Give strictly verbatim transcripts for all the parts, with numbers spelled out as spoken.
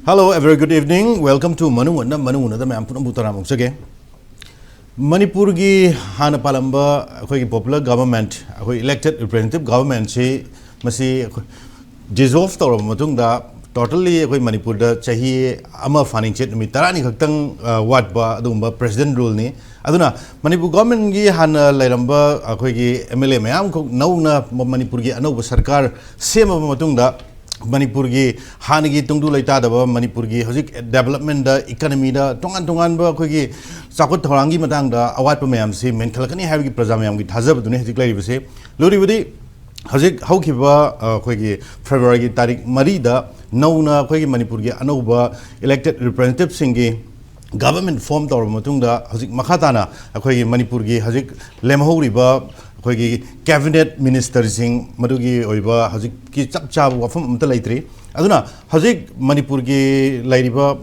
Hello, a very good evening. Welcome to ꯃꯅꯨꯡ ꯍꯨꯠꯅ, ꯃꯅꯨꯡ ꯍꯨꯠꯅꯗ ꯃꯌꯥꯝ ꯄꯨꯝꯅꯃꯛꯄꯨ ꯇꯔꯥꯝꯅ ꯑꯣꯛꯆꯒꯦ꯫ ꯃꯅꯤꯄꯨꯔꯒꯤ ꯍꯥꯟꯅ ꯄꯥꯜꯂꯝꯕ ꯑꯩꯈꯣꯏꯒꯤ popular government, ꯑꯩꯈꯣꯏ elected representative governmentꯁꯤ, ꯃꯁꯤ ꯑꯩꯈꯣꯏ dissolve ꯇꯧꯔꯕ ꯃꯇꯨꯡꯗ, totally ꯑꯩꯈꯣꯏ ꯃꯅꯤꯄꯨꯔꯗ ꯆꯍꯤ ꯑꯃ ꯐꯥꯅꯤꯡꯆꯤꯠ ꯅꯨꯃꯤꯠ ꯇꯔꯥꯅꯤ ꯈꯛꯇꯪ, ꯑ, ꯋꯥꯠꯄ ꯑꯗꯨꯒꯨꯝꯕ president ruleꯅꯤ꯫ ꯑꯗꯨꯅ ꯃꯅꯤꯄꯨꯔ governmentꯀꯤ ꯍꯥꯟꯅ ꯂꯩꯔꯝꯕ ꯑꯩꯈꯣꯏꯒꯤ MLA ꯃꯌꯥꯝꯈꯛ ꯅꯧꯅ ꯃ-, ꯃꯅꯤꯄꯨꯔꯒꯤ ꯑꯅꯧꯕ ꯁꯔꯀꯥꯔ ꯁꯦꯝꯃꯕ ꯃꯇꯨꯡꯗ, ꯃꯅꯤꯄꯨꯔꯒꯤ ꯍꯥꯟꯅꯒꯤ ꯇꯨꯡꯗꯨ ꯂꯩꯇꯥꯗꯕ, ꯃꯅꯤꯄꯨꯔꯒꯤ ꯍꯧꯖꯤꯛ developmentꯗ, economyꯗ, ꯇꯣꯉꯥꯟ ꯇꯣꯉꯥꯟꯕ ꯑꯩꯈꯣꯏꯒꯤ ꯆꯥꯎꯈꯠ ꯊꯧꯔꯥꯡꯒꯤ ꯃꯇꯥꯡꯗ ꯑꯋꯥꯠꯄ ꯃꯌꯥꯝꯁꯤ ꯃꯦꯟꯈꯠꯂꯛꯀꯅꯤ ꯍꯥꯏꯕꯒꯤ ꯄ꯭ꯔꯖꯥ ꯃꯌꯥꯝꯒꯤ ꯊꯥꯖꯕꯗꯨꯅꯤ ꯍꯧꯖꯤꯛ ꯂꯩꯔꯤꯕꯁꯦ꯫ ꯂꯨꯔꯤꯕꯗꯤ ꯍꯧꯖꯤꯛ ꯍꯧꯈꯤꯕ, ꯑ, ꯑꯩꯈꯣꯏꯒꯤ Februaryꯒꯤ ꯇꯥꯔꯤꯛ ꯃꯔꯤꯗ ꯅꯧꯅ ꯑꯩꯈꯣꯏꯒꯤ ꯃꯅꯤꯄꯨꯔꯒꯤ ꯑꯅꯧꯕ elected representativeꯁꯤꯡꯒꯤ government form ꯇꯧꯔꯕ ꯃꯇꯨꯡꯗ, ꯍꯧꯖꯤꯛ ꯃꯈꯥ ꯇꯥꯅ ꯑꯩꯈꯣꯏꯒꯤ ꯃꯅꯤꯄꯨꯔꯒꯤ ꯍꯧꯖꯤꯛ ꯂꯦꯝꯍꯧꯔꯤꯕ ꯑꯩꯈꯣꯏꯒꯤ cabinet ministerꯁꯤꯡ, ꯃꯗꯨꯒꯤ ꯑꯣꯏꯕ ꯍꯧꯖꯤꯛꯀꯤ ꯆꯞ ꯆꯥꯕ ꯋꯥꯐꯝ ꯑꯃꯠꯇ ꯂꯩꯇ꯭ꯔꯤ꯫ ꯑꯗꯨꯅ ꯍꯧꯖꯤꯛ ꯃꯅꯤꯄꯨꯔꯒꯤ ꯂꯩꯔꯤꯕ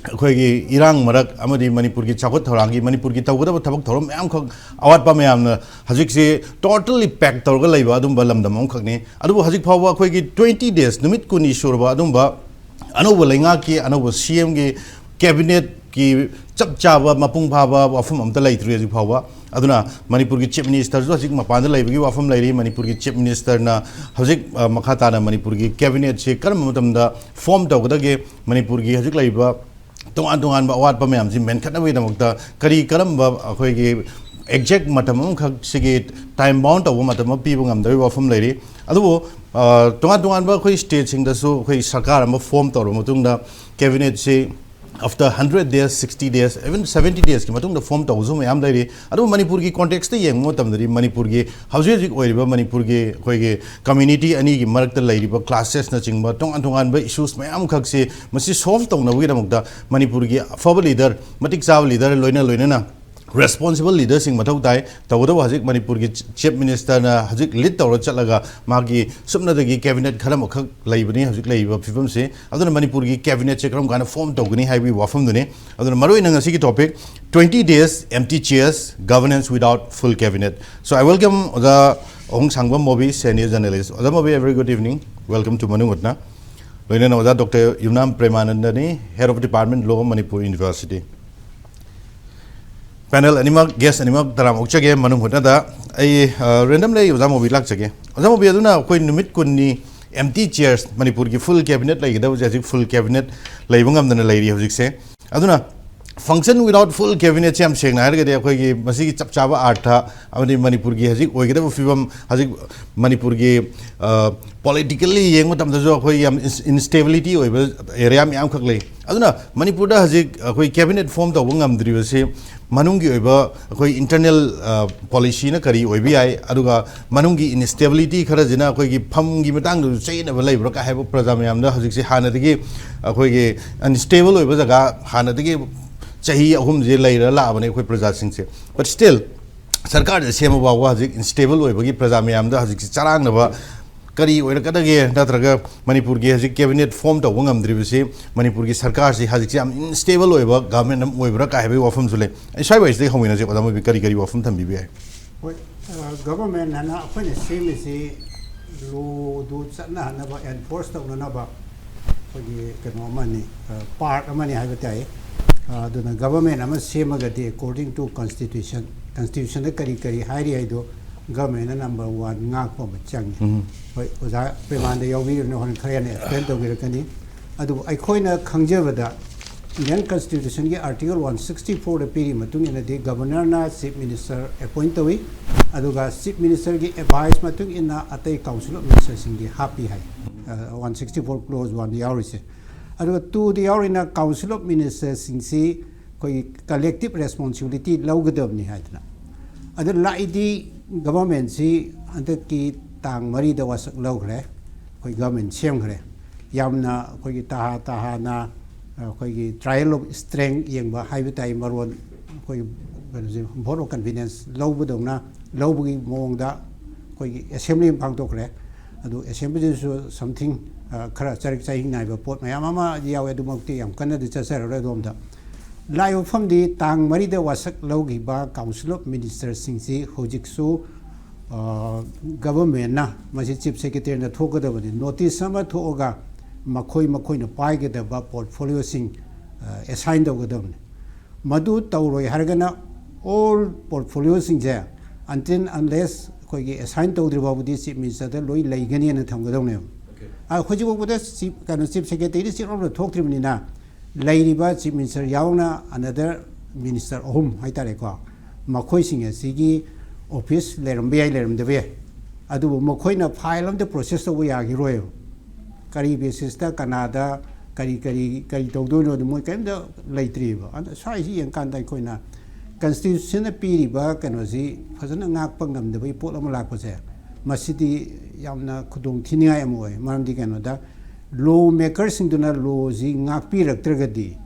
ꯑꯩꯈꯣꯏꯒꯤ ꯏꯔꯥꯡ ꯃꯔꯛ ꯑꯃꯗꯤ ꯃꯅꯤꯄꯨꯔꯒꯤ ꯆꯥꯎꯈꯠ ꯊꯧꯔꯥꯡꯒꯤ, ꯃꯅꯤꯄꯨꯔꯒꯤ ꯇꯧꯒꯗꯕ ꯊꯕꯛ ꯊꯧꯔꯝ ꯃꯌꯥꯝꯈꯛ ꯑꯋꯥꯠꯄ ꯃꯌꯥꯝꯅ ꯍꯧꯖꯤꯛꯁꯤ totally pack ꯇꯧꯔꯒ ꯂꯩꯕ ꯑꯗꯨꯝꯕ ꯂꯝꯗꯝ ꯑꯃꯈꯛꯅꯤ꯫ ꯑꯗꯨꯕꯨ ꯍꯧꯖꯤꯛ ꯐꯥꯎꯕ ꯑꯩꯈꯣꯏꯒꯤ twenty days, ꯅꯨꯃꯤꯠ ꯀꯨꯟꯅꯤ ꯁꯨꯔꯕ ꯑꯗꯨꯝꯕ ꯑꯅꯧꯕ ꯂꯩꯉꯥꯛꯀꯤ, ꯑꯅꯧꯕ CMꯒꯤ cabinetꯀꯤ ꯆꯞ ꯆꯥꯕ ꯃꯄꯨꯡ ꯐꯥꯕ ꯋꯥꯐꯝ ꯑꯝꯇ ꯂꯩꯇ꯭ꯔꯤ ꯍꯧꯖꯤꯛ ꯐꯥꯎꯕ꯫ ꯑꯗꯨꯅ ꯃꯅꯤꯄꯨꯔꯒꯤ chief ministerꯁꯨ ꯍꯧꯖꯤꯛ ꯃꯄꯥꯟꯗ ꯂꯩꯕꯒꯤ ꯋꯥꯐꯝ ꯂꯩꯔꯤ꯫ ꯃꯅꯤꯄꯨꯔꯒꯤ chief ministerꯅ ꯍꯧꯖꯤꯛ, ꯑ, ꯃꯈꯥ ꯇꯥꯅ ꯃꯅꯤꯄꯨꯔꯒꯤ cabinetꯁꯤ ꯀꯔꯝꯕ ꯃꯇꯝꯗ form ꯇꯧꯒꯗꯒꯦ, ꯃꯅꯤꯄꯨꯔꯒꯤ ꯍꯧꯖꯤꯛ ꯂꯩꯔꯤꯕ ꯇꯣꯉꯥꯟ ꯇꯣꯉꯥꯟꯕ ꯑꯋꯥꯠꯄ ꯃꯌꯥꯝꯁꯤ ꯃꯦꯟꯈꯠꯅꯕꯒꯤꯗꯃꯛꯇ ꯀꯔꯤ ꯀꯔꯝꯕ ꯑꯩꯈꯣꯏꯒꯤ exact ꯃꯇꯝ ꯑꯃꯈꯛ ꯁꯤꯒꯤ time bound ꯇꯧꯕ ꯃꯇꯝ ꯑꯃ ꯄꯤꯕ ꯉꯝꯗꯕꯒꯤ ꯋꯥꯐꯝ ꯂꯩꯔꯤ꯫ ꯑꯗꯨꯕꯨ, ꯑ, ꯇꯣꯉꯥꯟ ꯇꯣꯉꯥꯟꯕ ꯑꯩꯈꯣꯏ stateꯁꯤꯡꯗꯁꯨ ꯑꯩꯈꯣꯏ ꯁꯔꯀꯥꯔ ꯑꯃ form ꯇꯧꯔꯕ ꯃꯇꯨꯡꯗ, cabinetꯁꯤ after hundred days, sixty days, even seventy daysꯀꯤ ꯃꯇꯨꯡꯗ form ꯇꯧꯕꯁꯨ ꯃꯌꯥꯝ ꯂꯩꯔꯤ꯫ ꯑꯗꯨꯕꯨ ꯃꯅꯤꯄꯨꯔꯒꯤ contextꯇ ꯌꯦꯡꯕ ꯃꯇꯝꯗꯗꯤ, ꯃꯅꯤꯄꯨꯔꯒꯤ ꯍꯧꯖꯤꯛ ꯍꯧꯖꯤꯛ ꯑꯣꯏꯔꯤꯕ ꯃꯅꯤꯄꯨꯔꯒꯤ ꯑꯩꯈꯣꯏꯒꯤ community ꯑꯅꯤꯒꯤ ꯃꯔꯛꯇ ꯂꯩꯔꯤꯕ clashesꯅꯆꯤꯡꯕ ꯇꯣꯉꯥꯟ ꯇꯣꯉꯥꯟꯕ issues ꯃꯌꯥꯝ ꯈꯛꯁꯤ ꯃꯁꯤ solve ꯇꯧꯅꯕꯒꯤꯗꯃꯛꯇ ꯃꯅꯤꯄꯨꯔꯒꯤ ꯑꯐꯕ leader, ꯃꯇꯤꯛ ꯆꯥꯕ leader, ꯂꯣꯏꯅ ꯂꯣꯏꯅꯅ responsible leaderꯁꯤꯡ ꯃꯊꯧ ꯇꯥꯏ꯫ ꯇꯧꯕꯇꯕꯨ ꯍꯧꯖꯤꯛ ꯃꯅꯤꯄꯨꯔꯒꯤ chief ministerꯅ ꯍꯧꯖꯤꯛ lead ꯇꯧꯔ ꯆꯠꯂꯒ ꯃꯥꯒꯤ ꯁꯨꯞꯅꯗꯒꯤ cabinet ꯈꯔ ꯑꯃꯈꯛ ꯂꯩꯕꯅꯤ ꯍꯧꯖꯤꯛ ꯂꯩꯔꯤꯕ ꯐꯤꯕꯝꯁꯤ꯫ ꯑꯗꯨꯅ ꯃꯅꯤꯄꯨꯔꯒꯤ cabinetꯁꯦ ꯀꯔꯝ ꯀꯥꯟꯗ form ꯇꯧꯒꯅꯤ ꯍꯥꯏꯕꯒꯤ ꯋꯥꯐꯝꯗꯨꯅꯤ꯫ ꯑꯗꯨꯅ ꯃꯔꯨꯑꯣꯏꯅ ꯉꯁꯤꯒꯤ topic, twenty days empty chairs, governance without full cabinet. So I welcome ꯑꯣꯖꯥ ꯑꯍꯨꯝ ꯁꯥꯡꯕꯝ ꯃꯣꯕꯤ, senior journalist. ꯑꯣꯖꯥ movie, a very good evening. Welcome to ꯃꯅꯨꯡ ꯍꯨꯠꯅ꯫ ꯂꯣꯏꯅꯅ ꯑꯣꯖꯥ ꯗꯣꯛꯇꯔ ꯌꯨꯝꯅꯥꯝ ꯄ꯭ꯔꯦꯃꯥꯅꯟꯗꯅꯤ, Head of Department, Law, Manipur University꯫ Panel ꯑꯅꯤꯃꯛ, guest ꯑꯅꯤꯃꯛ ꯇꯔꯥꯝ ꯑꯣꯛꯆꯒꯦ꯫ ꯃꯅꯨꯡ ꯍꯨꯠꯅꯗ ꯑꯩ ꯔꯦꯟꯗꯝꯂꯤ ꯑꯩ ꯑꯣꯖꯥ ꯃꯣꯕꯤ ꯂꯥꯛꯆꯒꯦ꯫ ꯑꯣꯖꯥ ꯃꯣꯕꯤ, ꯑꯗꯨꯅ ꯑꯩꯈꯣꯏ ꯅꯨꯃꯤꯠ ꯀꯨꯟꯅꯤ empty chairs, ꯃꯅꯤꯄꯨꯔꯒꯤ full cabinet ꯂꯩꯒꯗꯕꯁꯦ ꯍꯧꯖꯤꯛ full cabinet ꯂꯩꯕ ꯉꯝꯗꯅ ꯂꯩꯔꯤ ꯍꯧꯖꯤꯛꯁꯦ꯫ ꯑꯗꯨꯅ function without full cabinet ꯁꯦ ꯌꯥꯝ ꯁꯦꯡꯅ ꯍꯥꯏꯔꯒꯗꯤ ꯑꯩꯈꯣꯏꯒꯤ ꯃꯁꯤꯒꯤ ꯆꯞ ꯆꯥꯕ ꯑꯥꯔꯊ ꯑꯃꯗꯤ ꯃꯅꯤꯄꯨꯔꯒꯤ ꯍꯧꯖꯤꯛ ꯑꯣꯏꯒꯗꯕ ꯐꯤꯕꯝ, ꯍꯧꯖꯤꯛ ꯃꯅꯤꯄꯨꯔꯒꯤ politically ꯌꯦꯡꯕ ꯃꯇꯝꯗꯁꯨ ꯑꯩꯈꯣꯏ ꯌꯥꯝ instability ꯑꯣꯏꯕ area ꯃꯌꯥꯝꯈꯛ ꯂꯩ꯫ ꯑꯗꯨꯅ ꯃꯅꯤꯄꯨꯔꯗ ꯍꯧꯖꯤꯛ ꯑꯩꯈꯣꯏ cabinet form ꯇꯧꯕ ꯉꯝꯗ꯭ꯔꯤꯕꯁꯤ ꯃꯅꯨꯡꯒꯤ ꯑꯣꯏꯕ ꯑꯩꯈꯣꯏ internal policy ꯅ ꯀꯔꯤ ꯑꯣꯏꯕ ꯌꯥꯏ, ꯑꯗꯨꯒ ꯃꯅꯨꯡꯒꯤ instability ꯈꯔꯁꯤꯅ ꯑꯩꯈꯣꯏꯒꯤ ꯐꯝꯒꯤ ꯃꯇꯥꯡꯗꯁꯨ ꯆꯌꯦꯠꯅꯕ ꯂꯩꯕ꯭ꯔꯥ ꯀꯥꯏ ꯍꯥꯏꯕ ꯄ꯭ꯔꯖꯥ ꯃꯌꯥꯝꯗ ꯍꯧꯖꯤꯛꯁꯦ ꯍꯥꯟꯅꯗꯒꯤ ꯑꯩꯈꯣꯏꯒꯤ unstable ꯑꯣꯏꯕ ꯖꯒꯥ ꯍꯥꯟꯅꯗꯒꯤ ꯆꯍꯤ ꯑꯍꯨꯝꯁꯦ ꯂꯩꯔ ꯂꯥꯛꯑꯕꯅꯦ ꯑꯩꯈꯣꯏ ꯄ꯭ꯔꯖꯥꯁꯤꯡꯁꯦ꯫ But still ꯁꯔꯀꯥꯔꯁꯦ ꯁꯦꯝꯕ ꯐꯥꯎꯕ ꯍꯧꯖꯤꯛ instable ꯑꯣꯏꯕꯒꯤ ꯄ꯭ꯔꯖꯥ ꯃꯌꯥꯝꯗ ꯍꯧꯖꯤꯛꯁꯦ ꯆꯔꯥꯡꯅꯕ ꯀꯔꯤ ꯑꯣꯏꯔꯛꯀꯗꯒꯦ, ꯅꯠꯇ꯭ꯔꯒ ꯃꯅꯤꯄꯨꯔꯒꯤ ꯍꯧꯖꯤꯛ cabinet form ꯇꯧꯕ ꯉꯝꯗ꯭ꯔꯤꯕꯁꯤ ꯃꯅꯤꯄꯨꯔꯒꯤ ꯁꯔꯀꯥꯔꯁꯤ ꯍꯧꯖꯤꯛꯁꯦ ꯌꯥꯝ instable ꯑꯣꯏꯕ government ꯑꯃ ꯑꯣꯏꯕ꯭ꯔꯥ ꯀꯥꯏ ꯍꯥꯏꯕꯒꯤ ꯋꯥꯐꯝꯁꯨ ꯂꯩ꯫ ꯑꯩ ꯁ꯭ꯋꯥꯏ ꯋꯥꯏꯁꯤꯗꯒꯤ ꯍꯧꯃꯤꯟꯅꯁꯦ, ꯑꯣꯖꯥ ꯃꯣꯕꯤ ꯀꯔꯤ ꯀꯔꯤ ꯋꯥꯐꯝ ꯊꯝꯕꯤꯕ ꯌꯥꯏ? ꯍꯣꯏ, government ꯍꯥꯏꯅ ꯑꯩꯈꯣꯏꯅ ꯁꯦꯝꯃꯤꯁꯤ ꯂꯣꯗꯨ ꯆꯠꯅꯍꯟꯅꯕ, enforce ꯇꯧꯅꯅꯕ ꯑꯩꯈꯣꯏꯒꯤ ꯀꯩꯅꯣ ꯑꯃꯅꯤ, part ꯑꯃꯅꯤ ꯍꯥꯏꯕ ꯇꯥꯏ꯫ ꯑꯗꯨꯅ government ꯑꯃ ꯁꯦꯝꯃꯒꯗꯤ according to constitution, constitution ꯗ ꯀꯔꯤ ꯀꯔꯤ ꯍꯥꯏꯔꯤ ꯍꯥꯏꯗꯣ government ꯅ number one ꯉꯥꯛꯄ ꯑꯃ ꯆꯪꯉꯤ꯫ ꯎꯝ꯫ ꯍꯣꯏ, ꯑꯣꯖꯥ ꯄ꯭ꯔꯦꯃꯥꯟꯗ ꯌꯥꯎꯕꯤꯔꯕꯅꯤꯅ ꯍꯣꯔꯦꯟ ꯈꯔ ꯍꯦꯟꯅ explain ꯇꯧꯕꯤꯔꯛꯀꯅꯤ꯫ ꯑꯗꯨꯕꯨ ꯑꯩꯈꯣꯏꯅ ꯈꯪꯖꯕꯗ Indian constitution ꯒꯤ article one sixty four ꯗ ꯄꯤꯔꯤ ꯃꯇꯨꯡ ꯏꯟꯅꯗꯤ governor ꯅ chief minister appoint ꯇꯧꯏ, ꯑꯗꯨꯒ chief minister ꯒꯤ advice ꯃꯇꯨꯡ ꯏꯟꯅ ꯑꯇꯩ council of minister ꯁꯤꯡꯗꯤ ꯍꯥꯞꯄꯤ ꯍꯥꯏ꯫ One sixty four clause one ꯗ ꯌꯥꯎꯔꯤꯁꯦ꯫ ꯑꯗꯨꯒ two the ꯌꯥꯎꯔꯤꯅ council of minister ꯁꯤꯡꯁꯤ ꯑꯩꯈꯣꯏꯒꯤ collective responsibility ꯂꯧꯒꯗꯕꯅꯤ ꯍꯥꯏꯗꯅ꯫ ꯑꯗꯨ ꯂꯥꯛꯏꯗꯤ government ꯁꯤ ꯍꯟꯗꯛꯀꯤ ꯇꯥꯡ ꯃꯔꯤꯗ ꯋꯥꯁꯛ ꯂꯧꯈ꯭ꯔꯦ, ꯑꯩꯈꯣꯏ government ꯁꯦꯝꯈ꯭ꯔꯦ꯫ ꯌꯥꯝꯅ ꯑꯩꯈꯣꯏꯒꯤ ꯇꯍꯥ ꯇꯍꯥꯅ ꯑꯩꯈꯣꯏꯒꯤ trial of strength ꯌꯦꯡꯕ ꯍꯥꯏꯕ ꯇꯥꯏ, ꯃꯔꯣꯟ ꯑꯩꯈꯣꯏ ꯀꯩꯅꯣꯁꯦ vote of confidence ꯂꯧꯕꯗꯧꯅ ꯂꯧꯕꯒꯤ ꯃꯑꯣꯡꯗ ꯑꯩꯈꯣꯏꯒꯤ assembly ꯑꯃ ꯄꯥꯡꯊꯣꯛꯈ꯭ꯔꯦ꯫ ꯑꯗꯨ assembly ꯗꯁꯨ something ꯈꯔ ꯆꯔꯛ ꯆꯍꯤꯡ ꯅꯥꯏꯕ ꯄꯣꯠ ꯃꯌꯥꯝ ꯑꯃ ꯌꯥꯎꯋꯦ, ꯑꯗꯨꯃꯛꯇꯤ ꯌꯥꯝ ꯀꯟꯅꯗꯤ ꯆꯠꯆꯔꯔꯣꯏ ꯑꯗꯣꯝꯗ꯫ ꯂꯥꯛꯏꯕ ꯃꯐꯝꯗꯤ ꯇꯥꯡ ꯃꯔꯤꯗ ꯋꯥꯁꯛ ꯂꯧꯈꯤꯕ council of minister ꯁꯤꯡꯁꯤ ꯍꯧꯖꯤꯛꯁꯨ government ꯅ ꯃꯁꯤ chief secretary ꯅ ꯊꯣꯛꯀꯗꯕꯅꯤ꯫ Notice ꯑꯃ ꯊꯣꯛꯑꯒ ꯃꯈꯣꯏ ꯃꯈꯣꯏꯅ ꯄꯥꯏꯒꯗꯕ ꯄꯣꯔꯠꯐꯣꯂꯤꯑꯣꯁꯤꯡ ꯑꯦꯁꯥꯏꯟ ꯇꯧꯒꯗꯕꯅꯤ꯫ ꯃꯗꯨ ꯇꯧꯔꯣꯏ ꯍꯥꯏꯔꯒꯅ ꯑꯣꯜ ꯄꯣꯔꯠꯐꯣꯂꯤꯑꯣꯁꯤꯡꯁꯦ until unless ꯑꯩꯈꯣꯏꯒꯤ ꯑꯦꯁꯥꯏꯟ ꯇꯧꯗ꯭ꯔꯤ ꯐꯥꯎꯕꯗꯤ ꯆꯤꯐ ꯃꯤꯅꯤꯁꯇꯔꯗ ꯂꯣꯏ ꯂꯩꯒꯅꯤꯅ ꯊꯝꯒꯗꯧꯅꯦꯕ꯫ ꯑ, ꯍꯧꯖꯤꯛ ꯐꯥꯎꯕꯗ ꯆꯤꯐ, ꯀꯩꯅꯣ, ꯆꯤꯐ ꯁꯦꯀ꯭ꯔꯦꯇꯔꯤꯗ ꯆꯤꯐ ꯑꯃ ꯊꯣꯛꯇ꯭ꯔꯤꯕꯅꯤꯅ ꯂꯩꯔꯤꯕ ꯆꯤꯐ ꯃꯤꯅꯤꯁꯇꯔ ꯌꯥꯎꯅ ꯑꯅꯗꯔ ꯃꯤꯅꯤꯁꯇꯔ ꯑꯍꯨꯝ ꯍꯥꯏꯇꯥꯔꯦꯀꯣ, ꯃꯈꯣꯏꯁꯤꯡ ꯑꯁꯤꯒꯤ ꯑꯣꯐꯤꯁ ꯂꯩꯔꯝꯕ ꯌꯥꯏ, ꯂꯩꯔꯝꯗꯕ ꯌꯥꯏ, ꯑꯗꯨꯕꯨ ꯃꯈꯣꯏꯅ ꯐꯥꯏꯜ ꯑꯝꯇ ꯄ꯭ꯔꯣꯁꯦꯁ ꯇꯧꯕ ꯌꯥꯈꯤꯔꯣꯏꯕ꯫ ꯀꯔꯤ ꯕꯦꯁꯤꯁꯇ ꯀꯅꯥꯗ ꯀꯔꯤ ꯀꯔꯤ ꯀꯔꯤ ꯇꯧꯗꯣꯏꯅꯣ, ꯑꯗꯨ ꯃꯣꯏ ꯀꯔꯤꯝꯇ ꯂꯩꯇ꯭ꯔꯤꯕ꯫ ꯑꯗ ꯁ꯭ꯋꯥꯏꯁꯤ ꯌꯦꯡꯀꯥꯟꯗ ꯑꯩꯈꯣꯏꯅ ꯀꯟꯁꯇꯤꯇ꯭ꯌꯨꯁꯟꯅ ꯄꯤꯔꯤꯕ ꯀꯩꯅꯣꯁꯤ ꯐꯖꯅ ꯉꯥꯛꯄ ꯉꯝꯗꯕꯒꯤ ꯄꯣꯠ ꯑꯃ ꯂꯥꯛꯄꯁꯦ, ꯃꯁꯤꯗꯤ ꯌꯥꯝꯅ ꯈꯨꯗꯣꯡ ꯊꯤꯅꯤꯡꯉꯥꯏ ꯑꯃ ꯑꯣꯏ꯫ ꯃꯔꯝꯗꯤ ꯀꯩꯅꯣꯗ, ꯂꯣ ꯃꯦꯀꯔꯁꯤꯡꯗꯨꯅ ꯂꯣꯁꯤ ꯉꯥꯛꯄꯤꯔꯛꯇ꯭ꯔꯒꯗꯤ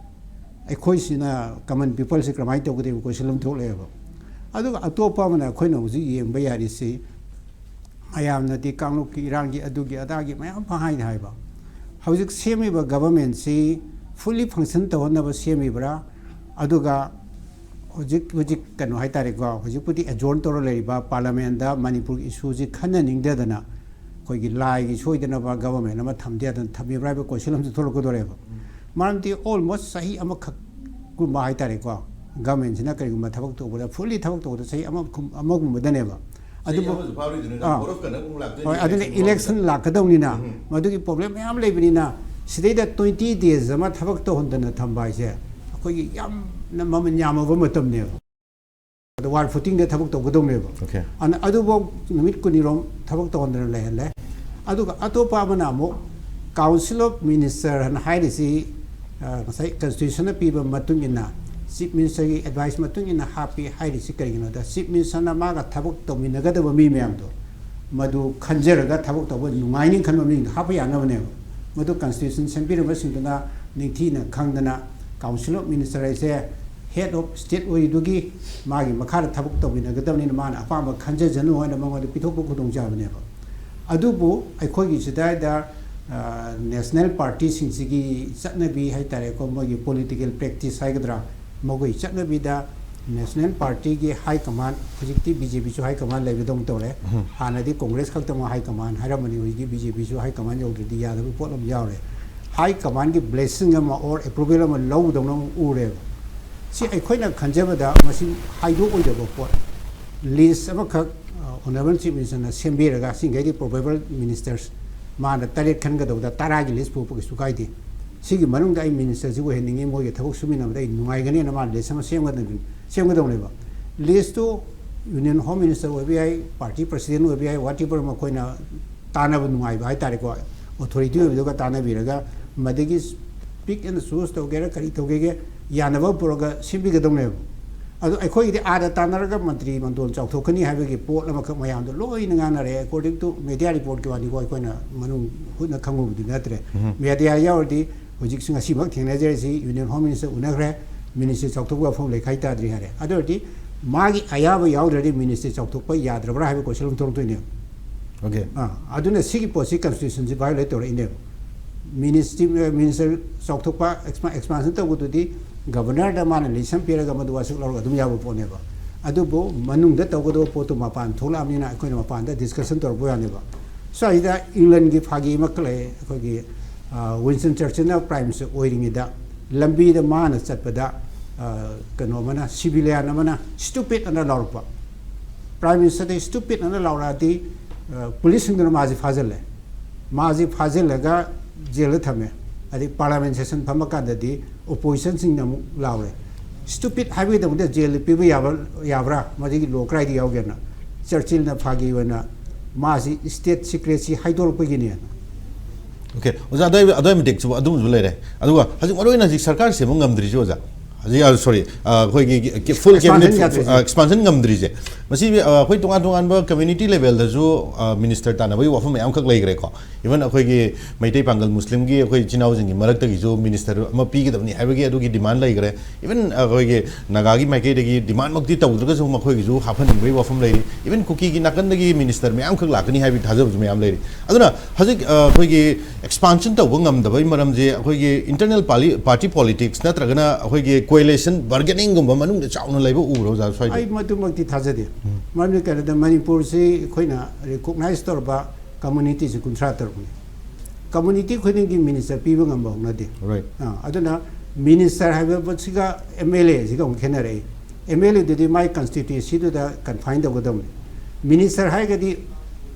ꯑꯩꯈꯣꯏꯁꯤꯅ ꯀꯃꯟ ꯄꯤꯄꯜꯁꯤ ꯀꯃꯥꯏꯅ ꯇꯧꯒꯗꯒꯦ ꯀꯣꯏꯁꯟ ꯑꯃ ꯊꯣꯛꯂꯛꯑꯦꯕ꯫ ꯑꯗꯨꯒ ꯑꯇꯣꯞꯄ ꯑꯃꯅ ꯑꯩꯈꯣꯏꯅ ꯍꯧꯖꯤꯛ ꯌꯦꯡꯕ ꯌꯥꯔꯤꯁꯤ, ꯃꯌꯥꯝꯅꯗꯤ ꯀꯥꯡꯂꯨꯞꯀꯤ ꯏꯔꯥꯡꯒꯤ ꯑꯗꯨꯒꯤ ꯑꯗꯥꯒꯤ ꯃꯌꯥꯝ ꯄꯪꯍꯥꯏꯗ ꯍꯥꯏꯕ꯫ ꯍꯧꯖꯤꯛ ꯁꯦꯝꯃꯤꯕ ꯒꯚꯔꯟꯃꯦꯟꯁꯤ ꯐꯨꯜꯂꯤ ꯐꯪꯁꯟ ꯇꯧꯍꯟꯅꯕ ꯁꯦꯝꯃꯤꯕ꯭ꯔꯥ? ꯑꯗꯨꯒ ꯍꯧꯖꯤꯛ, ꯍꯧꯖꯤꯛ ꯀꯩꯅꯣ ꯍꯥꯏꯇꯥꯔꯦꯀꯣ, ꯍꯧꯖꯤꯛꯄꯨꯗꯤ ꯑꯦꯖꯣꯔꯟ ꯇꯧꯔ ꯂꯩꯔꯤꯕ ꯄꯥꯔꯂꯤꯌꯥꯃꯦꯟꯗ ꯃꯅꯤꯄꯨꯔꯒꯤ ꯏꯁꯨꯁꯤ ꯈꯟꯅꯅꯤꯡꯗꯗꯅ ꯑꯩꯈꯣꯏꯒꯤ ꯂꯥꯏꯒꯤ ꯁꯣꯏꯗꯅꯕ ꯒꯚꯔꯟꯃꯦꯟ ꯑꯃ ꯊꯝꯗ ꯌꯥꯗꯅ ꯊꯝꯃꯤꯕ꯭ꯔꯥ ꯍꯥꯏꯕ ꯀꯣꯏꯁꯟ ꯑꯃꯁꯨ ꯊꯣꯛꯂꯛꯀꯗꯣꯔꯦꯕ꯫ ꯃꯔꯝꯗꯤ ꯑꯣꯜꯃꯣꯁ ꯆꯍꯤ ꯑꯃꯈꯛꯀꯨꯝꯕ ꯍꯥꯏꯇꯥꯔꯦꯀꯣ, ꯒꯚꯔꯟꯃꯦꯟꯁꯤꯅ ꯀꯔꯤꯒꯨꯝꯕ ꯊꯕꯛ ꯇꯧꯕꯗ, ꯐꯨꯜꯂꯤ ꯊꯕꯛ ꯇꯧꯕꯗ ꯆꯍꯤ ꯑꯃ ꯀꯨꯝ-, ꯑꯃꯒꯨꯝꯕꯗꯅꯦꯕ꯫ ꯆꯍꯤ ꯑꯗꯨꯕꯨ ꯑꯃꯁꯨ ꯐꯥꯔꯣꯏꯗꯣꯏꯅꯤ, ꯑꯥ. Board of Conduct ꯑꯃꯨꯛ ꯂꯥꯛꯇꯣꯏꯅꯤ, ꯍꯣꯏ, ꯑꯗꯨꯅ election election ꯂꯥꯛꯀꯗꯧꯅꯤꯅ, ꯎꯝ. ꯃꯗꯨꯒꯤ ꯄ꯭ꯔꯣꯕ꯭ꯂꯦꯝ ꯃꯌꯥꯝ ꯂꯩꯕꯅꯤꯅ, ꯁꯤꯗꯩꯗ twenty days ꯑꯃ ꯊꯕꯛ ꯇꯧꯍꯟꯗꯅ ꯊꯝꯕ ꯍꯥꯏꯁꯦ ꯑꯩꯈꯣꯏꯒꯤ ꯌꯥꯝꯅ ꯃꯃꯜ ꯌꯥꯝꯃꯕ ꯃꯇꯝꯅꯦꯕ꯫ ꯑꯗ ꯋꯥꯔ ꯐꯨꯇꯤꯡꯗ ꯊꯕꯛ ꯇꯧꯒꯗꯧꯅꯦꯕ꯫ Okay. ꯑꯗꯨꯅ ꯑꯗꯨꯐꯥꯎ ꯅꯨꯃꯤꯠ ꯀꯨꯟꯅꯤꯔꯣꯝ ꯊꯕꯛ ꯇꯧꯍꯟꯗꯅ ꯂꯩꯍꯜꯂꯦ꯫ ꯑꯗꯨꯒ ꯑꯇꯣꯞꯄ ꯑꯃꯅ ꯑꯃꯨꯛ Council of Minister ꯍꯥꯏꯅ ꯍꯥꯏꯔꯤꯁꯤ, ꯑ, ꯉꯁꯥꯏ ꯀꯟꯁꯇꯤꯇ꯭ꯌꯨꯁꯟꯅ ꯄꯤꯕ ꯃꯇꯨꯡ ꯏꯟꯅ ꯆꯤꯐ ꯃꯤꯅꯤꯁꯇꯔꯒꯤ ꯑꯦꯗꯚꯥꯏꯁ ꯃꯇꯨꯡ ꯏꯟꯅ ꯍꯥꯞꯄꯤ ꯍꯥꯏꯔꯤꯁꯤ ꯀꯔꯤꯒꯤꯅꯣꯗ, ꯆꯤꯐ ꯃꯤꯅꯤꯁꯇꯔꯅ ꯃꯥꯒ ꯊꯕꯛ ꯇꯧꯃꯤꯟꯅꯒꯗꯕ ꯃꯤ ꯃꯌꯥꯝꯗꯣ ꯃꯗꯨ ꯈꯟꯖꯔꯒ ꯊꯕꯛ ꯇꯧꯕ ꯅꯨꯡꯉꯥꯏꯅꯤ ꯈꯟꯕ ꯃꯤꯁꯤꯡꯗꯣ ꯍꯥꯞꯄ ꯌꯥꯅꯕꯅꯦꯕ꯫ ꯃꯗꯨ ꯀꯟꯁꯇꯤꯇ꯭ꯌꯨꯁꯟ ꯁꯦꯝꯕꯤꯔꯝꯕꯁꯤꯡꯗꯨꯅ ꯅꯤꯡꯊꯤꯅ ꯈꯪꯗꯅ Council of Minister ꯍꯥꯏꯁꯦ head of state ꯑꯣꯏꯔꯤꯗꯨꯒꯤ ꯃꯥꯒꯤ ꯃꯈꯥꯗ ꯊꯕꯛ ꯇꯧꯃꯤꯟꯅꯒꯗꯕꯅꯤꯅ ꯃꯥꯅ ꯑꯄꯥꯝꯕ ꯈꯟꯖꯖꯅꯨ ꯍꯥꯏꯅ ꯃꯉꯣꯟꯗ ꯄꯤꯊꯣꯛꯄ ꯈꯨꯗꯣꯡꯆꯥꯕꯅꯦꯕ꯫ ꯑꯗꯨꯕꯨ ꯑꯩꯈꯣꯏꯒꯤ ꯁꯤꯗꯥꯏꯗ, ꯑ, ꯅꯦꯁꯅꯦꯜ ꯄꯥꯔꯇꯤꯁꯤꯡꯁꯤꯒꯤ ꯆꯠꯅꯕꯤ ꯍꯥꯏꯇꯥꯔꯦꯀꯣ, ꯃꯣꯏꯒꯤ ꯄꯣꯂꯤꯇꯤꯀꯦꯜ ꯄ꯭ꯔꯦꯛꯇꯤꯁ ꯍꯥꯏꯒꯗ꯭ꯔꯥ, ꯃꯈꯣꯏ ꯆꯠꯅꯕꯤꯗ ꯅꯦꯁꯅꯦꯜ ꯄꯥꯔꯇꯤꯒꯤ ꯍꯥꯏ ꯀꯃꯥꯟ, ꯍꯧꯖꯤꯛꯇꯤ ꯕꯤ ꯖꯦ ꯄꯤꯁꯨ ꯍꯥꯏ ꯀꯃꯥꯟ ꯂꯩꯕꯗꯧꯅ ꯇꯧꯔꯦ꯫ ꯍꯥꯟꯅꯗꯤ ꯀꯣꯡꯒ꯭ꯔꯦꯁ ꯈꯛꯇꯃꯛ ꯍꯥꯏ ꯀꯃꯥꯟ ꯍꯥꯏꯔꯝꯕꯅꯤ, ꯍꯧꯖꯤꯛꯇꯤ ꯕꯤ ꯖꯦ ꯄꯤꯁꯨ ꯍꯥꯏ ꯀꯃꯥꯟ ꯌꯧꯗ꯭ꯔꯗꯤ ꯌꯥꯗꯕ ꯄꯣꯠ ꯑꯃ ꯌꯥꯎꯔꯦ꯫ ꯍꯥꯏ ꯀꯃꯥꯟꯒꯤ ꯕ꯭ꯂꯦꯁꯤꯡ ꯑꯃ ꯑꯣꯔ ꯑꯦꯄ꯭ꯔꯨꯚꯦꯜ ꯑꯃ ꯂꯧꯗꯧꯅ ꯑꯃ ꯎꯔꯦꯕ꯫ ꯁꯤ ꯑꯩꯈꯣꯏꯅ ꯈꯟꯖꯕꯗ ꯃꯁꯤ ꯍꯥꯏꯗꯣꯛꯑꯣꯏꯗꯕ ꯄꯣꯠ, ꯂꯤꯁ ꯑꯃꯈꯛ ꯑꯣꯅꯔꯦꯕꯜ ꯆꯤꯐ ꯃꯤꯅꯤꯁꯇꯔꯅ ꯁꯦꯝꯕꯤꯔꯒ, ꯁꯤꯡꯈꯩꯗꯤ ꯄ꯭ꯔꯣꯕꯦꯕꯜ ꯃꯤꯅꯤꯁꯇꯔꯁ, ꯃꯥꯅ ꯇꯔꯦꯠ ꯈꯟꯒꯗꯧꯕꯗ ꯇꯔꯥꯒꯤ ꯂꯤꯁ ꯄꯨꯔꯛꯄ ꯀꯩꯁꯨ ꯀꯥꯏꯗꯦ꯫ ꯁꯤꯒꯤ ꯃꯅꯨꯡꯗ ꯑꯩ ꯃꯤꯅꯤꯁꯇꯔꯁꯤ ꯑꯣꯏꯍꯟꯅꯤꯡꯉꯤ, ꯃꯣꯏꯒ ꯊꯕꯛ ꯁꯨꯃꯤꯟꯅꯕꯗ ꯑꯩ ꯅꯨꯡꯉꯥꯏꯒꯅꯤꯅ ꯃꯥꯅ ꯂꯤꯁ ꯑꯃ ꯁꯦꯝꯒꯗꯕꯅꯤ, ꯁꯦꯝꯒꯗꯧꯅꯦꯕ꯫ ꯂꯤꯁꯇꯨ ꯌꯨꯅꯤꯌꯟ ꯍꯣꯝ ꯃꯤꯅꯤꯁꯇꯔ ꯑꯣꯏꯕ ꯌꯥꯏ, ꯄꯥꯔꯇꯤ ꯄ꯭ꯔꯁꯤꯗꯦꯟ ꯑꯣꯏꯕ ꯌꯥꯏ, ꯋꯥꯠ ꯑꯦꯕꯔ ꯃꯈꯣꯏꯅ ꯇꯥꯟꯅꯕ ꯅꯨꯡꯉꯥꯏꯕ ꯍꯥꯏꯇꯥꯔꯦꯀꯣ, ꯑꯣꯊꯣꯔꯤꯇꯤ ꯑꯣꯏꯕꯗꯨꯒ ꯇꯥꯟꯅꯕꯤꯔꯒ ꯃꯗꯒꯤ ꯄꯤꯛ ꯑꯦꯟ ꯆꯨꯁ ꯇꯧꯒꯦꯔꯥ ꯀꯔꯤ ꯇꯧꯒꯦꯒꯦ ꯌꯥꯅꯕ ꯄꯨꯔꯒ ꯁꯦꯝꯕꯤꯒꯗꯧꯅꯦꯕ꯫ ꯑꯗꯣ ꯑꯩꯈꯣꯏꯒꯤꯗꯤ ꯑꯥꯗ ꯇꯥꯟꯅꯔꯒ ꯃꯟꯇ꯭ꯔꯤ ꯃꯟꯗꯣꯜ ꯆꯥꯎꯊꯣꯛꯀꯅꯤ ꯍꯥꯏꯕꯒꯤ ꯄꯣꯠ ꯑꯃꯈꯛ ꯃꯌꯥꯝꯗꯣ ꯂꯣꯏꯅ ꯉꯥꯡꯅꯔꯦ꯫ According to media reportꯀꯤ ꯋꯥꯅꯤꯀꯣ, ꯑꯩꯈꯣꯏꯅ ꯃꯅꯨꯡ ꯍꯨꯠꯅ ꯈꯪꯉꯨꯕꯗꯤ ꯅꯠꯇ꯭ꯔꯦ꯫ ꯎꯝ꯫ Media ꯌꯥꯎꯔꯗꯤ ꯍꯧꯖꯤꯛꯁꯨ ꯉꯁꯤꯃꯛ ꯊꯦꯡꯅꯖꯔꯤꯁꯤ, ꯌꯨꯅꯤꯌꯟ ꯍꯣꯝ ꯃꯤꯅꯤꯁꯇꯔ ꯎꯅꯈ꯭ꯔꯦ, ꯃꯤꯅꯤꯁꯇꯔ ꯆꯥꯎꯊꯣꯛꯄ ꯋꯥꯐꯝ ꯂꯩꯈꯥꯏ ꯇꯥꯗ꯭ꯔꯤ ꯍꯥꯏꯔꯦ꯫ ꯑꯗꯨ ꯑꯣꯏꯔꯗꯤ ꯃꯥꯒꯤ ꯑꯌꯥꯕ ꯌꯥꯎꯗ꯭ꯔꯗꯤ ꯃꯤꯅꯤꯁꯇꯔ ꯆꯥꯎꯊꯣꯛꯄ ꯌꯥꯗ꯭ꯔꯕ꯭ꯔꯥ ꯍꯥꯏꯕ ꯀꯣꯏꯁꯟ ꯑꯃ ꯊꯣꯛꯂꯛꯇꯣꯏꯅꯦꯕ꯫ Okay. ꯑꯥ, ꯑꯗꯨꯅ ꯁꯤꯒꯤ ꯄꯣꯠꯁꯤ ꯀꯟꯁꯇꯤꯇ꯭ꯌꯨꯁꯟꯁꯤ ꯚꯥꯏꯑꯣꯂꯦꯠ ꯇꯧꯔꯛꯏꯅꯦꯕ꯫ ꯃꯤꯅꯤꯁꯇ꯭ꯔꯤ, ꯃꯤꯅꯤꯁꯇꯔ ꯆꯥꯎꯊꯣꯛꯄ, ꯑꯦꯛꯁꯄꯥꯟꯁꯟ ꯇꯧꯕꯗꯨꯗꯤ ꯒꯕꯔꯅꯔꯗ ꯃꯥꯅ ꯂꯤꯁ ꯑꯃ ꯄꯤꯔꯒ ꯃꯗꯨ ꯋꯥꯁꯛ ꯂꯧꯔꯒ ꯑꯗꯨꯝ ꯌꯥꯕ ꯄꯣꯠꯅꯦꯕ꯫ ꯑꯗꯨꯕꯨ ꯃꯅꯨꯡꯗ ꯇꯧꯒꯗꯕ ꯄꯣꯠꯇꯨ ꯃꯄꯥꯟ ꯊꯣꯛꯂꯛꯑꯕꯅꯤꯅ ꯑꯩꯈꯣꯏꯅ ꯃꯄꯥꯟꯗ ꯗꯤꯁꯀꯁꯟ ꯇꯧꯔꯛꯄ ꯌꯥꯅꯦꯕ꯫ ꯁ꯭ꯋꯥꯏꯗ ꯏꯪꯂꯦꯟꯒꯤ ꯐꯥꯒꯤ ꯑꯃꯈꯛ ꯂꯩ꯫ ꯑꯩꯈꯣꯏꯒꯤ, ꯑ, ꯋꯤꯟꯁꯇꯟ ꯆꯔꯆꯤꯜꯅ ꯄ꯭ꯔꯥꯏꯝ ꯃꯤꯅꯤꯁꯇꯔ ꯑꯣꯏꯔꯤꯉꯩꯗ ꯂꯝꯕꯤꯗ ꯃꯥꯅ ꯆꯠꯄꯗ, ꯑ, ꯀꯩꯅꯣ ꯑꯃꯅ, ꯁꯤꯚꯤꯂꯤꯌꯥꯟ ꯑꯃꯅ "ꯁ꯭ꯇꯨꯄꯤꯠ" ꯑꯅ ꯂꯥꯎꯔꯛꯄ꯫ ꯄ꯭ꯔꯥꯏꯝ ꯃꯤꯅꯤꯁꯇꯔꯗ "ꯁ꯭ꯇꯨꯄꯤꯠ" ꯑꯅ ꯂꯥꯎꯔꯛꯑꯗꯤ, ꯑ, ꯄꯨꯂꯤꯁꯁꯤꯡꯗꯨꯅ ꯃꯥꯁꯤ ꯐꯥꯖꯤꯜꯂꯦ꯫ ꯃꯥꯁꯤ ꯐꯥꯖꯤꯜꯂꯒ ꯖꯦꯜꯗ ꯊꯝꯃꯦ꯫ ꯑꯗꯩ ꯄꯥꯔꯂꯤꯌꯥꯃꯦꯟ ꯁꯦꯁꯟ ꯐꯝꯃꯀꯥꯟꯗꯗꯤ ꯑꯣꯄꯣꯖꯤꯁꯟꯁꯤꯡꯅ ꯑꯃꯨꯛ ꯂꯥꯎꯔꯦ, "ꯁ꯭ꯇꯨꯄꯤꯠ" ꯍꯥꯏꯕꯒꯤꯗꯃꯛꯇ ꯖꯦꯜꯗ ꯄꯤꯕ ꯌꯥꯕ, ꯌꯥꯕ꯭ꯔꯥ? ꯃꯗꯨꯒꯤ ꯂꯣ ꯀꯗꯥꯏꯗ ꯌꯥꯎꯒꯦꯅ꯫ ꯆꯔꯆꯤꯜꯅ ꯐꯥꯒꯤ ꯑꯣꯏꯅ ꯃꯥꯁꯤ ꯁ꯭ꯇꯦꯠ ꯁꯤꯀ꯭ꯔꯦꯠꯁꯤ ꯍꯥꯏꯗꯣꯔꯛꯄꯒꯤꯅꯦꯅ꯫ Okay, ꯑꯣꯖꯥ, ꯑꯗꯨꯋꯥꯏ, ꯑꯗꯨꯋꯥꯏ ꯃꯇꯤꯛꯁꯨ ꯑꯗꯨꯝꯁꯨ ꯂꯩꯔꯦ꯫ ꯑꯗꯨꯒ ꯍꯧꯖꯤꯛ ꯃꯔꯨ ꯑꯣꯏꯅ ꯍꯧꯖꯤꯛ ꯁꯔꯀꯥꯔ ꯁꯦꯝꯕ ꯉꯝꯗ꯭ꯔꯤꯁꯦ, ꯑꯣꯖꯥ, ꯍꯧꯖꯤꯛ, ꯑ, sorry, ꯑ, ꯑꯩꯈꯣꯏꯒꯤ full cabinet, Expansion ꯌꯥꯗ꯭ꯔꯤꯁꯦ꯫ ꯑ, expansion ꯉꯝꯗ꯭ꯔꯤꯁꯦ, ꯃꯁꯤ, ꯑ, ꯑꯩꯈꯣꯏ ꯇꯣꯉꯥꯟ ꯇꯣꯉꯥꯟꯕ community levelꯗꯁꯨ, ꯑ, ꯃꯤꯅꯤꯁꯇꯔ ꯇꯥꯟꯅꯕꯒꯤ ꯋꯥꯐꯝ ꯃꯌꯥꯝꯈꯛ ꯂꯩꯈ꯭ꯔꯦꯀꯣ꯫ Even ꯑꯩꯈꯣꯏꯒꯤ ꯃꯩꯇꯩ ꯄꯥꯡꯒꯜ ꯃꯨꯁꯂꯤꯝꯒꯤ ꯑꯩꯈꯣꯏ ꯏꯆꯤꯟ ꯏꯅꯥꯎꯁꯤꯡꯒꯤ ꯃꯔꯛꯇꯒꯤꯁꯨ ꯃꯤꯅꯤꯁꯇꯔ ꯑꯃ ꯄꯤꯒꯗꯕꯅꯤ ꯍꯥꯏꯕꯒꯤ ꯑꯗꯨꯒꯤ ꯗꯤꯃꯥꯟ ꯂꯩꯈ꯭ꯔꯦ꯫ Even ꯑꯩꯈꯣꯏꯒꯤ ꯅꯥꯒꯥꯒꯤ ꯃꯥꯏꯀꯩꯗꯒꯤ ꯗꯤꯃꯥꯟꯃꯛꯇꯤ ꯇꯧꯗ꯭ꯔꯒꯁꯨ ꯃꯈꯣꯏꯒꯤꯁꯨ ꯍꯥꯞꯍꯟꯅꯤꯡꯕꯒꯤ ꯋꯥꯐꯝ ꯂꯩꯔꯤ꯫ Even ꯀꯨꯀꯤꯒꯤ ꯅꯥꯀꯟꯗꯒꯤ ꯃꯤꯅꯤꯁꯇꯔ ꯃꯌꯥꯝꯈꯛ ꯂꯥꯛꯀꯅꯤ ꯍꯥꯏꯕꯒꯤ ꯊꯥꯖꯕꯁꯨ ꯃꯌꯥꯝ ꯂꯩꯔꯤ꯫ ꯑꯗꯨꯅ ꯍꯧꯖꯤꯛ, ꯑ, ꯑꯩꯈꯣꯏꯒꯤ expansion ꯇꯧꯕ ꯉꯝꯗꯕꯒꯤ ꯃꯔꯝꯁꯦ ꯑꯩꯈꯣꯏꯒꯤ internal party politics ꯅꯠꯇ꯭ꯔꯒꯅ ꯑꯩꯈꯣꯏꯒꯤ ꯀꯣꯑꯦꯂꯤꯁꯟ ꯕꯥꯔꯒꯦꯅꯤꯡꯒꯨꯝꯕ ꯃꯅꯨꯡꯗ ꯆꯥꯎꯅ ꯂꯩꯕ ꯎꯕ꯭ꯔꯣ, ꯑꯣꯖꯥ, ꯁ꯭ꯋꯥꯏꯗ? ꯑꯩ ꯃꯗꯨꯃꯛꯇꯤ ꯊꯥꯖꯗꯦ꯫ ꯃꯔꯝꯗꯤ ꯀꯔꯤꯗ, ꯃꯅꯤꯄꯨꯔꯁꯤ ꯑꯩꯈꯣꯏꯅ ꯔꯤꯀꯣꯛꯅꯥꯏꯖ ꯇꯧꯔꯕ ꯀꯝꯃꯨꯅꯤꯇꯤꯁꯤ ꯀꯨꯟꯊ꯭ꯔꯥ ꯇꯔꯨꯛꯅꯤ꯫ ꯀꯝꯃꯨꯅꯤꯇꯤ ꯈꯨꯗꯤꯡꯒꯤ ꯃꯤꯅꯤꯁꯇꯔ ꯄꯤꯕ ꯉꯝꯕ ꯍꯧꯅꯗꯦ꯫ Right. ꯑꯥ, ꯑꯗꯨꯅ ꯃꯤꯅꯤꯁꯇꯔ ꯍꯥꯏꯕꯁꯤꯒ ꯑꯦꯝ ꯑꯦꯜ ꯑꯦꯁꯤꯒ ꯑꯃꯨꯛ ꯈꯦꯠꯅꯔꯛꯏ꯫ ꯑꯦꯝ ꯑꯦꯜ ꯑꯦꯗꯨꯗꯤ ꯃꯥꯏ ꯀꯟꯁꯇꯤꯇ꯭ꯋꯦꯟꯁꯤꯗꯨꯗ ꯀꯟꯐꯥꯏꯟ ꯇꯧꯒꯗꯕꯅꯤ꯫ ꯃꯤꯅꯤꯁꯇꯔ ꯍꯥꯏꯔꯒꯗꯤ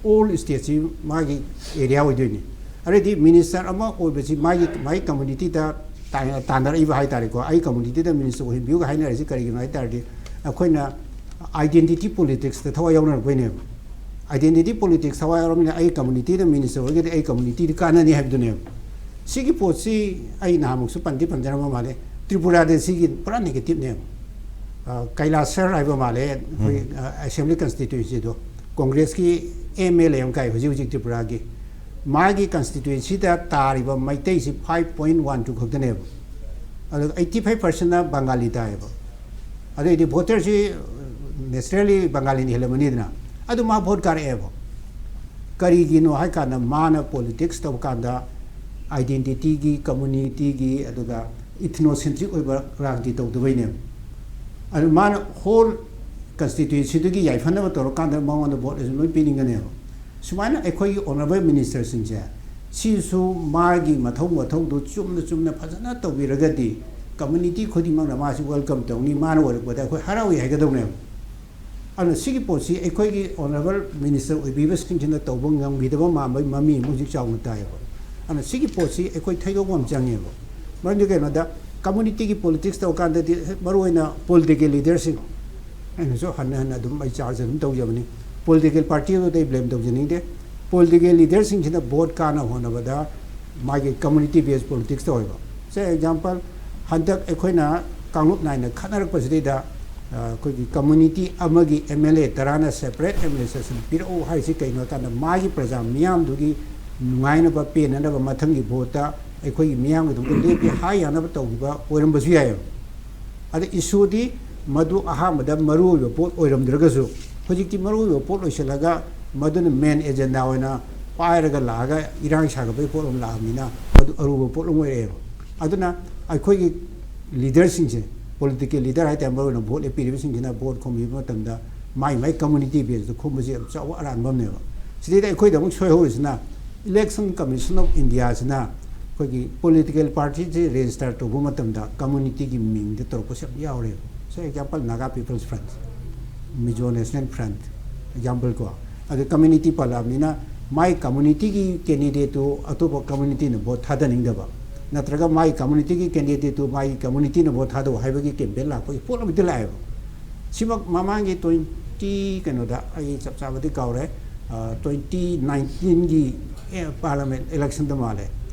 ꯑꯣꯜ ꯁ꯭ꯇꯦꯠꯁꯤ ꯃꯥꯒꯤ ꯑꯦꯔꯤꯌꯥ ꯑꯣꯏꯗꯣꯏꯅꯤ꯫ ꯑꯗꯩꯗꯤ ꯃꯤꯅꯤꯁꯇꯔ ꯑꯃ ꯑꯣꯏꯕꯁꯤ ꯃꯥꯒꯤ, ꯃꯥꯒꯤ ꯀꯝꯃꯨꯅꯤꯇꯤꯗ ꯇꯥꯏ-, ꯇꯥꯟꯅꯔꯛꯏꯕ ꯍꯥꯏ ꯇꯥꯔꯦꯀꯣ꯫ ꯑꯩ ꯀꯝꯃꯨꯅꯤꯇꯤꯗ ꯃꯤꯅꯤꯁꯇꯔ ꯑꯣꯏꯍꯟꯕꯤꯌꯨꯒ ꯍꯥꯏꯅꯔꯤꯁꯤ ꯀꯔꯤꯒꯤꯅꯣ ꯍꯥꯏ ꯇꯥꯔꯗꯤ, ꯑꯩꯈꯣꯏꯅ ꯑꯥꯏꯗꯦꯟꯇꯤꯇꯤ ꯄꯣꯂꯤꯇꯤꯛꯁꯇ ꯊꯋꯥꯏ ꯌꯥꯎꯅꯔꯛꯄꯩꯅꯦꯕ꯫ ꯑꯥꯏꯗꯦꯟꯇꯤꯇꯤ ꯄꯣꯂꯤꯇꯤꯛꯁ ꯊꯋꯥꯏ ꯌꯥꯎꯔꯕꯅꯤꯅ ꯑꯩ ꯀꯝꯃꯨꯅꯤꯇꯤꯗ ꯃꯤꯅꯤꯁꯇꯔ ꯑꯣꯏꯔꯒꯗꯤ ꯑꯩ ꯀꯝꯃꯨꯅꯤꯇꯤꯗ ꯀꯥꯟꯅꯅꯤ ꯍꯥꯏꯕꯗꯨꯅꯦꯕ꯫ ꯁꯤꯒꯤ ꯄꯣꯠꯁꯤ ꯑꯩ ꯅꯍꯥꯟꯃꯨꯛꯁꯨ ꯄꯟꯗꯤ ꯄꯟꯖꯔꯝꯕ ꯃꯥꯜꯂꯦ, ꯇ꯭ꯔꯤꯄꯨꯔꯥꯗ ꯁꯤꯒꯤ ꯄꯨꯔꯥ ꯅꯦꯒꯦꯇꯤꯞꯅꯦꯕ꯫ ꯑ, ꯀꯩꯂꯥꯁꯔ ꯍꯥꯏꯕ ꯃꯥꯜꯂꯦ ꯑꯩꯈꯣꯏ, ꯑ, ꯑꯦꯁꯦꯝꯕ꯭ꯂꯤ ꯀꯟꯁꯇꯤꯇ꯭ꯋꯦꯟꯁꯤꯗꯣ, ꯀꯣꯡꯒ꯭ꯔꯦꯁꯀꯤ ꯑꯦꯝ ꯑꯦꯜ ꯑꯦ ꯑꯃ ꯀꯥꯏ ꯍꯧꯖꯤꯛ ꯍꯧꯖꯤꯛ ꯇ꯭ꯔꯤꯄꯨꯔꯥꯒꯤ꯫ ꯃꯥꯒꯤ ꯀꯟꯁꯇꯤꯇ꯭ꯋꯦꯟꯁꯤꯗ ꯇꯥꯔꯤꯕ ꯃꯩꯇꯩꯁꯤ ꯐꯥꯏꯚ ꯄꯣꯏꯟ ꯋꯥꯟ ꯇꯨ ꯈꯛꯇꯅꯦꯕ꯫ ꯑꯗꯨꯒ ꯑꯩꯠꯇꯤ ꯐꯥꯏꯚ ꯄꯥꯔꯁꯦꯟꯅ ꯕꯪꯒꯥꯂꯤ ꯇꯥꯏꯌꯦꯕ꯫ ꯑꯗꯩꯗꯤ ꯚꯣꯇꯔꯁꯤ ꯅꯦꯆꯔꯦꯂꯤ ꯕꯪꯒꯥꯂꯤꯅ ꯍꯦꯜꯂꯝꯃꯅꯤꯗꯅ, ꯑꯗꯨ ꯃꯥ ꯚꯣꯠ ꯀꯥꯔꯛꯑꯦꯕ꯫ ꯀꯔꯤꯒꯤꯅꯣ ꯍꯥꯏ ꯀꯥꯟꯗ ꯃꯥꯅ ꯄꯣꯂꯤꯇꯤꯛꯁ ꯇꯧꯕ ꯀꯥꯟꯗ ꯑꯥꯏꯗꯦꯟꯇꯤꯇꯤꯒꯤ, ꯀꯝꯃꯨꯅꯤꯇꯤꯒꯤ, ꯑꯗꯨꯒ ꯏꯊꯅꯣꯁꯦꯟꯇ꯭ꯔꯤꯛ ꯑꯣꯏꯕ ꯔꯥꯖꯅꯤꯇꯤ ꯇꯧꯗꯕꯩꯅꯦꯕ꯫ ꯑꯗꯨ ꯃꯥꯅ ꯍꯣꯜ ꯀꯟꯁꯇꯤꯇ꯭ꯋꯦꯟꯁꯤꯗꯨꯒꯤ ꯌꯥꯏꯐꯅꯕ ꯇꯧꯔꯀꯥꯟꯗ ꯃꯉꯣꯟꯗ ꯚꯣꯠ ꯑꯁꯤ ꯂꯣꯏ ꯄꯤꯅꯤꯡꯒꯅꯦꯕ꯫ ꯁꯨꯃꯥꯏꯅ ꯑꯩꯈꯣꯏꯒꯤ ꯑꯣꯅꯔꯦꯕꯜ ꯃꯤꯅꯤꯁꯇꯔꯁꯤꯡꯁꯦ ꯁꯤꯁꯨ ꯃꯥꯒꯤ ꯃꯊꯧ ꯃꯊꯧꯗꯨ ꯆꯨꯝꯅ ꯆꯨꯝꯅ ꯐꯖꯅ ꯇꯧꯕꯤꯔꯒꯗꯤ ꯀꯝꯃꯨꯅꯤꯇꯤ ꯈꯨꯗꯤꯡꯃꯛꯅ ꯃꯥꯁꯤ ꯋꯦꯜꯀꯝ ꯇꯧꯅꯤ, ꯃꯥꯅ ꯑꯣꯏꯔꯛꯄꯗ ꯑꯩꯈꯣꯏ ꯍꯔꯥꯎꯏ ꯍꯥꯏꯒꯗꯧꯅꯦꯕ꯫ ꯑꯗꯨꯅ ꯁꯤꯒꯤ ꯄꯣꯠꯁꯤ ꯑꯩꯈꯣꯏꯒꯤ ꯑꯣꯅꯔꯦꯕꯜ ꯃꯤꯅꯤꯁꯇꯔ ꯑꯣꯏꯕꯤꯕꯁꯤꯡꯁꯤꯅ ꯇꯧꯕ ꯉꯝꯈꯤꯗꯕ ꯃꯥꯟꯕꯒꯤ ꯃꯃꯤ ꯑꯃ ꯍꯧꯖꯤꯛ ꯆꯥꯎꯅ ꯇꯥꯏꯌꯦꯕ꯫ ꯑꯗꯨꯅ ꯁꯤꯒꯤ ꯄꯣꯠꯁꯤ ꯑꯩꯈꯣꯏ ꯊꯩꯗꯣꯛꯄ ꯑꯃ ꯆꯪꯉꯦꯕ꯫ ꯃꯔꯝꯗꯤ ꯀꯩꯅꯣꯗ, ꯀꯝꯃꯨꯅꯤꯇꯤꯒꯤ ꯄꯣꯂꯤꯇꯤꯛꯁ ꯇꯧꯔꯀꯥꯟꯗꯗꯤ ꯃꯔꯨꯑꯣꯏꯅ ꯄꯣꯂꯤꯇꯤꯀꯦꯜ ꯂꯤꯗꯔꯁꯤꯡ, ꯑꯩꯅꯁꯨ ꯍꯟꯅ ꯍꯟꯅ ꯑꯗꯨꯝ ꯑꯩ ꯆꯥꯔꯖ ꯑꯗꯨꯝ ꯇꯧꯖꯕꯅꯤ, ꯄꯣꯂꯤꯇꯤꯀꯦꯜ ꯄꯥꯔꯇꯤ ꯑꯗꯨꯗ ꯑꯩ ꯕ꯭ꯂꯦꯝ ꯇꯧꯖꯅꯤꯡꯗꯦ꯫ ꯄꯣꯂꯤꯇꯤꯀꯦꯜ ꯂꯤꯗꯔꯁꯤꯡꯁꯤꯅ ꯚꯣꯠ ꯀꯥꯅ ꯍꯣꯠꯅꯕꯗ ꯃꯥꯒꯤ ꯀꯝꯃꯨꯅꯤꯇꯤ ꯕꯦꯁ ꯄꯣꯂꯤꯇꯤꯛꯁ ꯇꯧꯋꯦꯕ꯫ ꯁꯦ ꯑꯦꯛꯖꯥꯝꯄꯜ, ꯍꯟꯗꯛ ꯑꯩꯈꯣꯏꯅ ꯀꯥꯡꯂꯨꯞ ꯅꯥꯏꯅ ꯈꯠꯅꯔꯛꯄꯁꯤꯗꯩꯗ, ꯑ, ꯑꯩꯈꯣꯏꯒꯤ ꯀꯝꯃꯨꯅꯤꯇꯤ ꯑꯃꯒꯤ ꯑꯦꯝ ꯑꯦꯜ ꯑꯦ ꯇꯔꯥꯅ ꯁꯦꯄꯔꯦꯠ ꯑꯦꯗꯃꯤꯅꯤꯁꯇ꯭ꯔꯦꯁꯟ ꯄꯤꯔꯛꯎ ꯍꯥꯏꯔꯤꯁꯤ ꯀꯩꯅꯣ ꯍꯥꯏ ꯀꯥꯟꯗ, ꯃꯥꯒꯤ ꯄ꯭ꯔꯖꯥ ꯃꯤꯌꯥꯝꯗꯨꯒꯤ ꯅꯨꯡꯉꯥꯏꯅꯕ, ꯄꯦꯟꯅꯅꯕ ꯃꯊꯪꯒꯤ ꯚꯣꯠꯇ ꯑꯩꯈꯣꯏꯒꯤ ꯃꯤꯌꯥꯝꯒꯤꯗꯃꯛꯇ ꯂꯦꯞꯀꯦ ꯍꯥꯏ ꯌꯥꯅꯕ ꯇꯧꯈꯤꯕ ꯑꯣꯏꯔꯝꯕꯁꯨ ꯌꯥꯏꯌꯦꯕ꯫ ꯑꯗ ꯏꯁꯨꯗꯤ ꯃꯗꯨ ꯑꯍꯥꯟꯕꯗ ꯃꯔꯨꯑꯣꯏꯕ ꯄꯣꯠ ꯑꯣꯏꯔꯝꯗ꯭ꯔꯒꯁꯨ, ꯍꯧꯖꯤꯛꯇꯤ ꯃꯔꯨꯑꯣꯏꯕ ꯄꯣꯠ ꯑꯣꯏꯁꯤꯜꯂꯒ ꯃꯗꯨꯅ ꯃꯦꯟ ꯑꯦꯖꯦꯟꯗꯥ ꯑꯣꯏꯅ ꯄꯥꯏꯔꯒ ꯂꯥꯛꯑꯒ ꯏꯔꯥꯡ ꯁꯥꯒꯠꯄꯒꯤ ꯄꯣꯠ ꯑꯃ ꯂꯥꯛꯑꯕꯅꯤꯅ, ꯃꯗꯨ ꯑꯔꯨꯕ ꯄꯣꯠ ꯑꯃ ꯑꯣꯏꯔꯛꯑꯦꯕ꯫ ꯑꯗꯨꯅ ꯑꯩꯈꯣꯏꯒꯤ ꯂꯤꯗꯔꯁꯤꯡꯁꯦ, ꯄꯣꯂꯤꯇꯤꯀꯦꯜ ꯂꯤꯗꯔ ꯍꯥꯏꯇꯥꯔꯦ, ꯃꯔꯨ ꯑꯣꯏꯅ ꯚꯣꯠ ꯂꯦꯞꯄꯤꯔꯤꯕꯁꯤꯡꯁꯤꯅ ꯚꯣꯠ ꯈꯣꯝꯕꯤꯕ ꯃꯇꯝꯗ ꯃꯥꯏ ꯃꯥꯏ ꯀꯝꯃꯨꯅꯤꯇꯤ ꯕꯦꯁꯇ ꯈꯣꯝꯕꯁꯦ ꯌꯥꯝ ꯆꯥꯎꯕ ꯑꯔꯥꯟꯕ ꯑꯃꯅꯦꯕ꯫ ꯁꯤꯗꯩꯗ ꯑꯩꯈꯣꯏꯗ ꯑꯃꯨꯛ ꯁꯣꯏꯍꯧꯔꯤꯁꯤꯅ, ꯏꯂꯦꯛꯁꯟ ꯀꯃꯤꯁꯟ ꯑꯣꯐ ꯏꯟꯗꯤꯌꯥꯁꯤꯅ ꯑꯩꯈꯣꯏꯒꯤ ꯄꯣꯂꯤꯇꯤꯀꯦꯜ ꯄꯥꯔꯇꯤꯁꯦ ꯔꯦꯖꯤꯁꯇꯔ ꯇꯧꯕ ꯃꯇꯝꯗ ꯀꯝꯃꯨꯅꯤꯇꯤꯒꯤ ꯃꯤꯡꯗ ꯇꯧꯔꯛꯄꯁꯦ ꯌꯥꯝ ꯌꯥꯎꯔꯦꯕ꯫ ꯁꯦ example, Naga people's front, Mizo national front, example ꯀꯣ꯫ ꯑꯗꯨ ꯀꯝꯃꯨꯅꯤꯇꯤ ꯄꯜꯂꯛꯑꯕꯅꯤꯅ, ꯃꯥꯏ ꯀꯝꯃꯨꯅꯤꯇꯤꯒꯤ ꯀꯦꯟꯗꯤꯗꯦꯠꯇꯨ ꯑꯇꯣꯞꯄ ꯀꯝꯃꯨꯅꯤꯇꯤꯅ ꯚꯣꯠ ꯊꯥꯗꯅꯤꯡꯗꯕ, ꯅꯠꯇ꯭ꯔꯒ ꯃꯥꯏ ꯀꯝꯃꯨꯅꯤꯇꯤꯒꯤ ꯀꯦꯟꯗꯤꯗꯦꯠꯇꯨ ꯃꯥꯏ ꯀꯝꯃꯨꯅꯤꯇꯤꯅ ꯚꯣꯠ ꯊꯥꯗꯧ ꯍꯥꯏꯕꯒꯤ ꯀꯦꯝꯄꯦꯟ ꯂꯥꯛꯄꯒꯤ ꯄꯣꯠ ꯑꯃꯗꯤ ꯂꯥꯛꯑꯦꯕ꯫ ꯁꯤꯃꯛ ꯃꯃꯥꯡꯒꯤ ꯇ꯭ꯋꯦꯟꯇꯤ, ꯀꯩꯅꯣꯗ, ꯑꯩ ꯆꯞ ꯆꯥꯕꯗꯤ ꯀꯥꯎꯔꯦ, ꯇ꯭ꯋꯦꯟꯇꯤ ꯅꯥꯏꯟꯇꯤꯟꯒꯤ ꯄꯥꯔꯂꯥꯃꯦꯟ ꯏꯂꯦꯛꯁꯟꯗ ꯃꯥꯜꯂꯦ꯫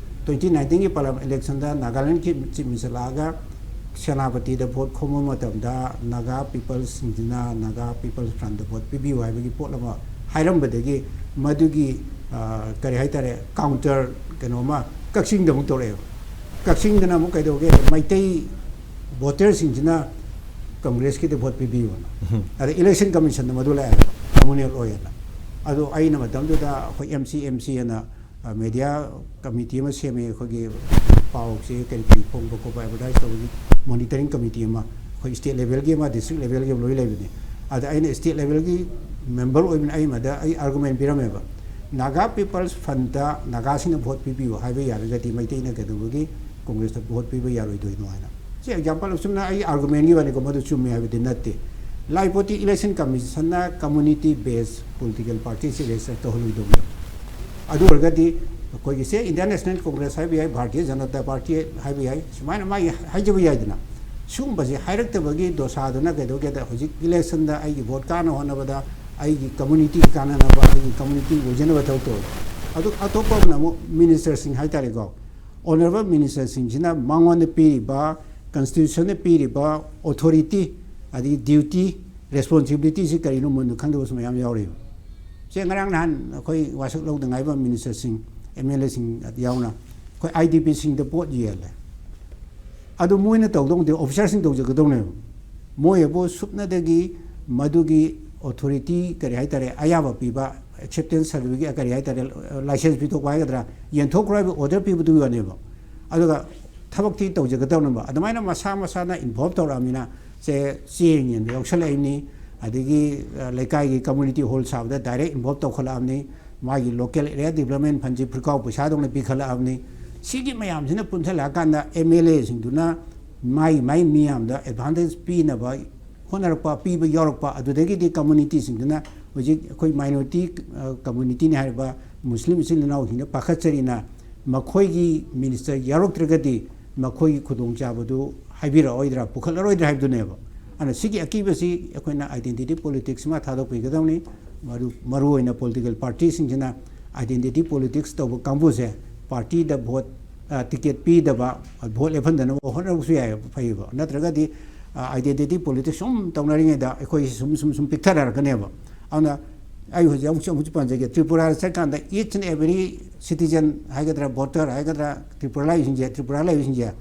ꯇ꯭ꯋꯦꯟꯇꯤ ꯅꯥꯏꯟꯇꯤꯟꯒꯤ ꯄꯥꯔꯂꯥꯃꯦꯟ ꯏꯂꯦꯛꯁꯟꯗ ꯅꯥꯒꯥꯂꯦꯟ ꯆꯤꯐ ꯃꯤꯅꯤꯁꯇꯔ ꯂꯥꯛꯑꯒ ꯁꯦꯅꯥꯄꯇꯤꯗ ꯚꯣꯠ ꯈꯣꯝꯕ ꯃꯇꯝꯗ ꯅꯥꯒꯥ ꯄꯤꯄꯜꯁꯁꯤꯡꯁꯤꯅ, ꯅꯥꯒꯥ ꯄꯤꯄꯜꯁ ꯐ꯭ꯔꯟꯠꯇ ꯚꯣꯠ ꯄꯤꯕꯤꯌꯨ ꯍꯥꯏꯕꯒꯤ ꯄꯣꯠ ꯑꯃ ꯍꯥꯏꯔꯝꯕꯗꯒꯤ, ꯃꯗꯨꯒꯤ, ꯑ, ꯀꯔꯤ ꯍꯥꯏꯇꯥꯔꯦ, ꯀꯥꯎꯟꯇꯔ ꯀꯩꯅꯣ ꯑꯃ ꯀꯛꯆꯤꯡꯗ ꯑꯃꯨꯛ ꯇꯧꯔꯛꯑꯦꯕ꯫ ꯀꯛꯆꯤꯡꯗꯅ ꯑꯃꯨꯛ ꯀꯩꯗꯧꯒꯦ, ꯃꯩꯇꯩ ꯚꯣꯇꯔꯁꯤꯡꯁꯤꯅ ꯀꯪꯒ꯭ꯔꯦꯁꯀꯤꯗ ꯚꯣꯠ ꯄꯤꯕꯤꯌꯨꯅ꯫ ꯑꯗ ꯏꯂꯦꯛꯁꯟ ꯀꯃꯤꯁꯟꯗ ꯃꯗꯨ ꯂꯥꯛꯑꯦꯕ, ꯀꯝꯃꯨꯅꯦꯜ ꯑꯣꯏꯌꯦꯅ꯫ ꯑꯗꯣ ꯑꯩꯅ ꯃꯇꯝꯗꯨꯗ ꯑꯩꯈꯣꯏ ꯑꯦꯝ ꯁꯤ ꯑꯦꯝ ꯁꯤ ꯑꯅ, ꯑ, ꯃꯦꯗꯤꯌꯥ ꯀꯃꯤꯇꯤ ꯑꯃ ꯁꯦꯝꯃꯦ, ꯑꯩꯈꯣꯏꯒꯤ ꯄꯥꯎꯁꯦ ꯀꯔꯤ ꯀꯔꯤ ꯐꯣꯡꯕ ꯈꯣꯠꯄ, ꯑꯦꯗꯚꯔꯇꯥꯏꯁ ꯇꯧꯕꯒꯤ ꯃꯣꯅꯤꯇꯔꯤꯡ ꯀꯃꯤꯇꯤ ꯑꯃ, ꯑꯩꯈꯣꯏ ꯁ꯭ꯇꯦꯠ ꯂꯦꯚꯦꯜꯒꯤ ꯑꯃ, ꯗꯤꯁꯇ꯭ꯔꯤꯛ ꯂꯦꯚꯦꯜꯒꯤ ꯑꯃ ꯂꯣꯏ ꯂꯩꯕꯅꯦ꯫ ꯑꯗ ꯑꯩꯅ ꯁ꯭ꯇꯦꯠ ꯂꯦꯚꯦꯜꯒꯤ ꯃꯦꯝꯕꯔ ꯑꯣꯏꯕꯅꯤꯅ ꯑꯩ ꯃꯗ ꯑꯩ ꯑꯥꯔꯒꯨꯃꯦꯟ ꯄꯤꯔꯝꯃꯦꯕ, ꯅꯥꯒꯥ ꯄꯤꯄꯜꯁ ꯐ꯭ꯔꯟꯠꯇ ꯅꯥꯒꯥꯁꯤꯡꯅ ꯚꯣꯠ ꯄꯤꯕꯤꯌꯨ ꯍꯥꯏꯕ ꯌꯥꯔꯒꯗꯤ ꯃꯩꯇꯩꯅ ꯀꯩꯗꯧꯕꯒꯤ ꯀꯣꯡꯒ꯭ꯔꯦꯁꯇ ꯚꯣꯠ ꯄꯤꯕ ꯌꯥꯔꯣꯏꯗꯣꯏꯅꯣ ꯍꯥꯏꯅ꯫ ꯁꯤ ꯑꯦꯛꯖꯥꯝꯄꯜ ꯑꯁꯨꯝꯅ ꯑꯩ ꯑꯥꯔꯒꯨꯃꯦꯟꯒꯤ ꯋꯥꯅꯤꯀꯣ, ꯃꯗꯨ ꯆꯨꯝꯃꯦ ꯍꯥꯏꯕꯗꯤ ꯅꯠꯇꯦ꯫ ꯂꯥꯏꯄꯣꯠꯇꯤ ꯏꯂꯦꯛꯁꯟ ꯀꯃꯤꯁꯟꯅ ꯀꯝꯃꯨꯅꯤꯇꯤ ꯕꯦꯁ ꯄꯣꯂꯤꯇꯤꯀꯦꯜ ꯄꯥꯔꯇꯤꯁꯤ ꯔꯦꯖꯤꯁꯇꯔ ꯇꯧꯍꯜꯂꯣꯏꯗꯧꯅꯦꯕ꯫ ꯑꯗꯨ ꯑꯣꯏꯔꯒꯗꯤ ꯑꯩꯈꯣꯏꯒꯤ ꯁꯦ ꯏꯟꯗꯤꯌꯥꯟ ꯅꯦꯁꯅꯦꯜ ꯀꯣꯡꯒ꯭ꯔꯦꯁ ꯍꯥꯏꯕ ꯌꯥꯏ, ꯚꯥꯔꯇꯤꯌ ꯖꯅꯇꯥ ꯄꯥꯔꯇꯤ ꯍꯥꯏꯕ ꯌꯥꯏ, ꯁꯨꯃꯥꯏꯅ ꯃꯥꯒꯤ ꯍꯥꯏꯖꯕ ꯌꯥꯏꯗꯅ꯫ ꯁꯤꯒꯨꯝꯕꯁꯦ ꯍꯥꯏꯔꯛꯇꯕꯒꯤ ꯗꯣꯁꯥꯗꯨꯅ ꯀꯩꯗꯧꯒꯦꯗ, ꯍꯧꯖꯤꯛ ꯏꯂꯦꯛꯁꯟꯗ ꯑꯩꯒꯤ ꯚꯣꯠ ꯀꯥꯅ ꯍꯣꯠꯅꯕꯗ ꯑꯩꯒꯤ ꯀꯝꯃꯨꯅꯤꯇꯤ ꯀꯥꯟꯅꯅꯕ, ꯑꯩꯒꯤ ꯀꯝꯃꯨꯅꯤꯇꯤ ꯑꯣꯏꯖꯅꯕ ꯊꯕꯛ ꯇꯧꯋꯦ꯫ ꯑꯗꯨ ꯑꯇꯣꯞꯄ ꯑꯃꯅ ꯑꯃꯨꯛ ꯃꯤꯅꯤꯁꯇꯔꯁꯤꯡ ꯍꯥꯏꯇꯥꯔꯦꯀꯣ, ꯑꯣꯅꯔꯦꯕꯜ ꯃꯤꯅꯤꯁꯇꯔꯁꯤꯡꯁꯤꯅ ꯃꯉꯣꯟꯗ ꯄꯤꯔꯤꯕ ꯀꯟꯁꯇꯤꯇ꯭ꯌꯨꯁꯟꯅ ꯄꯤꯔꯤꯕ ꯑꯣꯊꯣꯔꯤꯇꯤ, ꯑꯗꯒꯤ ꯗ꯭ꯌꯨꯇꯤ, ꯔꯦꯁꯄꯣꯟꯁꯤꯕꯤꯂꯤꯇꯤꯁꯤ ꯀꯔꯤꯅꯣ ꯃꯨꯟꯅ ꯈꯪꯗꯕꯁꯨ ꯃꯌꯥꯝ ꯌꯥꯎꯔꯤꯕ꯫ ꯁꯦ ꯉꯔꯥꯡ ꯅꯍꯥꯟ ꯑꯩꯈꯣꯏ ꯋꯥꯁꯛ ꯂꯧꯗ ꯉꯥꯏꯕ ꯃꯤꯅꯤꯁꯇꯔꯁꯤꯡ, ꯑꯦꯝ ꯑꯦꯜ ꯑꯦꯁꯤꯡ ꯌꯥꯎꯅ ꯑꯩꯈꯣꯏ ꯑꯥꯏ ꯗꯤ ꯄꯤꯁꯤꯡꯗ ꯄꯣꯠ ꯌꯦꯜꯂꯦ꯫ ꯑꯗꯨ ꯃꯣꯏꯅ ꯇꯧꯗꯧ ꯅꯠꯇꯦ, ꯑꯣꯐꯤꯁꯥꯔꯁꯤꯡ ꯇꯧꯖꯒꯗꯧꯅꯦꯕ꯫ ꯃꯣꯏ ꯑꯕꯨ ꯁꯨꯞꯅꯗꯒꯤ ꯃꯗꯨꯒꯤ ꯑꯣꯊꯣꯔꯤꯇꯤ, ꯀꯔꯤ ꯍꯥꯏꯇꯥꯔꯦ, ꯑꯌꯥꯕ ꯄꯤꯕ, ꯑꯦꯛꯁꯦꯞꯇꯦꯟꯁ ꯁꯥꯔꯇꯤꯐꯤꯀꯦꯠ, ꯀꯔꯤ ꯍꯥꯏꯇꯥꯔꯦ, ꯂꯥꯏꯁꯦꯟꯁ ꯄꯤꯊꯣꯛꯄ ꯍꯥꯏꯒꯗ꯭ꯔꯥ, ꯌꯦꯟꯊꯣꯛꯈ꯭ꯔꯣ ꯍꯥꯏꯕ ꯑꯣꯔꯗꯔ ꯄꯤꯕꯗꯨꯒꯤ ꯋꯥꯅꯦꯕ꯫ ꯑꯗꯨꯒ ꯊꯕꯛꯇꯤ ꯇꯧꯖꯒꯗꯧꯅꯦꯕ꯫ ꯑꯗꯨꯃꯥꯏꯅ ꯃꯁꯥ ꯃꯁꯥꯅ ꯏꯟꯚꯣꯜꯕ ꯇꯧꯔꯛꯑꯃꯤꯅ ꯁꯦ ꯆꯦꯡ ꯌꯦꯟꯕ ꯌꯥꯎꯁꯜꯂꯛꯏꯕꯅꯤ, ꯑꯗꯒꯤ ꯂꯩꯀꯥꯏꯒꯤ ꯀꯝꯃꯨꯅꯤꯇꯤ ꯍꯣꯜ ꯁꯥꯕꯗ ꯗꯥꯏꯔꯦꯛ ꯏꯟꯚꯣꯜꯕ ꯇꯧꯈꯠꯂꯛꯑꯕꯅꯤ, ꯃꯥꯒꯤ ꯂꯣꯀꯦꯜ ꯑꯦꯔꯤꯌꯥ ꯗꯤꯕꯂꯞꯃꯦꯟ ꯐꯟꯁꯤ ꯐꯨꯔꯤꯀꯥꯎ ꯄꯩꯁꯥꯗꯧꯅ ꯄꯤꯈꯠꯂꯛꯑꯕꯅꯤ꯫ ꯁꯤꯒꯤ ꯃꯌꯥꯝꯁꯤꯅ ꯄꯨꯟꯁꯤꯜꯂꯛꯑꯀꯥꯟꯗ ꯑꯦꯝ ꯑꯦꯜ ꯑꯦꯁꯤꯡꯗꯨꯅ ꯃꯥꯏ ꯃꯥꯏ ꯃꯤꯌꯥꯝꯗ ꯑꯦꯗꯚꯥꯟꯇꯦꯖ ꯄꯤꯅꯕ ꯍꯣꯠꯅꯔꯛꯄ, ꯄꯤꯕ ꯌꯥꯎꯔꯛꯄ, ꯑꯗꯨꯗꯒꯤꯗꯤ ꯀꯝꯃꯨꯅꯤꯇꯤꯁꯤꯡꯗꯨꯅ ꯍꯧꯖꯤꯛ ꯑꯩꯈꯣꯏ ꯃꯥꯏꯅꯣꯔꯤꯇꯤ ꯀꯝꯃꯨꯅꯤꯇꯤꯅꯤ ꯍꯥꯏꯔꯤꯕ ꯃꯨꯁꯂꯤꯝ ꯏꯆꯤꯜ ꯏꯅꯥꯎꯁꯤꯡꯅ ꯄꯥꯈꯠꯆꯔꯤꯅ ꯃꯈꯣꯏꯒꯤ ꯃꯤꯅꯤꯁꯇꯔ ꯌꯥꯎꯔꯛꯇ꯭ꯔꯒꯗꯤ ꯃꯈꯣꯏꯒꯤ ꯈꯨꯗꯣꯡꯆꯥꯕꯗꯨ ꯍꯥꯏꯕꯤꯔꯛꯑꯣꯏꯗ꯭ꯔꯥ, ꯄꯨꯈꯠꯂꯔꯣꯏꯗ꯭ꯔꯥ ꯍꯥꯏꯕꯗꯨꯅꯦꯕ꯫ ꯑꯗꯨꯅ ꯁꯤꯒꯤ ꯑꯀꯤꯕꯁꯤ ꯑꯩꯈꯣꯏꯅ ꯑꯥꯏꯗꯦꯟꯇꯤꯇꯤ ꯄꯣꯂꯤꯇꯤꯛꯁ ꯑꯃ ꯊꯥꯗꯣꯛꯄꯤꯒꯗꯕꯅꯤ꯫ ꯃꯔꯨ ꯃꯔꯨꯑꯣꯏꯅ ꯄꯣꯂꯤꯇꯤꯀꯦꯜ ꯄꯥꯔꯇꯤꯁꯤꯡꯁꯤꯅ ꯑꯥꯏꯗꯦꯟꯇꯤꯇꯤ ꯄꯣꯂꯤꯇꯤꯛꯁ ꯇꯧꯕ ꯀꯥꯡꯕꯨꯁꯦ ꯄꯥꯔꯇꯤꯗ ꯚꯣꯠ, ꯑ, ꯇꯤꯀꯦꯠ ꯄꯤꯗꯕ, ꯚꯣꯠ ꯂꯦꯞꯍꯟꯗꯅꯕ ꯍꯣꯠꯅꯕꯁꯨ ꯌꯥꯏ, ꯐꯩꯌꯦꯕ꯫ ꯅꯠꯇ꯭ꯔꯒꯗꯤ, ꯑ, ꯑꯥꯏꯗꯦꯟꯇꯤꯇꯤ ꯄꯣꯂꯤꯇꯤꯛꯁ ꯁꯨꯝ ꯇꯧꯅꯔꯤꯉꯩꯗ ꯑꯩꯈꯣꯏꯁꯤ ꯁꯨꯝ ꯁꯨꯝ ꯁꯨꯝ ꯄꯤꯛꯊꯔꯛꯀꯅꯦꯕ꯫ ꯑꯗꯨꯅ ꯑꯩ ꯍꯧꯖꯤꯛ ꯑꯃꯨꯛꯁꯨ ꯑꯃꯨꯛꯁꯨ ꯄꯟꯖꯒꯦ, ꯇ꯭ꯔꯤꯄꯨꯔꯥꯗ ꯆꯠꯀꯥꯟꯗ each and every citizen ꯍꯥꯏꯒꯗ꯭ꯔꯥ, ꯚꯣꯇꯔ ꯍꯥꯏꯒꯗ꯭ꯔꯥ, ꯇ꯭ꯔꯤꯄꯨꯔꯥ ꯂꯩꯕꯁꯤꯡꯁꯦ, ꯇ꯭ꯔꯤꯄꯨꯔꯥ ꯂꯩꯕꯁꯤꯡꯁꯦ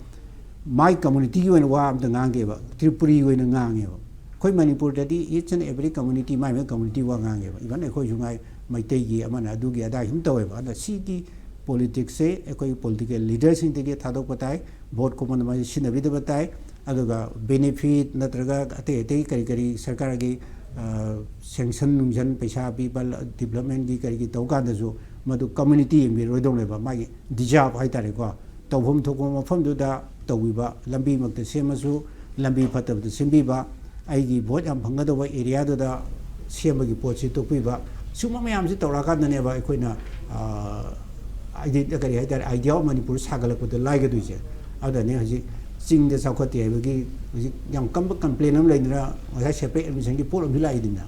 ꯃꯥꯏ ꯀꯝꯃꯨꯅꯤꯇꯤꯒꯤ ꯑꯣꯏꯅ ꯋꯥ ꯑꯝꯇ ꯉꯥꯡꯗꯦꯕ, ꯇ꯭ꯔꯤꯄꯨꯔꯤꯒꯤ ꯑꯣꯏꯅ ꯉꯥꯡꯉꯦꯕ꯫ ꯑꯩꯈꯣꯏ ꯃꯅꯤꯄꯨꯔꯗꯗꯤ each and every community my my community ꯋꯥ ꯉꯥꯡꯉꯦꯕ꯫ Even ꯑꯩꯈꯣꯏꯁꯨ ꯉꯥꯏ, ꯃꯩꯇꯩꯒꯤ ꯑꯃꯅ ꯑꯗꯨꯒꯤ ꯑꯗꯥꯒꯤ ꯁꯨꯝ ꯇꯧꯋꯦꯕ꯫ ꯑꯗꯨꯅ ꯁꯤꯒꯤ ꯄꯣꯂꯤꯇꯤꯛꯁꯁꯦ ꯑꯩꯈꯣꯏ ꯄꯣꯂꯤꯇꯤꯀꯦꯜ ꯂꯤꯗꯔꯁꯤꯡꯗꯒꯤ ꯊꯥꯗꯣꯛꯄ ꯇꯥꯏ, ꯚꯣꯠ ꯈꯣꯝꯕꯗ ꯃꯥꯁꯦ ꯁꯤꯖꯤꯟꯅꯕꯤꯗꯕ ꯇꯥꯏ꯫ ꯑꯗꯨꯒ ꯕꯦꯅꯤꯐꯤꯠ ꯅꯠꯇ꯭ꯔꯒ ꯑꯇꯩ ꯑꯇꯩ ꯀꯔꯤ ꯀꯔꯤ ꯁꯔꯀꯥꯔꯒꯤ, ꯑ, ꯁꯦꯡꯁꯟ ꯅꯨꯡꯁꯟ ꯄꯩꯁꯥ ꯄꯤꯕ, ꯗꯤꯕꯂꯞꯃꯦꯟꯒꯤ ꯀꯔꯤꯒꯤ ꯇꯧ ꯀꯥꯟꯗꯁꯨ ꯃꯗꯨ ꯀꯝꯃꯨꯅꯤꯇꯤ ꯌꯦꯡꯕꯤꯔꯣꯏꯗꯧꯅꯦꯕ, ꯃꯥꯒꯤ ꯗꯤꯖꯥꯔꯕ ꯍꯥꯏꯇꯥꯔꯦꯀꯣ꯫ ꯇꯧꯐꯝ ꯊꯣꯛꯄ ꯃꯐꯝꯗꯨꯗ ꯇꯧꯕꯤꯕ, ꯂꯝꯕꯤꯃꯛꯇ ꯁꯦꯝꯃꯁꯨ ꯂꯝꯕꯤ ꯐꯠꯇꯕꯗ ꯁꯦꯝꯕꯤꯕ, ꯑꯩꯒꯤ ꯚꯣꯠ ꯌꯥꯝ ꯐꯪꯒꯗꯧꯕ ꯑꯦꯔꯤꯌꯥꯗꯨꯗ ꯁꯦꯝꯕꯒꯤ ꯄꯣꯠꯁꯤ ꯇꯣꯛꯄꯤꯕ, ꯁꯤꯒꯨꯝꯕ ꯃꯌꯥꯝꯁꯤ ꯇꯧꯔꯛꯑꯀꯥꯟꯗꯅꯦꯕ ꯑꯩꯈꯣꯏꯅ, ꯑ, ꯑꯥꯏꯗꯤ-, ꯀꯔꯤ ꯍꯥꯏꯇꯥꯔꯦ, Idea of Manipur ꯁꯥꯒꯠꯂꯛꯄꯗ ꯂꯥꯏꯒꯗꯣꯏꯁꯦ꯫ ꯑꯗꯨꯅꯤ ꯍꯧꯖꯤꯛ ꯆꯤꯡꯗ ꯆꯥꯎꯈꯠꯇꯦ ꯍꯥꯏꯕꯒꯤ ꯍꯧꯖꯤꯛ ꯌꯥꯝ ꯀꯟꯕ ꯀꯝꯄ꯭ꯂꯦꯟ ꯑꯃ ꯂꯩꯗꯅ, ꯉꯁꯥꯏ ꯁꯦꯄꯔꯦꯠ ꯑꯦꯗꯃꯤꯅꯤꯁꯇ꯭ꯔꯦꯁꯟꯒꯤ ꯄꯣꯠ ꯑꯃꯁꯨ ꯂꯥꯛꯏꯗꯅ꯫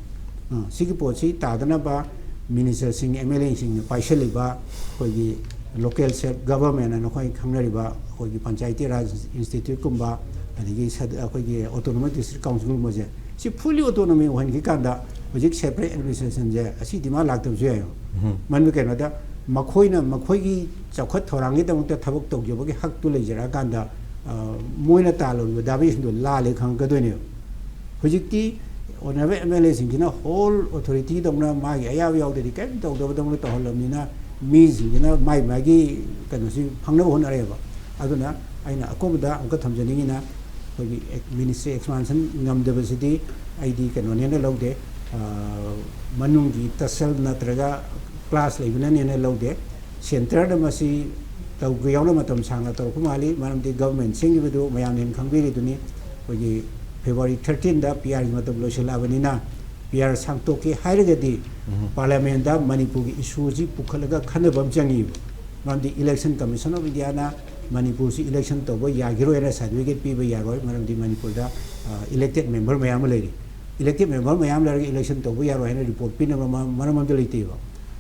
ꯑ, ꯁꯤꯒꯤ ꯄꯣꯠꯁꯤ ꯇꯥꯗꯅꯕ ꯃꯤꯅꯤꯁꯇꯔꯁꯤꯡ, ꯑꯦꯝ ꯑꯦꯜ ꯑꯦꯁꯤꯡꯅ ꯄꯥꯏꯁꯤꯜꯂꯤꯕ ꯑꯩꯈꯣꯏꯒꯤ ꯂꯣꯀꯦꯜ ꯁꯦꯜꯐ ꯒꯚꯔꯟꯃꯦꯟ ꯍꯥꯏꯅ ꯑꯩꯈꯣꯏ ꯈꯪꯅꯔꯤꯕ ꯑꯩꯈꯣꯏꯒꯤ ꯄꯟꯆꯥꯌꯇꯤ ꯔꯥꯖ ꯏꯟꯁꯇꯤꯇ꯭ꯌꯨꯠꯀꯨꯝꯕ, ꯑꯗꯒꯤ ꯁꯦ-, ꯑꯩꯈꯣꯏꯒꯤ ꯑꯣꯇꯣꯅꯣꯃꯁ ꯗꯤꯁꯇ꯭ꯔꯤꯛ ꯀꯥꯎꯟꯁꯤꯜꯒꯨꯝꯕꯁꯦ, ꯁꯤ ꯐꯨꯜꯂꯤ ꯑꯣꯇꯣꯅꯣꯃꯤ ꯑꯣꯏꯍꯟꯈꯤ ꯀꯥꯟꯗ ꯍꯧꯖꯤꯛ ꯁꯦꯄꯔꯦꯠ ꯑꯦꯗꯃꯤꯅꯤꯁꯇ꯭ꯔꯦꯁꯟꯁꯦ ꯑꯁꯤ ꯗꯤꯃꯥꯟ ꯂꯥꯛꯇꯕꯁꯨ ꯌꯥꯏꯌꯦꯕ꯫ ꯎꯝ꯫ ꯃꯔꯝꯗꯤ ꯀꯩꯅꯣꯗ ꯃꯈꯣꯏꯅ ꯃꯈꯣꯏꯒꯤ ꯆꯥꯎꯈꯠ ꯊꯧꯔꯥꯡꯒꯤꯗꯃꯛꯇ ꯊꯕꯛ ꯇꯧꯖꯕꯒꯤ ꯍꯛꯇꯨ ꯂꯩꯖꯔꯛꯑꯀꯥꯟꯗ, ꯑ, ꯃꯣꯏꯅ ꯇꯥꯜꯂꯨꯔꯤꯕ ꯗꯥꯕꯤꯁꯤꯡꯗꯣ ꯂꯥꯜꯂꯦ ꯈꯪꯉꯛꯀꯗꯣꯏꯅꯦꯕ꯫ ꯍꯧꯖꯤꯛꯇꯤ ꯑꯣꯅꯔꯦꯕꯜ ꯑꯦꯝ ꯑꯦꯜ ꯑꯦꯁꯤꯡꯁꯤꯅ ꯍꯣꯜ ꯑꯣꯊꯣꯔꯤꯇꯤꯗꯧꯅ ꯃꯥꯒꯤ ꯑꯌꯥꯕ ꯌꯥꯎꯗ꯭ꯔꯗꯤ ꯀꯔꯤꯝ ꯇꯧꯗꯕꯗꯧꯅ ꯇꯧꯍꯜꯂꯕꯅꯤꯅ ꯃꯤꯁꯤꯡꯁꯤꯅ ꯃꯥꯏ ꯃꯥꯒꯤ ꯀꯩꯅꯣꯁꯤ ꯐꯪꯅꯕ ꯍꯣꯠꯅꯔꯦꯕ꯫ ꯑꯗꯨꯅ ꯑꯩꯅ ꯑꯀꯨꯞꯄꯗ ꯑꯃꯨꯛꯀ ꯊꯝꯖꯅꯤꯡꯉꯤꯅ, ꯑꯩꯈꯣꯏꯒꯤ ministry expansion ꯉꯝꯗꯕꯁꯤꯗꯤ ꯑꯩꯗꯤ ꯀꯩꯅꯣꯅꯦꯅ ꯂꯧꯗꯦ, ꯑ, ꯃꯅꯨꯡꯒꯤ tussle ꯅꯠꯇ꯭ꯔꯒ clash ꯂꯩꯕꯅꯅꯦꯅ ꯂꯧꯗꯦ꯫ Centreꯗ ꯃꯁꯤ ꯇꯧꯒꯦ ꯌꯥꯎꯅ ꯃꯇꯝ ꯁꯥꯡꯅ ꯇꯧꯔꯛꯄ ꯃꯥꯜꯂꯤ, ꯃꯔꯝꯗꯤ government ꯁꯦꯝꯈꯤꯕꯗꯨ ꯃꯌꯥꯝꯅ ꯍꯦꯟꯅ ꯈꯪꯕꯤꯔꯤꯗꯨꯅꯤ꯫ ꯑꯩꯈꯣꯏꯒꯤ February thirteenꯗ PRꯒꯤ ꯃꯇꯝ ꯂꯣꯏꯁꯤꯜꯂꯛꯑꯕꯅꯤꯅ, PR ꯁꯥꯡꯇꯣꯛꯀꯦ ꯍꯥꯏꯔꯒꯗꯤ parliamentꯗ ꯃꯅꯤꯄꯨꯔꯒꯤ issueꯁꯤ ꯄꯨꯈꯠꯂꯒ ꯈꯟꯅꯕ ꯑꯃ ꯆꯪꯉꯤꯕ꯫ ꯃꯔꯝꯗꯤ Election Commission of Indiaꯅ ꯃꯅꯤꯄꯨꯔꯁꯤ election ꯇꯧꯕ ꯌꯥꯈꯤꯔꯣꯏ ꯍꯥꯏꯅ certificate ꯄꯤꯕ ꯌꯥꯔꯣꯏ, ꯃꯔꯝꯗꯤ ꯃꯅꯤꯄꯨꯔꯗ, ꯑ, elected member ꯃꯌꯥꯝ ꯑꯃ ꯂꯩꯔꯤ꯫ Elected member ꯃꯌꯥꯝ ꯂꯩꯔꯒ election ꯇꯧꯕ ꯌꯥꯔꯣꯏ ꯍꯥꯏꯅ report ꯄꯤꯅꯕ ꯃ-, ꯃꯔꯝ ꯑꯝꯇ ꯂꯩꯇꯦꯕ꯫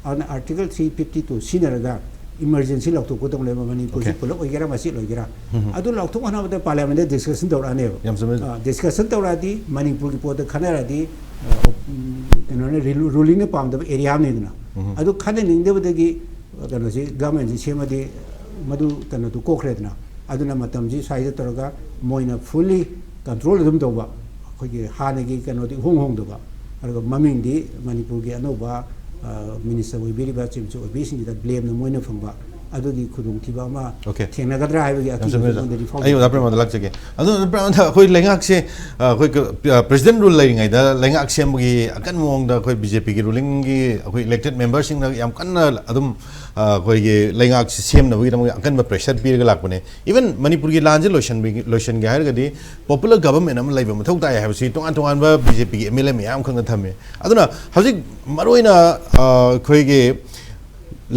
ꯑꯗꯨꯅ Article three fifty two ꯁꯤꯖꯤꯟꯅꯔꯒ emergency ꯂꯥꯎꯊꯣꯛꯀꯗꯧꯅꯦꯕ, ꯃꯅꯤꯄꯨꯔꯁꯤ Okay. ꯄꯨꯂꯞ ꯑꯣꯏꯒꯦꯔꯥ ꯃꯆꯦꯠ ꯑꯣꯏꯒꯦꯔꯥ꯫ ꯎꯝ. ꯑꯗꯨ ꯂꯥꯎꯊꯣꯛꯅꯕꯗ parliamentꯗ discussion ꯇꯧꯔꯛꯑꯅꯦꯕ꯫ ꯌꯥꯝ ꯆꯨꯝꯃꯦ꯫ ꯑ, discussion ꯇꯧꯔꯛꯑꯗꯤ ꯃꯅꯤꯄꯨꯔꯒꯤ ꯄꯣꯠꯇ ꯈꯟꯅꯔꯗꯤ, ꯑ, ꯎꯝ, ꯀꯩꯅꯣꯅ, rulingꯅ ꯄꯥꯝꯗꯕ area ꯑꯃꯅꯤꯗꯅ꯫ ꯎꯝ. ꯑꯗꯨ ꯈꯟꯅꯅꯤꯡꯗꯕꯗꯒꯤ ꯀꯩꯅꯣꯁꯤ, governmentꯁꯤ ꯁꯦꯝꯃꯗꯤ ꯃꯗꯨ ꯀꯩꯅꯣꯗꯨ ꯀꯣꯛꯈ꯭ꯔꯦꯗꯅ꯫ ꯑꯗꯨꯅ ꯃꯇꯝꯁꯤ ꯁ꯭ꯋꯥꯏꯗ ꯇꯧꯔꯒ ꯃꯣꯏꯅ fully control ꯑꯗꯨꯝ ꯇꯧꯕ, ꯑꯩꯈꯣꯏꯒꯤ ꯍꯥꯟꯅꯒꯤ ꯀꯩꯅꯣꯗꯤ ꯏꯍꯣꯡ ꯍꯣꯡꯗꯕ, ꯑꯗꯨꯒ ꯃꯃꯤꯡꯗꯤ ꯃꯅꯤꯄꯨꯔꯒꯤ ꯑꯅꯧꯕ, ꯑ, minister ꯑꯣꯏꯕꯤꯔꯤꯕ, chief minister ꯑꯣꯏꯕꯤꯁꯤꯡꯁꯤꯗ blameꯅ ꯃꯣꯏꯅ ꯐꯪꯕ, ꯑꯗꯨꯒꯤ ꯈꯨꯗꯣꯡꯊꯤꯕ ꯑꯃ Okay. ꯊꯦꯡꯅꯒꯗ꯭ꯔꯥ ꯍꯥꯏꯕꯒꯤ ꯌꯥꯝ ꯑꯀꯤꯕꯁꯨ ꯆꯨꯝꯃꯦ, ꯑꯣꯖꯥ꯫ ꯑꯩꯉꯣꯟꯗꯗꯤ ꯐꯥꯎꯖꯩ꯫ ꯑꯩ ꯑꯣꯖꯥ ꯄ꯭ꯔꯦꯃꯥꯅꯟꯗ ꯂꯥꯛꯆꯒꯦ꯫ ꯑꯗꯣ ꯑꯣꯖꯥ ꯄ꯭ꯔꯦꯃꯥꯅꯟꯗ, ꯑꯩꯈꯣꯏ ꯂꯩꯉꯥꯛꯁꯦ, ꯑ, ꯑꯩꯈꯣꯏ ꯀ-, ꯑ, president rule ꯂꯩꯔꯤꯉꯩꯗ ꯂꯩꯉꯥꯛ ꯁꯦꯝꯕꯒꯤ ꯑꯀꯟꯕ ꯃꯑꯣꯡꯗ ꯑꯩꯈꯣꯏ BJPꯒꯤ rulingꯒꯤ ꯑꯩꯈꯣꯏ elected memberꯁꯤꯡꯅ ꯌꯥꯝ ꯀꯟꯅ ꯑꯗꯨꯝ, ꯑ, ꯑꯩꯈꯣꯏꯒꯤ ꯂꯩꯉꯥꯛꯁꯤ ꯁꯦꯝꯅꯕꯒꯤꯗꯃꯛ ꯑꯀꯟꯕ pressure ꯄꯤꯔꯒ ꯂꯥꯛꯄꯅꯦ꯫ Even ꯃꯅꯤꯄꯨꯔꯒꯤ ꯂꯥꯟꯁꯦ ꯂꯣꯏꯁꯤꯟꯕꯤꯒꯤ-, ꯂꯣꯏꯁꯤꯟꯒꯦ ꯍꯥꯏꯔꯒꯗꯤ popular government ꯑꯃ ꯂꯩꯕ ꯃꯊꯧ ꯇꯥꯏ ꯍꯥꯏꯕꯁꯤ ꯇꯣꯉꯥꯟ ꯇꯣꯉꯥꯟꯕ BJPꯒꯤ MLA ꯃꯌꯥꯝ ꯈꯪꯅ ꯊꯝꯃꯦ꯫ ꯑꯗꯨꯅ ꯍꯧꯖꯤꯛ ꯃꯔꯨꯑꯣꯏꯅ, ꯑ, ꯑꯩꯈꯣꯏꯒꯤ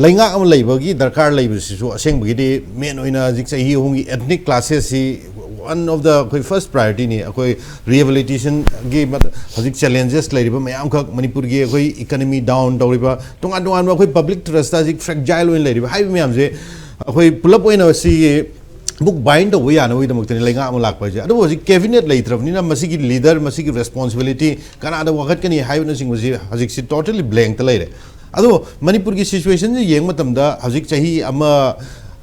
ꯂꯩꯉꯥꯛ ꯑꯃ ꯂꯩꯕꯒꯤ ꯗꯔꯀꯥꯔ ꯂꯩꯕꯁꯤꯁꯨ ꯑꯁꯦꯡꯕꯒꯤꯗꯤ main ꯑꯣꯏꯅ ꯍꯧꯖꯤꯛ ꯆꯍꯤ ꯑꯍꯨꯝꯒꯤ ethnic clashꯁꯤ one of the ꯑꯩꯈꯣꯏ first priorityꯅꯤ꯫ ꯑꯩꯈꯣꯏ rehabilitationꯒꯤ ꯃꯠ-, ꯍꯧꯖꯤꯛ challenges ꯂꯩꯔꯤꯕ ꯃꯌꯥꯝꯈꯛ, ꯃꯅꯤꯄꯨꯔꯒꯤ ꯑꯩꯈꯣꯏ economy down ꯇꯧꯔꯤꯕ, ꯇꯣꯉꯥꯟ ꯇꯣꯉꯥꯟꯕ ꯑꯩꯈꯣꯏ public trustꯇ ꯍꯧꯖꯤꯛ fragile ꯑꯣꯏꯅ ꯂꯩꯔꯤꯕ ꯍꯥꯏꯕ ꯃꯌꯥꯝꯁꯦ ꯑꯩꯈꯣꯏ ꯄꯨꯂꯞ ꯑꯣꯏꯅ ꯁꯤꯒꯤ book bind ꯇꯧꯕ ꯌꯥꯅꯕꯒꯤꯗꯃꯛꯇꯅꯤ ꯂꯩꯉꯥꯛ ꯑꯃ ꯂꯥꯛꯄ ꯍꯥꯏꯁꯦ꯫ ꯑꯗꯨꯕꯨ ꯍꯧꯖꯤꯛ cabinet ꯂꯩꯇ꯭ꯔꯕꯅꯤꯅ ꯃꯁꯤꯒꯤ leader, ꯃꯁꯤꯒꯤ responsibility ꯀꯅꯥꯗ ꯋꯥꯀꯠꯀꯅꯤ ꯍꯥꯏꯕꯅꯆꯤꯡꯕꯁꯤ ꯍꯧꯖꯤꯛꯁꯤ totally blankꯇ ꯂꯩꯔꯦ꯫ ꯑꯗꯨꯕꯨ ꯃꯅꯤꯄꯨꯔꯒꯤ situationꯁꯤ ꯌꯦꯡꯕ ꯃꯇꯝꯗ ꯍꯧꯖꯤꯛ ꯆꯍꯤ ꯑꯃ,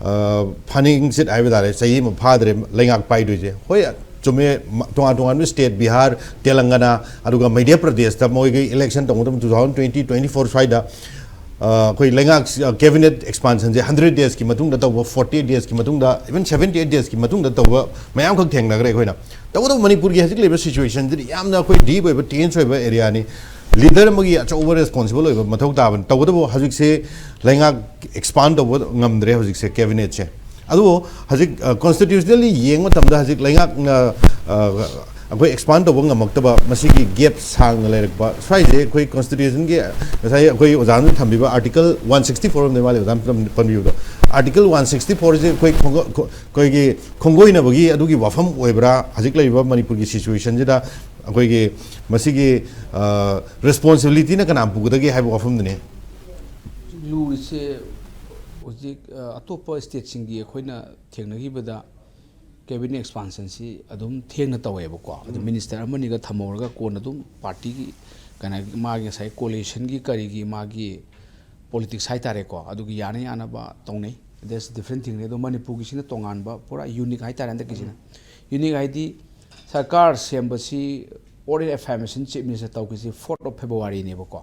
ꯑ, ꯐꯥꯅꯤꯡꯆꯤꯠ ꯍꯥꯏꯕ ꯇꯥꯔꯦ, ꯆꯍꯤ ꯑꯃ ꯐꯥꯗ꯭ꯔꯦ ꯂꯩꯉꯥꯛ ꯄꯥꯏꯗꯣꯏꯁꯦ꯫ ꯍꯣꯏ, ꯆꯨꯝꯃꯦ, ꯃ-, ꯇꯣꯉꯥꯟ ꯇꯣꯉꯥꯟꯕ state, ꯕꯤꯍꯥꯔ, ꯇꯦꯂꯪꯒꯅꯥ, ꯑꯗꯨꯒ ꯃꯙ꯭ꯌ ꯄ꯭ꯔꯗꯦꯁꯇ ꯃꯣꯏꯒꯤ election ꯇꯧꯕ ꯃꯇꯝꯗ two thousand twenty, twenty-four ꯁ꯭ꯋꯥꯏꯗ ꯑꯩꯈꯣꯏ ꯂꯩꯉꯥꯛ ꯀꯦꯕꯤꯅꯦꯠ ꯑꯦꯛꯁꯄꯥꯟꯁꯟꯁꯦ ꯍꯟꯗ꯭ꯔꯦꯠ ꯗꯦꯖꯀꯤ ꯃꯇꯨꯡꯗ ꯇꯧꯕ, ꯐꯣꯔꯇꯤ ꯑꯩꯠ ꯗꯦꯖꯀꯤ ꯃꯇꯨꯡꯗ, ꯏꯚꯟ ꯁꯕꯦꯟꯇꯤ ꯑꯩꯠ ꯗꯦꯖꯀꯤ ꯃꯇꯨꯡꯗ ꯇꯧꯕ ꯃꯌꯥꯝꯈꯛ ꯊꯦꯡꯅꯈ꯭ꯔꯦ ꯑꯩꯈꯣꯏꯅ꯫ ꯇꯧꯕꯇꯕꯨ ꯃꯅꯤꯄꯨꯔꯒꯤ ꯍꯧꯖꯤꯛ ꯂꯩꯔꯤꯕ ꯁꯤꯆꯨꯋꯦꯁꯟꯁꯤꯗꯤ ꯌꯥꯝꯅ ꯑꯩꯈꯣꯏ ꯗꯤꯞ ꯑꯣꯏꯕ, ꯇꯦꯟꯁ ꯑꯣꯏꯕ ꯑꯦꯔꯤꯌꯥꯅꯤ꯫ ꯂꯤꯗꯔ ꯑꯃꯒꯤ ꯑꯆꯧꯕ ꯔꯦꯁꯄꯣꯟꯁꯤꯕꯜ ꯑꯣꯏꯕ ꯃꯊꯧ ꯇꯥꯕꯅꯤ꯫ ꯇꯧꯕꯇꯕꯨ ꯍꯧꯖꯤꯛꯁꯦ ꯂꯩꯉꯥꯛ ꯑꯦꯛꯁꯄꯥꯟ ꯇꯧꯕ ꯉꯝꯗ꯭ꯔꯦ ꯍꯧꯖꯤꯛꯁꯦ ꯀꯦꯕꯤꯅꯦꯠꯁꯦ꯫ ꯑꯗꯨꯕꯨ ꯍꯧꯖꯤꯛ ꯀꯣꯟꯁꯇꯤꯇ꯭ꯌꯨꯁꯅꯦꯜꯂꯤ ꯌꯦꯡꯕ ꯃꯇꯝꯗ ꯍꯧꯖꯤꯛ ꯂꯩꯉꯥꯛꯅ ꯑꯩꯈꯣꯏ ꯑꯦꯛꯁꯄꯥꯟ ꯇꯧꯕ ꯉꯝꯃꯛꯇꯕ, ꯃꯁꯤꯒꯤ ꯒꯦꯞ ꯁꯥꯡꯅ ꯂꯩꯔꯛꯄ ꯁ꯭ꯋꯥꯏꯁꯦ ꯑꯩꯈꯣꯏ ꯀꯣꯟꯁꯇꯤꯇ꯭ꯌꯨꯁꯟꯒꯤ, ꯉꯁꯥꯏ ꯑꯩꯈꯣꯏ ꯑꯣꯖꯥꯅ ꯊꯝꯕꯤꯕ ꯑꯥꯔꯇꯤꯀꯜ ꯋꯥꯟ ꯁꯤꯛꯁꯇꯤ ꯐꯣꯔ ꯑꯃꯗ ꯃꯥꯜꯂꯦ ꯑꯣꯖꯥꯅ ꯄꯟꯕꯤꯕꯗꯣ, ꯑꯥꯔꯇꯤꯀꯜ ꯋꯥꯟ ꯁꯤꯛꯁꯇꯤ ꯐꯣꯔꯁꯦ ꯑꯩꯈꯣꯏ ꯈꯣꯡꯒ-, ꯈꯣ-, ꯑꯩꯈꯣꯏꯒꯤ ꯈꯣꯡꯒꯣꯏꯅꯕꯒꯤ ꯑꯗꯨꯒꯤ ꯋꯥꯐꯝ ꯑꯣꯏꯕ꯭ꯔꯥ? ꯍꯧꯖꯤꯛ ꯂꯩꯔꯤꯕ ꯃꯅꯤꯄꯨꯔꯒꯤ ꯁꯤꯆꯨꯋꯦꯁꯟꯁꯤꯗ ꯑꯩꯈꯣꯏꯒꯤ ꯃꯁꯤꯒꯤ ꯔꯦꯁꯄꯣꯟꯁꯤꯕꯤꯂꯤꯇꯤꯅ ꯀꯅꯥ ꯄꯨꯒꯗꯒꯦ ꯍꯥꯏꯕ ꯋꯥꯐꯝꯗꯨꯅꯤ꯫ ꯂꯨꯔꯤꯁꯦ ꯍꯧꯖꯤꯛ ꯑꯇꯣꯞꯄ ꯁ꯭ꯇꯦꯠꯁꯤꯡꯒꯤ ꯑꯩꯈꯣꯏꯅ ꯊꯦꯡꯅꯈꯤꯕꯗ ꯀꯦꯕꯤꯅꯦꯠ ꯑꯦꯛꯁꯄꯥꯟꯁꯟꯁꯤ ꯑꯗꯨꯝ ꯊꯦꯡꯅ ꯇꯧꯋꯦꯕꯀꯣ꯫ ꯑꯗꯨ ꯃꯤꯅꯤꯁꯇꯔ ꯑꯃꯅꯤꯒ ꯊꯝꯍꯧꯔꯒ ꯀꯣꯟꯅ ꯑꯗꯨꯝ ꯄꯥꯔꯇꯤꯒꯤ ꯀꯩꯅꯣ, ꯃꯥꯒꯤ ꯉꯁꯥꯏ ꯀꯣꯂꯤꯁꯟꯒꯤ ꯀꯔꯤꯒꯤ ꯃꯥꯒꯤ ꯄꯣꯂꯤꯇꯤꯛꯁ ꯍꯥꯏꯇꯥꯔꯦꯀꯣ, ꯑꯗꯨꯒꯤ ꯌꯥꯅ ꯌꯥꯅꯕ ꯇꯧꯅꯩ꯫ That's different thing ꯅꯤ꯫ ꯑꯗꯣ ꯃꯅꯤꯄꯨꯔꯒꯤꯁꯤꯅ ꯇꯣꯉꯥꯟꯕ, ꯄꯨꯔꯥ ꯌꯨꯅꯤꯛ ꯍꯥꯏꯇꯥꯔꯦ ꯍꯟꯗꯛꯀꯤꯁꯤꯅ꯫ ꯌꯨꯅꯤꯛ ꯍꯥꯏꯗꯤ ꯁꯔꯀꯥꯔ ꯁꯦꯝꯕꯁꯤ oral affirmation chief minister ꯇꯧꯈꯤꯁꯤ fourth of February ꯅꯦꯕꯀꯣ꯫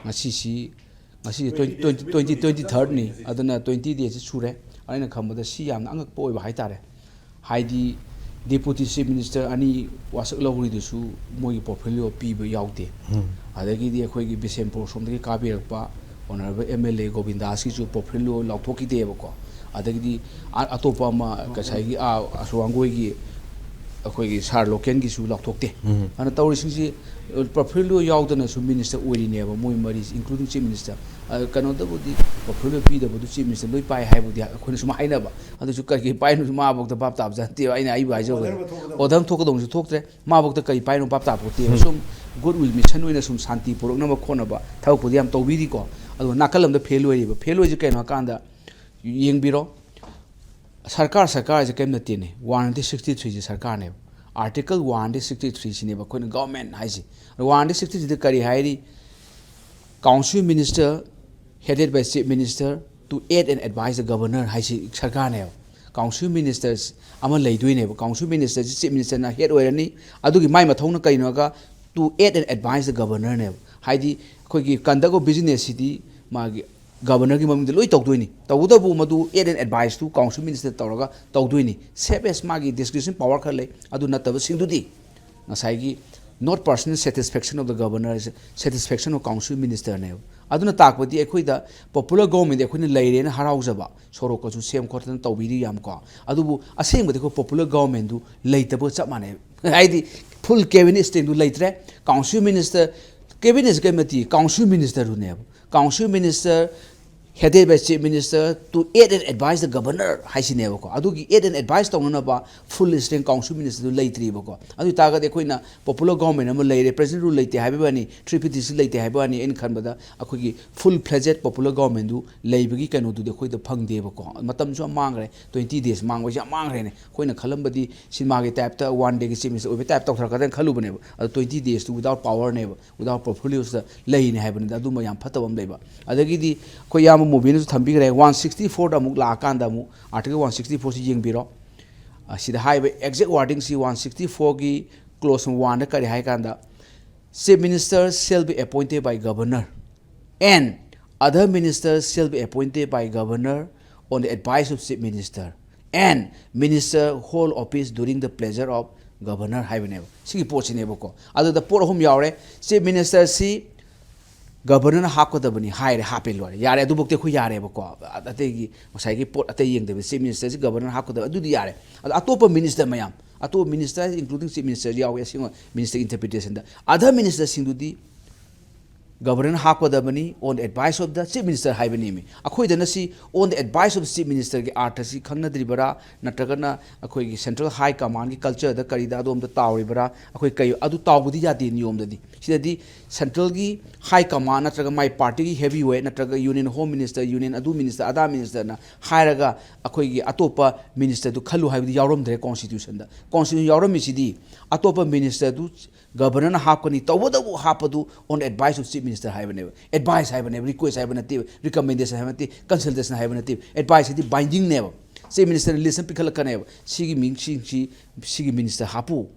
ꯉꯁꯤꯁꯤ, ꯉꯁꯤꯁꯤ twenty, twenty, twenty, twenty third ꯅꯤ꯫ ꯑꯗꯨꯅ twenty days ꯁꯤ ꯁꯨꯔꯦ꯫ ꯑꯩꯅ ꯈꯟꯕꯗ ꯁꯤ ꯌꯥꯝꯅ ꯑꯉꯛꯄ ꯑꯣꯏꯕ ꯍꯥꯏꯇꯥꯔꯦ꯫ ꯍꯥꯏꯗꯤ ꯗꯦꯄꯨꯇꯤ ꯆꯤꯐ ꯃꯤꯅꯤꯁꯇꯔ ꯑꯅꯤ ꯋꯥꯁꯛ ꯂꯧꯔꯤꯗꯨꯁꯨ ꯃꯣꯏꯒꯤ ꯄꯣꯔꯠꯐꯣꯂꯤꯑꯣ ꯄꯤꯕ ꯌꯥꯎꯗꯦ꯫ ꯑꯗꯒꯤꯗꯤ ꯑꯩꯈꯣꯏꯒꯤ ꯕꯤꯁꯦꯝꯄꯨꯔ ꯁꯣꯝꯗꯒꯤ ꯀꯥꯕꯤꯔꯛꯄ ꯑꯣꯅꯔꯦꯕꯜ ꯑꯦꯝ ꯑꯦꯜ ꯑꯦ ꯒꯣꯕꯤꯟꯗꯥꯁꯀꯤꯁꯨ ꯄꯣꯔꯠꯐꯣꯂꯤꯑꯣ ꯂꯥꯎꯊꯣꯛꯈꯤꯗꯦꯕꯀꯣ꯫ ꯑꯗꯒꯤꯗꯤ ꯑ-, ꯑꯇꯣꯞꯄ ꯑꯃ ꯉꯁꯥꯏꯒꯤ ꯑꯥ ꯑꯁꯣꯛ ꯋꯥꯡꯒꯣꯏꯒꯤ ꯑꯩꯈꯣꯏꯒꯤ ꯁꯥꯔ ꯂꯣꯀꯦꯟꯒꯤꯁꯨ ꯂꯥꯎꯊꯣꯛꯇꯦ꯫ ꯑꯗꯨꯅ ꯇꯧꯔꯤꯁꯤꯡꯁꯤ ꯄꯣꯔꯠꯐꯣꯂꯤꯑꯣ ꯌꯥꯎꯗꯅꯁꯨ ꯃꯤꯅꯤꯁꯇꯔ ꯑꯣꯏꯔꯤꯅꯦꯕ ꯃꯣꯏ ꯃꯔꯤꯁꯤ, including ꯆꯤꯐ ꯃꯤꯅꯤꯁꯇꯔ꯫ ꯑ, ꯀꯩꯅꯣꯗꯕꯨꯗꯤ ꯄꯣꯔꯠꯐꯣꯂꯤꯑꯣ ꯄꯤꯗꯕꯗꯨ ꯆꯤꯐ ꯃꯤꯅꯤꯁꯇꯔ ꯂꯣꯏ ꯄꯥꯏ ꯍꯥꯏꯕꯨꯗꯤ ꯑꯩꯈꯣꯏꯅ ꯁꯨꯝ ꯍꯥꯏꯅꯕ꯫ ꯑꯗꯨꯁꯨ ꯀꯔꯤ ꯀꯔꯤ ꯄꯥꯏꯅꯣꯁꯨ ꯃꯥꯐꯧꯗ ꯚꯥꯞ ꯇꯥꯕ ꯖꯥꯠ ꯅꯠꯇꯦꯕ꯫ ꯑꯩꯅ ꯑꯩꯕꯨ ꯍꯥꯏꯖꯕꯗ ꯑꯣꯗꯔ ꯑꯃ ꯊꯣꯛꯀꯗꯧꯁꯨ ꯊꯣꯛꯇ꯭ꯔꯦ꯫ ꯃꯥꯐꯧꯗ ꯀꯔꯤ ꯄꯥꯏꯅꯣ ꯚꯥꯞ ꯇꯥꯕ ꯄꯣꯠꯇꯦꯕ꯫ ꯁꯨꯝ ꯒꯨꯗ ꯋꯤꯜ ꯃꯤꯁꯟ ꯑꯣꯏꯅ ꯁꯨꯝ ꯁꯥꯟꯇꯤ ꯄꯨꯔꯛꯅꯕ ꯈꯣꯠꯅꯕ ꯊꯕꯛꯄꯨꯗꯤ ꯌꯥꯝ ꯇꯧꯕꯤꯔꯤꯀꯣ꯫ ꯑꯗꯨꯒ ꯅꯥꯀꯜ ꯑꯃꯗ ꯐꯦꯜ ꯑꯣꯏꯔꯤꯕ꯫ ꯐꯦꯜ ꯑꯣꯏꯔꯤꯁꯦ ꯀꯩꯅꯣ ꯍꯥꯏꯀꯥꯟꯗ, ꯌꯦꯡꯕꯤꯔꯣ, ꯁꯔꯀꯥꯔ, ꯁꯔꯀꯥꯔꯁꯦ ꯀꯔꯤꯝ ꯅꯠꯇꯦꯅꯦ꯫ One hundred sixty three ꯁꯦ ꯁꯔꯀꯥꯔꯅꯦꯕ꯫ Article one hundred sixty three ꯁꯤꯅꯦꯕ ꯑꯩꯈꯣꯏꯅ ꯒꯚꯔꯟꯃꯦꯟ ꯍꯥꯏꯁꯦ꯫ One hundred sixty three ꯗ ꯀꯔꯤ ꯍꯥꯏꯔꯤ? Council minister headed by chief minister to aid and advise the governor ꯍꯥꯏꯁꯤ ꯁꯔꯀꯥꯔꯅꯦꯕ꯫ ꯀꯥꯎꯟꯁꯤꯜ ꯃꯤꯅꯤꯁꯇꯔ ꯑꯃ ꯂꯩꯗꯣꯏꯅꯦꯕ꯫ ꯀꯥꯎꯟꯁꯤꯜ ꯃꯤꯅꯤꯁꯇꯔꯁꯤ ꯆꯤꯐ ꯃꯤꯅꯤꯁꯇꯔꯅ ꯍꯦꯗ ꯑꯣꯏꯔꯅꯤ꯫ ꯑꯗꯨꯒꯤ ꯃꯥꯏ ꯃꯊꯧꯅ ꯀꯔꯤꯅꯣ ꯍꯥꯏꯔꯒ, to aid and advise the governor ꯅꯦꯕ꯫ ꯍꯥꯏꯗꯤ ꯑꯩꯈꯣꯏꯒꯤ conduct of business ꯁꯤꯗꯤ ꯃꯥꯒꯤ ꯒꯕꯔꯅꯔꯒꯤ ꯃꯃꯤꯡꯗ ꯂꯣꯏ ꯇꯧꯗꯣꯏꯅꯤ꯫ ꯇꯧꯕꯇꯕꯨ ꯃꯗꯨ aid and advice to council minister ꯇꯧꯔꯒ ꯇꯧꯗꯣꯏꯅꯤ꯫ Same as ꯃꯥꯒꯤ discretion power ꯈꯔ ꯂꯩ, ꯑꯗꯨ ꯅꯠꯇꯕꯁꯤꯡꯗꯨꯗꯤ ꯉꯁꯥꯏꯒꯤ not personal satisfaction of the governor, satisfaction of council ministerꯅꯦꯕ꯫ ꯑꯗꯨꯅ ꯇꯥꯛꯄꯗꯤ ꯑꯩꯈꯣꯏꯗ popular government ꯑꯩꯈꯣꯏꯅ ꯂꯩꯔꯦꯅ ꯍꯔꯥꯎꯖꯕ, ꯁꯣꯔꯣꯛꯀꯁꯨ ꯁꯦꯝ ꯈꯣꯠꯇꯅ ꯇꯧꯕꯤꯔꯤ ꯌꯥꯝ ꯀꯣ, ꯑꯗꯨꯕꯨ ꯑꯁꯦꯡꯕꯗꯤ ꯑꯩꯈꯣꯏ popular governmentꯗꯨ ꯂꯩꯇꯕꯒ ꯆꯞ ꯃꯥꯟꯅꯩ꯫ ꯍꯥꯏꯗꯤ full cabinet strengthꯗꯨ ꯂꯩꯇ꯭ꯔꯦ꯫ Council minister, cabinet ꯀꯩ ꯃꯇꯤ council ministerꯗꯨꯅꯦꯕ꯫ Council minister headed by chief minister to aid and advise the governor ꯍꯥꯏꯁꯤꯅꯦꯕꯀꯣ꯫ ꯑꯗꯨꯒꯤ aid and advice ꯇꯧꯅꯅꯕ full strength council ministerꯗꯨ ꯂꯩꯇ꯭ꯔꯤꯕꯀꯣ꯫ ꯑꯗꯨ ꯑꯣꯏꯇꯥꯔꯒꯗꯤ ꯑꯩꯈꯣꯏꯅ popular government ꯑꯃ ꯂꯩꯔꯦ, president rule ꯂꯩꯇꯦ ꯍꯥꯏꯕ ꯋꯥꯅꯤ, three fifty six ꯂꯩꯇꯦ ꯍꯥꯏꯕ ꯋꯥꯅꯤ, ꯑꯩꯅ ꯈꯟꯕꯗ ꯑꯩꯈꯣꯏꯒꯤ full fledged popular governmentꯗꯨ ꯂꯩꯕꯒꯤ ꯀꯩꯅꯣꯗꯨꯗꯤ ꯑꯩꯈꯣꯏꯗ ꯐꯪꯗꯦꯕꯀꯣ꯫ ꯃꯇꯝꯁꯨ ꯌꯥꯝ ꯃꯥꯡꯈ꯭ꯔꯦ, twenty days ꯃꯥꯡꯕꯁꯦ ꯌꯥꯝ ꯃꯥꯡꯈ꯭ꯔꯦꯅꯦ꯫ ꯑꯩꯈꯣꯏꯅ ꯈꯜꯂꯝꯕꯗꯤ ꯁꯤꯅꯦꯃꯥꯒꯤ typeꯇ one dayꯒꯤ chief minister ꯑꯣꯏꯕ type ꯇꯧꯊꯔꯛꯀꯗ꯭ꯔꯅ ꯈꯜꯂꯨꯕꯅꯦꯕ꯫ ꯑꯗꯣ twenty daysꯇꯨ without powerꯅꯦꯕ, without portfoliosꯇ ꯂꯩꯔꯤꯅꯦ ꯍꯥꯏꯕꯅꯤꯗ꯫ ꯑꯗꯨꯝꯕ ꯌꯥꯝ ꯐꯠꯇꯕ ꯑꯃ ꯂꯩꯕ꯫ ꯑꯗꯒꯤꯗꯤ ꯑꯩꯈꯣꯏ ꯏꯌꯥꯝꯕ ꯃꯣꯕꯤꯅꯁꯨ ꯊꯝꯕꯤꯈ꯭ꯔꯦ, one sixty fourꯗ ꯑꯃꯨꯛ ꯂꯥꯛꯑꯀꯥꯟꯗ ꯑꯃꯨꯛ article one sixty fourꯁꯤ ꯌꯦꯡꯕꯤꯔꯣ꯫ ꯑ, ꯁꯤꯗ ꯍꯥꯏꯔꯤꯕ exact wordingꯁꯤ one sixty fourꯒꯤ clause oneꯗ ꯀꯔꯤ ꯍꯥꯏ ꯀꯥꯟꯗ, "Chief minister shall be appointed by governor and other ministers shall be appointed by governor on the advice of chief minister and minister hold office during the pleasure of governor" ꯍꯥꯏꯕꯅꯦꯕ꯫ ꯁꯤꯒꯤ ꯄꯣꯠꯁꯤꯅꯦꯕꯀꯣ꯫ ꯑꯗꯨꯗ ꯄꯣꯠ ꯑꯍꯨꯝ ꯌꯥꯎꯔꯦ꯫ Chief ministerꯁꯤ governorꯅ ꯍꯥꯞꯀꯗꯕꯅꯤ ꯍꯥꯏꯔꯦ, ꯍꯥꯞꯄꯦ, ꯂꯣꯏꯔꯦ, ꯌꯥꯔꯦ꯫ ꯑꯗꯨꯐꯥꯎꯗꯤ ꯑꯩꯈꯣꯏ ꯌꯥꯔꯦꯕꯀꯣ꯫ ꯑꯇꯩꯒꯤ ꯉꯁꯥꯏꯒꯤ ꯄꯣꯠ ꯑꯇꯩ ꯌꯦꯡꯗꯕꯤ chief ministerꯁꯤ governorꯅ ꯍꯥꯞꯀꯗꯕ, ꯑꯗꯨꯗꯤ ꯌꯥꯔꯦ꯫ ꯑꯗꯣ ꯑꯇꯣꯞꯄ minister ꯃꯌꯥꯝ, ꯑꯇꯣꯞꯄ minister including chief minister ꯌꯥꯎꯏ ꯑꯁꯦꯡꯕ minister interpretationꯗ꯫ Other ministerꯁꯤꯡꯗꯨꯗꯤ governorꯅ ꯍꯥꯞꯀꯗꯕꯅꯤ on the advice of the chief minister ꯍꯥꯏꯕꯅꯤꯃꯤ꯫ ꯑꯩꯈꯣꯏꯗꯅ ꯁꯤ on the advice of the chief ministerꯒꯤ ꯑꯥꯔꯊꯁꯤ ꯈꯪꯅꯗ꯭ꯔꯤꯕꯔꯥ, ꯅꯠꯇ꯭ꯔꯒꯅ ꯑꯩꯈꯣꯏꯒꯤ central high commandꯒꯤ cultureꯗ ꯀꯔꯤꯗ ꯑꯗꯣꯝꯗ ꯇꯥꯎꯔꯤꯕꯔꯥ? ꯑꯩꯈꯣꯏ ꯀꯩ ꯑꯗꯨ ꯇꯥꯎꯕꯗꯤ ꯌꯥꯗꯦ ꯅꯤꯌꯣꯝꯗꯗꯤ꯫ ꯁꯤꯗꯗꯤ centralꯒꯤ high command ꯅꯠꯇ꯭ꯔꯒ ꯃꯥꯏ partyꯒꯤ heavyweight ꯅꯠꯇ꯭ꯔꯒ union home minister, union ꯑꯗꯨ minister, ꯑꯗꯥ ministerꯅ ꯍꯥꯏꯔꯒ ꯑꯩꯈꯣꯏꯒꯤ ꯑꯇꯣꯞꯄ ministerꯗꯨ ꯈꯜꯂꯨ ꯍꯥꯏꯕꯗꯤ ꯌꯥꯎꯔꯝꯗ꯭ꯔꯦ constitutionꯗ꯫ Constitution ꯌꯥꯎꯔꯝꯃꯤꯁꯤꯗꯤ ꯑꯇꯣꯞꯄ ministerꯗꯨ governorꯅ ꯍꯥꯞꯀꯅꯤ, ꯇꯧꯕꯇꯕꯨ ꯍꯥꯞꯄꯗꯨ on advice of chief minister ꯍꯥꯏꯕꯅꯦꯕ꯫ Advice ꯍꯥꯏꯕꯅꯦꯕ, request ꯍꯥꯏꯕ ꯅꯠꯇꯦ, recommendation ꯍꯥꯏꯕ ꯅꯠꯇꯦ, consultation ꯍꯥꯏꯕ ꯅꯠꯇꯦ꯫ Advice ꯍꯥꯏꯗꯤ bindingꯅꯦꯕ꯫ Chief ministerꯅ list ꯑꯃ ꯄꯤꯈꯠꯂꯛꯀꯅꯦꯕ, "ꯁꯤꯒꯤ ꯃꯤꯡꯁꯤꯡꯁꯤ ꯁꯤꯒꯤ minister ꯍꯥꯞꯄꯨ",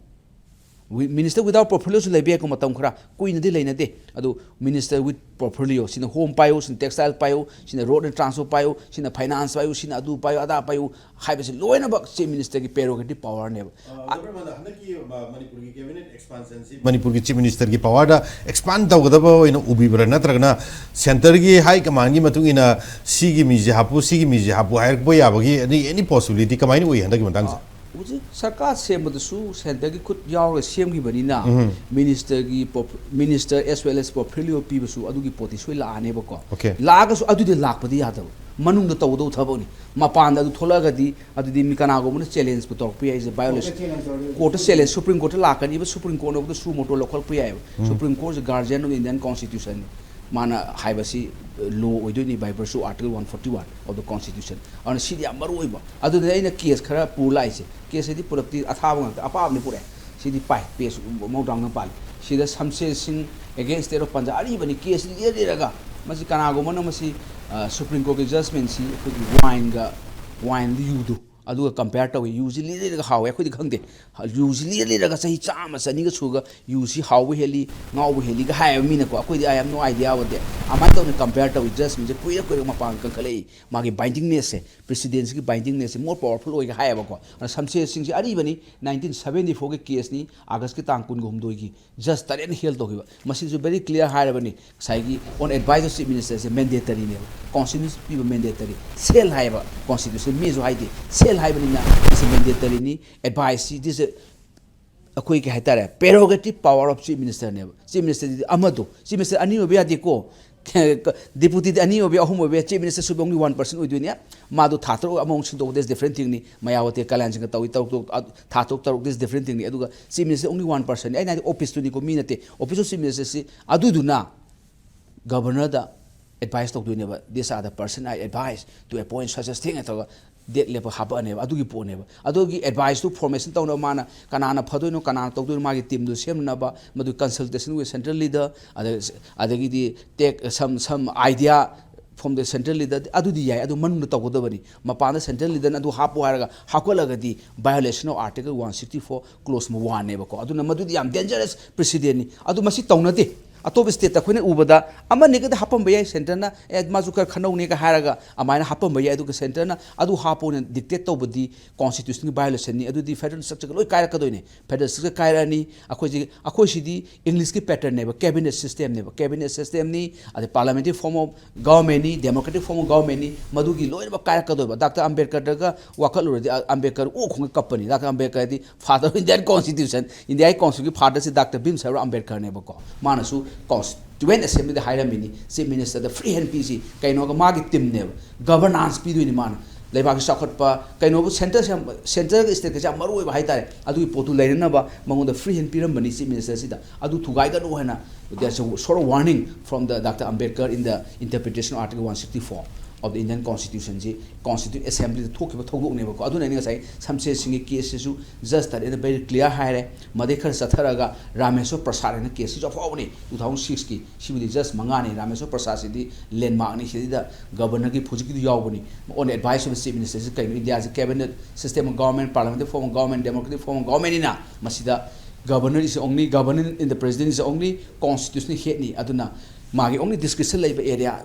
Minister without portfolioꯁꯨ ꯂꯩꯕ ꯌꯥꯏꯀꯣ, ꯃꯇꯝ ꯈꯔ ꯀꯨꯏꯅꯗꯤ ꯂꯩꯅꯗꯦ꯫ ꯑꯗꯨ minister with portfolio, ꯁꯤꯅ home ꯄꯥꯏꯌꯨ, ꯁꯤꯅ textile ꯄꯥꯏꯌꯨ, ꯁꯤꯅ road and transport ꯄꯥꯏꯌꯨ, ꯁꯤꯅ finance ꯄꯥꯏꯌꯨ, ꯁꯤꯅ ꯑꯗꯨ ꯄꯥꯏꯌꯨ, ꯑꯗꯥ ꯄꯥꯏꯌꯨ ꯍꯥꯏꯕꯁꯤ ꯂꯣꯏꯅꯃꯛ Chief Ministerꯒꯤ prerogative powerꯅꯦꯕ꯫ ꯑ, Governor, ꯃꯅꯤꯄꯨꯔꯒꯤ cabinet expansionꯁꯤ ꯃꯅꯤꯄꯨꯔꯒꯤ Chief Ministerꯒꯤ powerꯗ expand ꯇꯧꯒꯗꯕ ꯑꯣꯏꯅ ꯎꯕꯤꯕ꯭ꯔꯥ, ꯅꯠꯇ꯭ꯔꯒꯅ centreꯒꯤ high commandꯒꯤ ꯃꯇꯨꯡ ꯏꯟꯅ ꯁꯤꯒꯤ ꯃꯤꯁꯦ ꯍꯥꯞꯄꯨ, ꯁꯤꯒꯤ ꯃꯤꯁꯦ ꯍꯥꯞꯄꯨ ꯍꯥꯏꯔꯛꯄ ꯌꯥꯕꯒꯤ any, any possibility ꯀꯃꯥꯏꯅ ꯎꯏ ꯍꯟꯗꯛꯀꯤ ꯃꯇꯥꯡꯁꯦ? ꯍꯧꯖꯤꯛ ꯁꯔꯀꯥꯔ ꯁꯦꯝꯕꯗꯁꯨ centreꯒꯤ ꯈꯨꯠ ꯌꯥꯎꯔꯒ ꯁꯦꯝꯈꯤꯕꯅꯤꯅ, ꯎꯝ꯫ Ministerꯒꯤ ꯄꯣꯞ-, minister as well as portfolio ꯄꯤꯕꯁꯨ ꯑꯗꯨꯒꯤ ꯄꯣꯠꯇꯤ ꯁꯣꯏ ꯂꯥꯛꯑꯅꯦꯕꯀꯣ꯫ Okay꯫ ꯂꯥꯛꯑꯒꯁꯨ ꯑꯗꯨꯗꯤ ꯂꯥꯛꯄꯗꯤ ꯌꯥꯗꯕ, ꯃꯅꯨꯡꯗ ꯇꯧꯒꯗꯧꯕ ꯊꯕꯛꯅꯤ꯫ ꯃꯄꯥꯟꯗ ꯑꯗꯨ ꯊꯣꯛꯂꯛꯑꯒꯗꯤ ꯑꯗꯨꯗꯤ ꯃꯤ ꯀꯅꯥꯒꯨꯝꯕꯅ challengeꯄꯨ ꯇꯧꯔꯛꯄ ꯌꯥꯏ꯫ Violation꯫ Courtꯇ challenge ꯇꯧꯔꯗꯤ courtꯇ challenge, Supreme Courtꯇ ꯂꯥꯛꯀꯅꯤꯕ, Supreme Courtꯅ suo motu ꯂꯧꯈꯠꯂꯛꯄ ꯌꯥꯏꯑꯕ꯫ ꯎꯝ꯫ Supreme Court is guardian of Indian Constitution꯫ ꯃꯥꯅ ꯍꯥꯏꯕꯁꯤ law ꯑꯣꯏꯗꯣꯏꯅꯤ by virtue Article one forty one of the Constitution꯫ ꯑꯗꯨꯅ ꯁꯤꯗꯤ ꯌꯥꯝ ꯃꯔꯨ ꯑꯣꯏꯕ꯫ ꯑꯗꯨꯅ ꯑꯩꯅ case ꯈꯔ ꯄꯨꯔ ꯂꯥꯛꯏꯁꯦ꯫ Caseꯁꯤꯗꯤ ꯄꯨꯂꯞꯇꯤ ꯑꯊꯥꯕ ꯉꯥꯛꯇ, ꯑꯄꯥꯕꯅꯤ ꯄꯨꯔꯛꯑꯦ꯫ ꯁꯤꯗꯤ ꯄꯥꯏ, page ꯃꯧꯗ꯭ꯔꯥ ꯃꯉꯥ ꯄꯥꯜꯂꯤ꯫ ꯁꯤꯗ ꯁꯝꯁꯦꯔ ꯁꯤꯡ against state of Punjab, ꯑꯔꯤꯕꯅꯤ, case ꯂꯤꯔ ꯂꯤꯔꯒ꯫ ꯃꯁꯤ ꯀꯅꯥꯒꯨꯝꯕꯅ ꯃꯁꯤ, ꯑ, Supreme Courtꯀꯤ judgmentꯁꯤ ꯑꯩꯈꯣꯏꯒꯤ wineꯒ, wine ꯌꯨꯗꯨ ꯑꯗꯨꯒ compare ꯇꯧꯏ꯫ ꯌꯨꯁꯤ ꯂꯤꯔ ꯂꯤꯔꯒ ꯍꯥꯎꯋꯦ, ꯑꯩꯈꯣꯏꯗꯤ ꯈꯪꯗꯦ꯫ ꯌꯨꯁꯤ ꯂꯤꯔ ꯂꯤꯔꯒ ꯆꯍꯤ ꯆꯥꯝꯃ ꯆꯅꯤꯒ ꯁꯨꯔꯒ ꯌꯨꯁꯤ ꯍꯥꯎꯕ ꯍꯦꯜꯂꯤ, ꯉꯥꯎꯕ ꯍꯦꯜꯂꯤꯒ ꯍꯥꯏꯌꯦꯕ ꯃꯤꯅꯀꯣ꯫ ꯑꯩꯈꯣꯏꯗꯤ I have no idea about that꯫ ꯑꯗꯨꯃꯥꯏꯅ ꯇꯧꯅ compare ꯇꯧꯏ꯫ Judgmentꯁꯦ ꯀꯨꯏꯔ ꯀꯨꯏꯔꯒ ꯃꯄꯥꯟ ꯀꯟꯈꯠꯂꯛꯏ꯫ ꯃꯥꯒꯤ bindingnessꯁꯦ, precedenceꯀꯤ bindingnessꯁꯦ more powerful ꯑꯣꯏꯒ ꯍꯥꯏꯌꯦꯕꯀꯣ꯫ ꯑꯗꯨꯅ ꯁꯝꯁꯦꯔ ꯁꯤꯡꯁꯦ ꯑꯔꯤꯕꯅꯤ, nineteen seventy fourꯒꯤ caseꯅꯤ, Augustꯀꯤ ꯇꯥꯡ ꯀꯨꯟꯒ ꯍꯨꯝꯗꯣꯏꯒꯤ꯫ Judge ꯇꯔꯦꯠꯅ ꯍꯦꯜ ꯇꯧꯈꯤꯕ꯫ ꯃꯁꯤꯁꯨ very clear ꯍꯥꯏꯔꯕꯅꯤ꯫ ꯉꯁꯥꯏꯒꯤ on advice of Chief Ministerꯁꯦ mandatoryꯅꯦꯕ꯫ Constitution ꯄꯤꯕ mandatory꯫ ꯁꯦꯜ ꯍꯥꯏꯌꯦꯕ Constitution, ꯃꯤꯁꯨ ꯍꯥꯏꯗꯦ꯫ ꯁꯦꯜ ꯍꯥꯏꯕꯅꯤꯅ ꯃꯁꯤ mandatoryꯅꯤ꯫ Adviceꯁꯤ, this is ꯑꯩꯈꯣꯏ ꯀꯩ ꯍꯥꯏꯇꯥꯔꯦ, prerogative power of Chief Ministerꯅꯦꯕ꯫ Chief Ministerꯗꯤ ꯑꯃꯗꯣ, Chief Minister ꯑꯅꯤ ꯑꯣꯏꯕ ꯌꯥꯗꯦꯀꯣ꯫ Deputyꯗꯤ ꯑꯅꯤ ꯑꯣꯏꯕ ꯌꯥꯏ, ꯑꯍꯨꯝ ꯑꯣꯏꯕ ꯌꯥꯏ, Chief Minister should be only one person ꯑꯣꯏꯗꯣꯏꯅꯦ꯫ ꯃꯥꯗꯣ ꯊꯥ ꯇꯔꯨꯛ ꯑꯃꯃꯨꯛ ꯁꯤꯟꯗꯣꯛꯄ, that's different thingꯅꯤ꯫ ꯃꯌꯥꯋꯇꯤ ꯀꯂꯌꯥꯟ ꯁꯤꯡꯒ ꯇꯧꯏ, ꯇꯔꯨꯛ ꯇꯔꯨꯛ, ꯑ, ꯊꯥ ꯇꯔꯨꯛ ꯇꯔꯨꯛ, that's different thingꯅꯤ꯫ ꯑꯗꯨꯒ Chief Minister only one personꯅꯤ꯫ ꯑꯩꯅ ꯍꯥꯏꯗꯤ officeꯇꯨꯅꯤꯀꯣ, ꯃꯤ ꯅꯠꯇꯦ꯫ Office of Chief Ministerꯁꯤ ꯑꯗꯨꯗꯨꯅ Governorꯗ advice ꯇꯧꯗꯣꯏꯅꯦꯕ, "These are the person I advise to appoint such as thing" ꯍꯥꯏ ꯇꯧꯔꯒ date ꯂꯦꯞꯄ ꯍꯥꯞꯄꯛꯑꯅꯦꯕ꯫ ꯑꯗꯨꯒꯤ ꯄꯣꯠꯅꯦꯕ꯫ ꯑꯗꯨꯒꯤ adviceꯇꯨ formation ꯇꯧꯅꯕ ꯃꯥꯅ ꯀꯅꯥꯅ ꯐꯗꯣꯏꯅꯣ, ꯀꯅꯥꯅ ꯇꯧꯗꯣꯏꯅꯣ, ꯃꯥꯒꯤ teamꯗꯨ ꯁꯦꯝꯅꯅꯕ, ꯃꯗꯨ consultation with central leader, ꯑꯗ-, ꯑꯗꯒꯤꯗꯤ take some, some idea from the central leader, ꯑꯗꯨꯗꯤ ꯌꯥꯏ, ꯑꯗꯨ ꯃꯅꯨꯡꯗ ꯇꯧꯒꯗꯕꯅꯤ꯫ ꯃꯄꯥꯟꯗ central leaderꯅ ꯑꯗꯨ ꯍꯥꯞꯄꯨ ꯍꯥꯏꯔꯒ ꯍꯥꯞꯀꯠꯂꯒꯗꯤ violation of Article one sixty four clause one ꯅꯦꯕꯀꯣ꯫ ꯑꯗꯨꯅ ꯃꯗꯨꯗꯤ ꯌꯥꯝ dangerous precedentꯅꯤ꯫ ꯑꯗꯨ ꯃꯁꯤ ꯇꯧꯅꯗꯦ꯫ ꯑꯇꯣꯞꯄ stateꯇ ꯑꯩꯈꯣꯏꯅ ꯎꯕꯗ ꯑꯃꯅꯤꯒꯗꯤ ꯍꯥꯞꯄꯝꯕ ꯌꯥꯏ, centreꯅ "ꯑꯦ, ꯃꯥꯁꯨ ꯈꯔ ꯈꯟꯅꯧꯅꯦꯒ" ꯍꯥꯏꯔꯒ ꯑꯗꯨꯃꯥꯏꯅ ꯍꯥꯞꯄꯝꯕ ꯌꯥꯏ꯫ ꯑꯗꯨꯒ centreꯅ ꯑꯗꯨ ꯍꯥꯞꯄꯣꯅ dictate ꯇꯧꯕꯗꯤ constitutionꯒꯤ violationꯅꯤ꯫ ꯑꯗꯨꯗꯤ federal structureꯒ ꯂꯣꯏ ꯀꯥꯏꯔꯛꯀꯗꯣꯏꯅꯦ꯫ Federal structure ꯀꯥꯏꯔꯛꯑꯅꯤ꯫ ꯑꯩꯈꯣꯏꯁꯤ, ꯑꯩꯈꯣꯏꯁꯤꯗꯤ Englishꯀꯤ patternꯅꯦꯕ, cabinet systemꯅꯦꯕ꯫ Cabinet systemꯅꯤ, ꯑꯗꯩ parliamentary form of governmentꯅꯤ, democratic form of governmentꯅꯤ꯫ ꯃꯗꯨꯒꯤ ꯂꯣꯏꯅꯃꯛ ꯀꯥꯏꯔꯛꯀꯗꯣꯏꯕ꯫ ꯗꯥꯛꯇꯔ ꯑꯝꯕꯦꯗꯀꯔꯗꯒ ꯋꯥꯀꯠꯂꯨꯔꯗꯤ ꯑ-, ꯑꯝꯕꯦꯗꯀꯔ ꯑꯣꯛ ꯈꯣꯡꯒꯩ ꯀꯞꯄꯅꯤ꯫ ꯗꯥꯛꯇꯔ ꯑꯝꯕꯦꯗꯀꯔꯗꯤ father of Indian Constitution, ꯏꯟꯗꯤꯌꯥꯒꯤ constitutionꯒꯤ fatherꯁꯤ ꯗꯥꯛꯇꯔ ꯚꯤꯝ ꯁꯥꯔ ꯑꯝꯕꯦꯗꯀꯔꯅꯦꯕꯀꯣ꯫ ꯃꯥꯅꯁꯨ constituent assemblyꯗ ꯍꯥꯏꯔꯝꯃꯤꯅꯤ, chief ministerꯗ free hand ꯄꯤꯁꯤ꯫ ꯀꯩꯅꯣꯒ ꯃꯥꯒꯤ teamꯅꯦꯕ, governance ꯄꯤꯗꯣꯏꯅꯤ ꯃꯥꯅ꯫ ꯂꯩꯕꯥꯛꯀꯤ ꯆꯥꯎꯈꯠꯄ, ꯀꯩꯅꯣꯕꯨ centreꯁꯦ ꯌꯥꯝ, centreꯒ stateꯀꯁꯦ ꯌꯥꯝ ꯃꯔꯨ ꯑꯣꯏꯕ ꯍꯥꯏꯇꯥꯔꯦ꯫ ꯑꯗꯨꯒꯤ ꯄꯣꯠꯇꯨ ꯂꯩꯅꯅꯕ ꯃꯉꯣꯟꯗ free hand ꯄꯤꯔꯝꯕꯅꯤ chief ministerꯁꯤꯗ꯫ ꯑꯗꯨ ꯊꯨꯒꯥꯏꯒꯅꯨ ꯍꯥꯏꯅ, there's a sort of warning from the Doctor Ambedkar in the interpretation of Article one sixty four of the Indian Constitutionꯁꯤ constituent assemblyꯗ ꯊꯣꯛꯈꯤꯕ ꯊꯧꯗꯣꯛꯅꯦꯕꯀꯣ꯫ ꯑꯗꯨꯅ ꯑꯩꯅ ꯉꯁꯥꯏ ꯁꯝꯁꯦꯔ ꯁꯤꯡꯒꯤ caseꯁꯤꯁꯨ Justice Tarun ꯑꯩꯅ very clear ꯍꯥꯏꯔꯦ꯫ ꯃꯗꯩ ꯈꯔ ꯆꯠꯊꯔꯒ ꯔꯥꯃꯦꯁꯣꯔ ꯄ꯭ꯔꯁꯥꯗ ꯍꯥꯏꯅ caseꯁꯤꯁꯨ ꯑꯐꯥꯎꯕꯅꯤ, two thousand sixꯀꯤ꯫ ꯁꯤꯕꯨꯗꯤ just ꯃꯉꯥꯅꯤ꯫ ꯔꯥꯃꯦꯁꯣꯔ ꯄ꯭ꯔꯁꯥꯗꯁꯤꯗꯤ landmarkꯅꯤ꯫ ꯁꯤꯗꯩꯗ governorꯒꯤ ꯍꯧꯖꯤꯛꯀꯤꯗꯨ ꯌꯥꯎꯕꯅꯤ꯫ On the advice of the chief ministerꯁꯤ ꯀꯩꯅꯣ? ꯏꯟꯗꯤꯌꯥꯁꯤ cabinet system of government, parliamentary form of government, democratic form of governmentꯅꯤꯅ ꯃꯁꯤꯗ governor is only, governor in the president is only constitutional headꯅꯤ꯫ ꯑꯗꯨꯅ ꯃꯥꯒꯤ only discretion ꯂꯩꯕ area,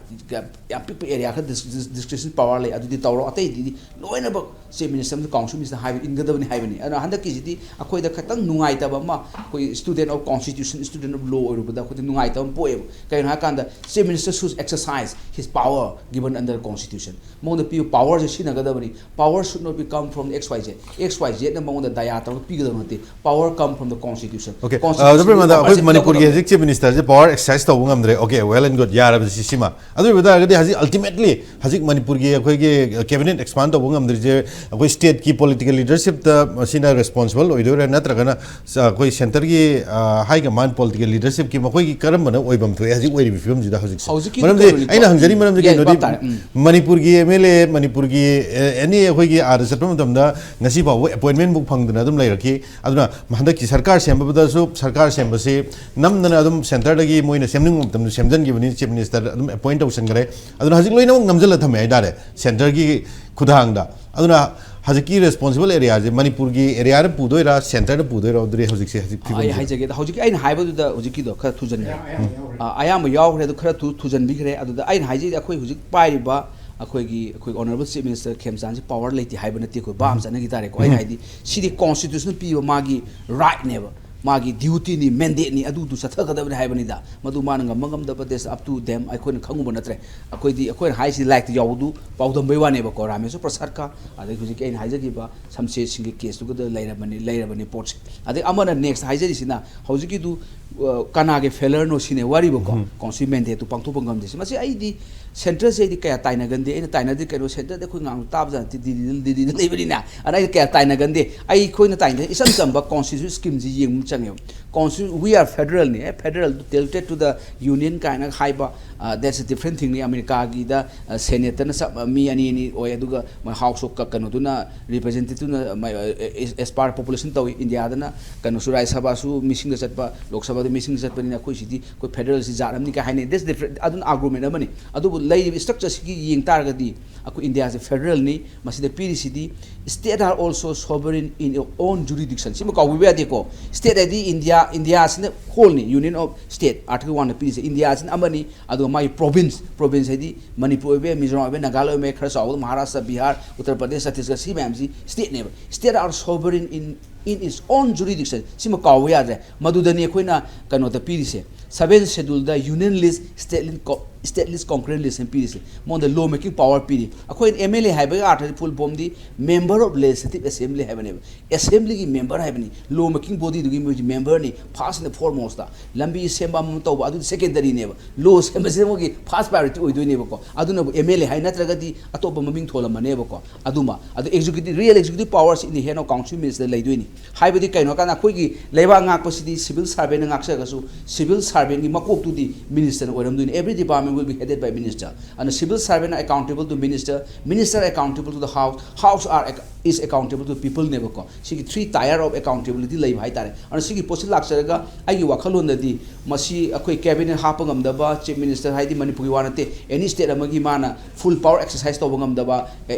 ꯌꯥꯝ ꯄꯤꯛꯄ area ꯈꯔ dis-, dis-, discretion power ꯂꯩ, ꯑꯗꯨꯗꯤ ꯇꯧꯔꯣ, ꯑꯇꯩꯗꯤ ꯂꯣꯏꯅꯃꯛ chief minister ꯑꯃꯁꯨꯡ council ministerꯅ ꯍꯥꯏꯕ ꯏꯟꯒꯗꯕꯅꯤ ꯍꯥꯏꯕꯅꯤ꯫ ꯑꯗꯨꯅ ꯍꯟꯗꯛꯀꯤꯁꯤꯗꯤ ꯑꯩꯈꯣꯏꯗ ꯈꯤꯇꯪ ꯅꯨꯡꯉꯥꯏꯇꯕ ꯑꯃ, ꯑꯩꯈꯣꯏ student of constitution, student of law ꯑꯣꯏꯔꯨꯕꯗ ꯑꯩꯈꯣꯏꯗ ꯅꯨꯡꯉꯥꯏꯇꯕ ꯑꯃ ꯄꯣꯛꯑꯦꯕ꯫ ꯀꯩꯒꯤꯅꯣ ꯍꯥꯏꯀꯥꯟꯗ chief minister should exercise his power given under the constitution꯫ ꯃꯉꯣꯟꯗ ꯄꯤꯕ powerꯁꯦ ꯁꯤꯖꯤꯟꯅꯒꯗꯕꯅꯤ꯫ Power should not be come from X Y Z꯫ X Y Zꯅ ꯃꯉꯣꯟꯗ ꯗꯌꯥ ꯇꯧꯔꯒ ꯄꯤꯒꯗꯕ ꯅꯠꯇꯦ꯫ Power come from the constitution꯫ Okay, Constitution doctor ꯃꯟꯗꯥ, ꯑꯩꯈꯣꯏ ꯄꯥꯏꯁꯦ ꯃꯅꯤꯄꯨꯔꯒꯤ ꯂꯧꯒꯗꯕꯅꯤ꯫ ꯍꯧꯖꯤꯛ chief ministerꯁꯦ power exercise ꯇꯧꯕ ꯉꯝꯗ꯭ꯔꯦ꯫ Okay, well and good, ꯌꯥꯔꯕꯁꯤ ꯁꯤꯃ꯫ ꯑꯗꯨ ꯑꯣꯏꯕ ꯇꯥꯔꯒꯗꯤ ꯍꯧꯖꯤꯛ ultimately ꯍꯧꯖꯤꯛ ꯃꯅꯤꯄꯨꯔꯒꯤ ꯑꯩꯈꯣꯏꯒꯤ cabinet expand ꯇꯧꯕ ꯉꯝꯗ꯭ꯔꯤꯁꯦ ꯑꯩꯈꯣꯏ stateꯀꯤ political leadershipꯇ ꯃꯁꯤꯅ responsible ꯑꯣꯏꯗꯣꯏꯔꯥ, ꯅꯠꯇ꯭ꯔꯒꯅ ꯆ-, ꯑꯩꯈꯣꯏ centreꯒꯤ, ꯑ, high command political leadershipꯀꯤ ꯃꯈꯣꯏꯒꯤ ꯀꯔꯝꯕꯅ ꯑꯣꯏꯐꯝ ꯊꯣꯛꯑꯦ ꯍꯧꯖꯤꯛ ꯑꯣꯏꯔꯤꯕ ꯐꯤꯕꯝꯁꯤꯗ ꯍꯧꯖꯤꯛꯁꯦ? ꯍꯧꯖꯤꯛꯀꯤ ꯃꯔꯝꯗꯤ ꯀꯩꯅꯣꯅꯤꯀꯣ꯫ ꯑꯩꯅ ꯍꯪꯖꯔꯤ ꯃꯔꯝꯗꯤ ꯌꯥꯏ, ꯀꯩꯅꯣꯗꯤ ꯚꯥꯞ ꯇꯥꯔꯦ꯫ ꯎꯝ꯫ ꯃꯅꯤꯄꯨꯔꯒꯤ M L A, ꯃꯅꯤꯄꯨꯔꯒꯤ, ꯑ, any ꯑꯩꯈꯣꯏꯒꯤ ꯑꯥꯗ ꯆꯠꯄ ꯃꯇꯝꯗ ꯉꯁꯤ ꯐꯥꯎꯕ appointmentꯕꯨ ꯐꯪꯗꯅ ꯑꯗꯨꯝ ꯂꯩꯔꯛꯈꯤ꯫ ꯑꯗꯨꯅ ꯍꯟꯗꯛꯀꯤ ꯁꯔꯀꯥꯔ ꯁꯦꯝꯕꯗꯁꯨ ꯁꯔꯀꯥꯔ ꯁꯦꯝꯕꯁꯤ ꯅꯝꯗꯅ ꯑꯗꯨꯝ centreꯗꯒꯤ ꯃꯣꯏꯅ ꯁꯦꯝꯅꯤꯡꯕ ꯃꯇꯝꯗ ꯅꯝꯁꯤꯟꯈꯤꯕꯅꯤ, ꯆꯤꯐ ꯃꯤꯅꯤꯁꯇꯔ ꯑꯗꯨꯝ ꯑꯦꯄꯣꯏꯟ ꯇꯧꯁꯟꯈ꯭ꯔꯦ꯫ ꯑꯗꯨꯅ ꯍꯧꯖꯤꯛ ꯂꯣꯏꯅꯃꯛ ꯅꯝꯁꯤꯜꯂ ꯊꯝꯃꯦ ꯍꯥꯏꯇꯥꯔꯦ ꯁꯦꯟꯇꯔꯒꯤ ꯈꯨꯊꯥꯡꯗ꯫ ꯑꯗꯨꯅ ꯍꯧꯖꯤꯛꯀꯤ ꯔꯦꯁꯄꯣꯟꯁꯤꯕꯜ ꯑꯦꯔꯤꯌꯥꯁꯦ ꯃꯅꯤꯄꯨꯔꯒꯤ ꯑꯦꯔꯤꯌꯥꯗ ꯄꯨꯗꯣꯏꯔꯥ, ꯁꯦꯟꯇꯔꯗ ꯄꯨꯗꯣꯏꯔꯥ? ꯑꯗꯨꯗꯤ ꯍꯧꯖꯤꯛꯁꯦ, ꯍꯧꯖꯤꯛ ꯑꯩ ꯐꯤꯕꯝꯁꯦ꯫ ꯍꯥꯏꯖꯒꯦ, ꯍꯧꯖꯤꯛꯀꯤ ꯑꯩꯅ ꯍꯥꯏꯕꯗꯨꯗ ꯍꯧꯖꯤꯛꯀꯤꯗꯣ ꯈꯔ ꯊꯨꯖꯟꯈ꯭ꯔꯦ꯫ ꯑ, ꯑꯌꯥꯝꯕ ꯌꯥꯎꯈ꯭ꯔꯦ, ꯑꯗꯨ ꯈꯔ ꯊꯨ ꯊꯨꯖꯟꯕꯤꯈ꯭ꯔꯦ꯫ ꯑꯗꯨꯗ ꯑꯩꯅ ꯍꯥꯏꯖꯩ, ꯑꯩꯈꯣꯏ ꯍꯧꯖꯤꯛ ꯄꯥꯏꯔꯤꯕ ꯑꯩꯈꯣꯏꯒꯤ ꯑꯩꯈꯣꯏ ꯑꯣꯅꯔꯦꯕꯜ ꯆꯤꯐ ꯃꯤꯅꯤꯁꯇꯔ ꯈꯦꯝꯆꯥꯟꯁꯤ ꯄꯥꯋꯔ ꯂꯩꯇꯦ ꯍꯥꯏꯕ ꯅꯠꯇꯦ, ꯑꯩꯈꯣꯏ ꯚꯥꯞ ꯑꯃ ꯆꯠꯅꯈꯤ ꯇꯥꯔꯦꯀꯣ꯫ ꯑꯩꯅ ꯍꯥꯏꯗꯤ ꯁꯤꯗꯤ ꯀꯣꯟꯁꯇꯤꯇ꯭ꯌꯨꯁꯟ ꯄꯤꯕ ꯃꯥꯒꯤ ꯔꯥꯏꯠꯅꯦꯕ, ꯃꯥꯒꯤ ꯗ꯭ꯌꯨꯇꯤꯅꯤ, ꯃꯦꯟꯗꯦꯠꯅꯤ, ꯑꯗꯨꯗꯨ ꯆꯠꯊꯒꯗꯕꯅꯤ ꯍꯥꯏꯕꯅꯤꯗ꯫ ꯃꯗꯨ ꯃꯥꯅ ꯉꯝꯕ ꯉꯝꯗꯕ, that's up to them, ꯑꯩꯈꯣꯏꯅ ꯈꯪꯉꯨꯕ ꯅꯠꯇ꯭ꯔꯦ꯫ ꯑꯩꯈꯣꯏꯗꯤ, ꯑꯩꯈꯣꯏꯅ ꯍꯥꯏꯁꯤ ꯂꯥꯏꯔꯤꯛꯇ ꯌꯥꯎꯕꯗꯨ ꯄꯥꯎꯗꯝꯕꯩ ꯋꯥꯅꯦꯕꯀꯣ꯫ ꯔꯥꯃꯦꯁ꯭ꯋꯔ ꯄ꯭ꯔꯁꯥꯗꯀ ꯑꯗꯒꯤ ꯍꯧꯖꯤꯛꯀꯤ ꯑꯩꯅ ꯍꯥꯏꯖꯈꯤꯕ ꯁꯝꯁꯦꯔ ꯁꯤꯡꯒꯤ ꯀꯦꯁꯇꯨꯒꯗ ꯂꯩꯔꯕꯅꯤ, ꯂꯩꯔꯕꯅꯤ ꯄꯣꯠꯁꯦ꯫ ꯑꯗꯩ ꯑꯃꯅ ꯅꯦꯛꯁ ꯍꯥꯏꯖꯔꯤꯁꯤꯅ ꯍꯧꯖꯤꯛꯀꯤꯗꯨ, ꯑ, ꯀꯅꯥꯒꯤ ꯐꯦꯂꯔꯅꯣ ꯁꯤꯅꯦ ꯋꯥꯔꯤꯕꯀꯣ꯫ ꯀꯥꯎꯟꯁꯤꯜ ꯃꯦꯟꯗꯦꯠꯇꯨ ꯄꯥꯡꯊꯣꯛꯄ ꯉꯝꯗꯦ꯫ ꯁꯤ, ꯃꯁꯤ ꯑꯩꯗꯤ ꯁꯦꯟꯇꯔꯁꯦ ꯑꯩꯗꯤ ꯀꯌꯥ ꯇꯥꯏꯅꯒꯟꯗꯦ꯫ ꯑꯩꯅ ꯇꯥꯏꯅꯗꯦ ꯀꯩꯅꯣ, ꯁꯦꯟꯇꯔꯗꯤ ꯑꯩꯈꯣꯏ ꯉꯥꯡꯕ ꯇꯥꯕꯖꯥꯠ ꯅꯠꯇꯦ, ꯗꯤꯜꯂꯤꯗ, ꯗꯤꯜꯂꯤꯗ ꯂꯩꯕꯅꯤꯅ꯫ ꯑꯗ ꯑꯩꯅ ꯀꯌꯥ ꯇꯥꯏꯅꯒꯟꯗꯦ꯫ ꯑꯩꯈꯣꯏꯅ ꯇꯥꯏꯅꯗꯦ, ꯏꯆꯝ ꯆꯝꯕ ꯀꯣꯟꯁꯇꯤꯇ꯭ꯌꯨꯁꯟ ꯁ꯭ꯀꯤꯝꯁꯤ ꯌꯦꯡꯕ ꯑꯃ ꯆꯪꯉꯦꯕ꯫ ꯀꯣꯟꯁꯇꯤꯇ꯭ꯌꯨ-, we are federal ꯅꯤ, ꯑꯦ, federal, delegated to the union ꯀꯥꯏꯅ ꯍꯥꯏꯕ, ꯑ, that's a different thing ꯅꯤ꯫ ꯑꯃꯦꯔꯤꯀꯥꯒꯤꯗ, ꯑ, ꯁꯦꯅꯦꯠꯇꯅ ꯆꯞ, ꯑ, ꯃꯤ ꯑꯅꯤ ꯑꯅꯤ ꯑꯣꯏ, ꯑꯗꯨꯒ ꯃꯣꯏ ꯍꯥꯎꯁ ꯑꯣꯐ ꯀ-, ꯀꯩꯅꯣꯗꯨꯅ, ꯔꯤꯄ꯭ꯔꯖꯦꯟꯇꯦꯇꯤꯚꯅ, ꯃ-, ꯑ, as, as per population ꯇꯧꯏ꯫ ꯏꯟꯗꯤꯌꯥꯗꯅ ꯀꯩꯅꯣꯁꯨ ꯔꯥꯖ꯭ꯌ ꯁꯚꯥꯁꯨ ꯃꯤꯁꯤꯡꯗ ꯆꯠꯄ, ꯂꯣꯛ ꯁꯚꯥꯗ ꯃꯤꯁꯤꯡꯗ ꯆꯠꯄꯅꯤꯅ ꯑꯩꯈꯣꯏ ꯁꯤꯗꯤ ꯑꯩꯈꯣꯏ ꯐꯦꯗꯔꯦꯜꯁꯤ ꯖꯥꯠ ꯑꯃꯅꯤ ꯀꯥꯏ ꯍꯥꯏꯅꯩ꯫ That's different, ꯑꯗꯨꯅ ꯑꯥꯔꯒꯨꯃꯦꯟ ꯑꯃꯅꯤ꯫ ꯑꯗꯨꯕꯨ ꯂꯩꯔꯤꯕ ꯁ꯭ꯇ꯭ꯔꯛꯆꯔꯁꯤꯒꯤ ꯌꯦꯡ ꯇꯥꯔꯒꯗꯤ ꯑꯩꯈꯣꯏ ꯏꯟꯗꯤꯌꯥꯁꯦ ꯐꯦꯗꯔꯦꯜꯅꯤ꯫ ꯃꯁꯤꯗ ꯄꯤꯔꯤꯁꯤꯗꯤ, "State are also sovereign in your own jurisdiction"꯫ ꯁꯤꯃ ꯀꯥꯎꯕꯤꯕ ꯌꯥꯗꯦꯀꯣ꯫ ꯁ꯭ꯇꯦꯠ ꯍꯥꯏꯗꯤ ꯏꯟꯗꯤꯌꯥ, ꯏꯟꯗꯤꯌꯥꯁꯤꯅ ꯍꯣꯜꯅꯤ, ꯌꯨꯅꯤꯌꯟ ꯑꯣꯐ ꯁ꯭ꯇꯦꯠ, ꯑꯥꯔꯇꯤꯀꯜ ꯋꯥꯟꯗ ꯄꯤꯔꯤꯁꯦ꯫ ꯏꯟꯗꯤꯌꯥꯁꯤꯅ ꯑꯃꯅꯤ, ꯑꯗꯨꯒ ꯃꯥꯒꯤ ꯄ꯭ꯔꯣꯚꯤꯟꯁ, ꯄ꯭ꯔꯣꯚꯤꯟꯁ ꯍꯥꯏꯗꯤ ꯃꯅꯤꯄꯨꯔ ꯑꯣꯏꯕ ꯌꯥꯏ, ꯃꯤꯖꯣꯔꯥꯝ ꯑꯣꯏꯕ ꯌꯥꯏ, ꯅꯥꯒꯥꯂꯦꯟ ꯑꯣꯏꯕ ꯌꯥꯏ, ꯈꯔ ꯆꯥꯎꯕꯗ ꯃꯍꯥꯔꯥꯁꯇ꯭ꯔ, ꯕꯤꯍꯥꯔ, ꯎꯠꯇꯔ ꯄ꯭ꯔꯗꯦꯁ, ꯆꯇꯤꯁꯒꯔ, ꯁꯤ ꯃꯌꯥꯝꯁꯤ ꯁ꯭ꯇꯦꯠꯅꯦꯕ꯫ "State are sovereign in, in its own jurisdiction"꯫ ꯁꯤꯃ ꯀꯥꯎꯕ ꯌꯥꯗ꯭ꯔꯦ꯫ ꯃꯗꯨꯗꯅꯤ ꯑꯩꯈꯣꯏꯅ ꯀꯩꯅꯣꯗ ꯄꯤꯔꯤꯁꯦ, ꯁꯚꯦꯟ ꯁꯦꯗꯨꯜꯗ ꯌꯨꯅꯤꯌꯟ ꯂꯤꯁ, ꯁ꯭ꯇꯦꯠ ꯂꯤꯁ, ꯀꯣ-, ꯁ꯭ꯇꯦꯠ ꯂꯤꯁ ꯀꯣꯟꯀꯔꯦꯟ ꯂꯤꯁ ꯍꯥꯏꯅ ꯄꯤꯔꯤꯁꯦ꯫ ꯃꯉꯣꯟꯗ ꯂꯣ ꯃꯦꯀꯤꯡ ꯄꯥꯋꯔ ꯄꯤꯔꯤ꯫ ꯑꯩꯈꯣꯏꯅ ꯑꯦꯝ ꯑꯦꯜ ꯑꯦ ꯍꯥꯏꯕꯒꯤ ꯑꯥꯔꯊꯗꯤ, ꯐꯨꯜ ꯐꯣꯝꯗꯤ Member of Legislative Assembly ꯍꯥꯏꯕꯅꯦꯕ꯫ ꯑꯦꯁꯦꯝꯕ꯭ꯂꯤꯒꯤ ꯃꯦꯝꯕꯔ ꯍꯥꯏꯕꯅꯤ꯫ ꯂꯣ ꯃꯦꯀꯤꯡ ꯕꯣꯗꯤꯗꯨꯒꯤ ꯃꯣꯏꯒꯤ ꯃꯦꯝꯕꯔꯅꯤ, ꯐꯥꯔꯁ ꯑꯦꯟ ꯐꯣꯔꯃꯣꯁꯇ꯫ ꯂꯝꯕꯤ ꯁꯦꯝꯕ ꯑꯃ ꯇꯧꯕ, ꯑꯗꯨꯗꯤ ꯁꯦꯀꯦꯟꯗꯔꯤꯅꯦꯕ꯫ ꯂꯣ ꯁꯦꯝꯕꯁꯤꯅ ꯃꯣꯏꯒꯤ ꯐꯥꯔꯁ ꯄ꯭ꯔꯥꯏꯌꯣꯔꯤꯇꯤ ꯑꯣꯏꯗꯣꯏꯅꯦꯕꯀꯣ꯫ ꯑꯗꯨꯅꯕꯨ ꯑꯦꯝ ꯑꯦꯜ ꯑꯦ ꯍꯥꯏ, ꯅꯠꯇ꯭ꯔꯒꯗꯤ ꯑꯇꯣꯞꯄ ꯃꯃꯤꯡ ꯊꯣꯜꯂꯝꯃꯅꯦꯕꯀꯣ꯫ ꯑꯗꯨꯃ, ꯑꯗꯣ executive, real executive powers in the hand of council minister ꯂꯩꯗꯣꯏꯅꯤ꯫ ꯍꯥꯏꯕꯗꯤ ꯀꯩꯅꯣ ꯍꯥꯏꯀꯥꯟꯗ, ꯑꯩꯈꯣꯏꯒꯤ ꯂꯩꯕꯥꯛ ꯉꯥꯛꯄꯁꯤꯗꯤ ꯁꯤꯚꯤꯜ ꯁꯥꯔꯚꯦꯟꯅ ꯉꯥꯛꯆꯔꯒꯁꯨ, ꯁꯤꯚꯤꯜ ꯁꯥꯔꯚꯦꯟꯒꯤ ꯃꯀꯣꯛꯇꯨꯗꯤ ꯃꯤꯅꯤꯁꯇꯔꯅ ꯑꯣꯏꯔꯝꯗꯣꯏꯅꯤ꯫ Every department will be headed by minister. And civil servant are accountable to minister, minister accountable to the house, house are ac- is accountable to people ꯅꯦꯕꯀꯣ꯫ ꯁꯤꯒꯤ three tier of accountability ꯂꯩꯕ ꯍꯥꯏꯇꯥꯔꯦ꯫ ꯑꯗꯨꯅ ꯁꯤꯒꯤ ꯄꯣꯠꯁꯤ ꯂꯥꯛꯆꯔꯒ ꯑꯩꯒꯤ ꯋꯥꯈꯜꯂꯣꯟꯗꯗꯤ ꯃꯁꯤ ꯑꯩꯈꯣꯏ cabinet ꯍꯥꯞꯄ ꯉꯝꯗꯕ, chief minister ꯍꯥꯏꯗꯤ ꯃꯅꯤꯄꯨꯔꯒꯤ ꯋꯥ ꯅꯠꯇꯦ, any state ꯑꯃꯒꯤ ꯃꯥꯅ full power exercise ꯇꯧꯕ ꯉꯝꯗꯕ,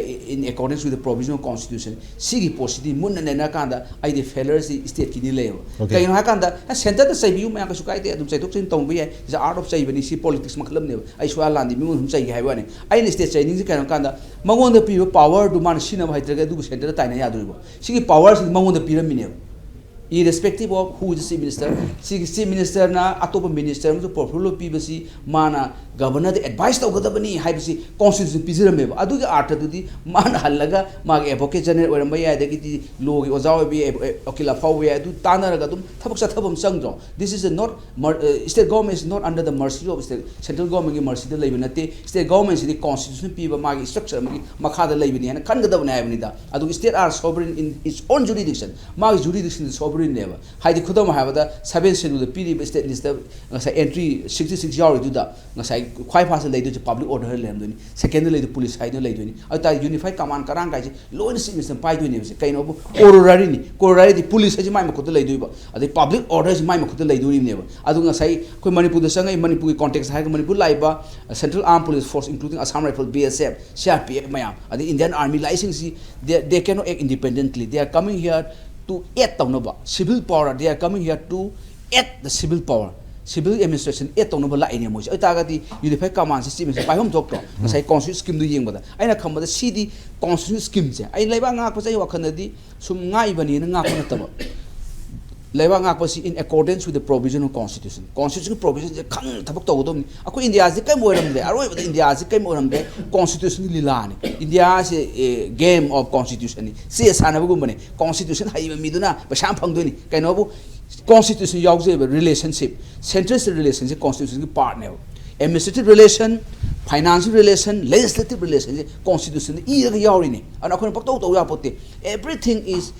in accordance with the provision of constitution, ꯁꯤꯒꯤ ꯄꯣꯠꯁꯤꯗꯤ ꯃꯨꯟꯅ ꯅꯩꯅꯔꯀꯥꯟꯗ ꯑꯩꯗꯤ failure ꯁꯤ state ꯀꯤꯗꯤ ꯂꯩꯌꯦꯕ꯫ Okay. ꯀꯩꯒꯤꯅꯣ ꯍꯥꯏꯀꯥꯟꯗ centre ꯗ ꯆꯩꯕꯤꯌꯨ, ꯃꯌꯥꯝ ꯀꯩꯁꯨ ꯀꯥꯏꯗꯦ, ꯑꯗꯨꯝ ꯆꯩꯊꯣꯛ ꯆꯩꯁꯤꯟ ꯇꯧꯕ ꯌꯥꯏ, is art of ꯆꯩꯕꯅꯤ, ꯁꯤ politics ꯃꯈꯜ ꯑꯃꯅꯦꯕ꯫ ꯑꯩ ꯁꯨꯋꯥ ꯂꯥꯟꯗꯤ ꯃꯤꯉꯣꯟꯗ ꯁꯨꯝ ꯆꯩꯒꯦ ꯍꯥꯏꯕ ꯋꯥꯅꯤ꯫ ꯑꯩꯅ state ꯆꯩꯅꯤꯡꯁꯦ ꯀꯩꯅꯣ ꯍꯥꯏ ꯀꯥꯟꯗ ꯃꯉꯣꯟꯗ ꯄꯤꯕ power ꯗꯨ ꯃꯥꯅ ꯁꯤꯖꯤꯟꯅꯕ ꯍꯩꯇ꯭ꯔꯒꯗꯤ ꯑꯗꯨꯕꯨ centre ꯗ ꯇꯥꯏꯅ ꯌꯥꯗꯣꯔꯤꯕꯣ? ꯁꯤꯒꯤ power ꯁꯤꯗꯤ ꯃꯉꯣꯟꯗ ꯄꯤꯔꯝꯃꯤꯅꯦꯕ, irrespective of who is the chief minister꯫ ꯁꯤꯒꯤ chief minister ꯅ ꯑꯇꯣꯞꯄ minister ꯑꯃꯁꯨ portfolio ꯄꯤꯕꯁꯤ ꯃꯥꯅ governor ꯗ advice ꯇꯧꯒꯗꯕꯅꯤ ꯍꯥꯏꯕꯁꯤ constitution ꯄꯤꯖꯔꯝꯃꯦꯕ꯫ ꯑꯗꯨꯒꯤ ꯑꯥꯔꯊꯗꯨꯗꯤ ꯃꯥꯅ ꯍꯜꯂꯒ ꯃꯥꯒꯤ advocate general ꯑꯣꯏꯔꯝꯕ ꯌꯥꯏ, ꯑꯗꯒꯤꯗꯤ law ꯒꯤ ꯑꯣꯖꯥ ꯑꯣꯏꯕ ꯌꯥꯏ, ꯎꯀꯤꯜ ꯑꯐꯥꯎꯕ ꯌꯥꯏ, ꯑꯗꯨ ꯇꯥꯟꯅꯔꯒ ꯑꯗꯨꯝ ꯊꯕꯛ ꯆꯠꯊꯕ ꯑꯃ ꯆꯪꯗ꯭ꯔꯣ? This is a not mer- uh, state government is not under the mercy of state, central government ꯀꯤ mercy ꯗ ꯂꯩꯕ ꯅꯠꯇꯦ꯫ State government ꯁꯤꯗꯤ constitution ꯄꯤꯕ ꯃꯥꯒꯤ structure ꯑꯃꯒꯤ ꯃꯈꯥꯗ ꯂꯩꯕꯅꯤ ꯍꯥꯏꯅ ꯈꯟꯒꯗꯕꯅꯤ ꯍꯥꯏꯕꯅꯤꯗ꯫ ꯑꯗꯨꯒ state are sovereign in its own jurisdiction, ꯃꯥꯒꯤ jurisdiction ꯗ sovereign ꯅꯦꯕ꯫ ꯍꯥꯏꯗꯤ ꯈꯨꯗꯝ ꯍꯥꯏꯔꯕꯗ seven schedule ꯗ ꯄꯤꯔꯤꯕ state list ꯇ ꯉꯁꯥꯏ entry sixty six ꯌꯥꯎꯔꯤꯗꯨꯗ ꯉꯁꯥꯏ ꯈ꯭ꯋꯥꯏ first ꯇ ꯂꯩꯗꯣꯏꯁꯦ public order ꯂꯩꯔꯝꯗꯣꯏꯅꯤ, second ꯗ ꯂꯩꯗꯣꯏ police ꯍꯥꯏꯗꯨꯅ ꯂꯩꯗꯣꯏꯅꯤ꯫ ꯑꯗꯨ ꯇꯥꯔꯗꯤ unified command ꯀꯔꯥꯡ ꯀꯥꯏꯁꯦ ꯂꯣꯏꯅ chief minister ꯅ ꯄꯥꯏꯗꯣꯏꯅꯦꯕ꯫ ꯁꯦ ꯀꯩꯅꯣꯕꯨ corollary ꯅꯤ, corollary ꯗꯤ police ꯍꯥꯏꯁꯦ ꯃꯥꯏ ꯃꯈꯨꯠꯇ ꯂꯩꯗꯣꯏꯕ, ꯑꯗꯩ public order ꯁꯦ ꯃꯥꯏ ꯃꯈꯨꯠꯇ ꯂꯩꯗꯣꯔꯤꯕꯅꯦꯕ꯫ ꯑꯗꯨ ꯉꯁꯥꯏ ꯑꯩꯈꯣꯏ ꯃꯅꯤꯄꯨꯔꯗ ꯆꯪꯉꯛꯏ, ꯃꯅꯤꯄꯨꯔꯒꯤ context ꯍꯥꯏꯔꯒ ꯃꯅꯤꯄꯨꯔ ꯂꯥꯛꯏꯕ central armed police force including Assam Rifle, B S F, C R P F ꯃꯌꯥꯝ, ꯑꯗꯩ Indian Army ꯂꯥꯛꯏꯁꯤꯡꯁꯤ they, they cannot act independently, they are coming here to aid ꯇꯧꯅꯕ, civil power, they are coming here to aid the civil power, civil administration aid ꯇꯧꯅꯕ ꯂꯥꯛꯏꯅꯦ ꯃꯣꯏꯁꯦ꯫ ꯑꯗꯨ ꯇꯥꯔꯒꯗꯤ unified command ꯁꯤ chief minister ꯄꯥꯏꯐꯝ ꯊꯣꯛꯇ꯭ꯔꯣ? ꯉꯁꯥꯏ constitution scheme ꯗꯨ ꯌꯦꯡꯕꯗ ꯑꯩꯅ ꯈꯟꯕꯗ ꯁꯤꯗꯤ constitution scheme ꯁꯦ ꯑꯩ ꯂꯩꯕꯥꯛ ꯉꯥꯛꯄꯁꯦ ꯑꯩ ꯋꯥꯈꯜꯗꯗꯤ ꯁꯨꯝ ꯉꯥꯛꯏꯕꯅꯤꯅ ꯉꯥꯛꯄ ꯅꯠꯇꯕ, ꯂꯩꯕꯥꯛ ꯉꯥꯛꯄꯁꯤ in accordance with the provision of constitution, constitution ꯒꯤ provision ꯁꯦ ꯈꯪꯅ ꯊꯕꯛ ꯇꯧꯒꯗꯕꯅꯤ꯫ ꯑꯩꯈꯣꯏ ꯏꯟꯗꯤꯌꯥꯁꯤ ꯀꯔꯤꯝ ꯑꯣꯏꯔꯝꯗ꯭ꯔꯦ, ꯑꯔꯣꯏꯕꯗ ꯏꯟꯗꯤꯌꯥꯁꯤ ꯀꯔꯤꯝ ꯑꯣꯏꯔꯝꯗ꯭ꯔꯦ, constitution ꯒꯤ ꯂꯤꯂꯥꯅꯤ꯫ ꯏꯟꯗꯤꯌꯥꯁꯦ game of constitution ꯅꯤ, chess ꯁꯥꯟꯅꯕꯒꯨꯝꯕꯅꯤ꯫ Constitution ꯍꯩꯕ ꯃꯤꯗꯨꯅ ꯄꯩꯁꯥ ꯌꯥꯝ ꯐꯪꯗꯣꯏꯅꯤ꯫ ꯀꯩꯅꯣꯕꯨ constitution ꯌꯥꯎꯖꯩꯕ relationship, central state relation ꯁꯦ constitution ꯒꯤ part ꯅꯦꯕ꯫ Administrative relation, financial relation, legislative relation ꯁꯦ constitution ꯗ ꯏꯔꯒ ꯌꯥꯎꯔꯤꯅꯦ꯫ ꯑꯗꯨꯅ ꯑꯩꯈꯣꯏꯅ ꯄꯪꯇꯧ ꯇꯧ ꯌꯥꯄꯣꯠꯇꯦ꯫ Everything is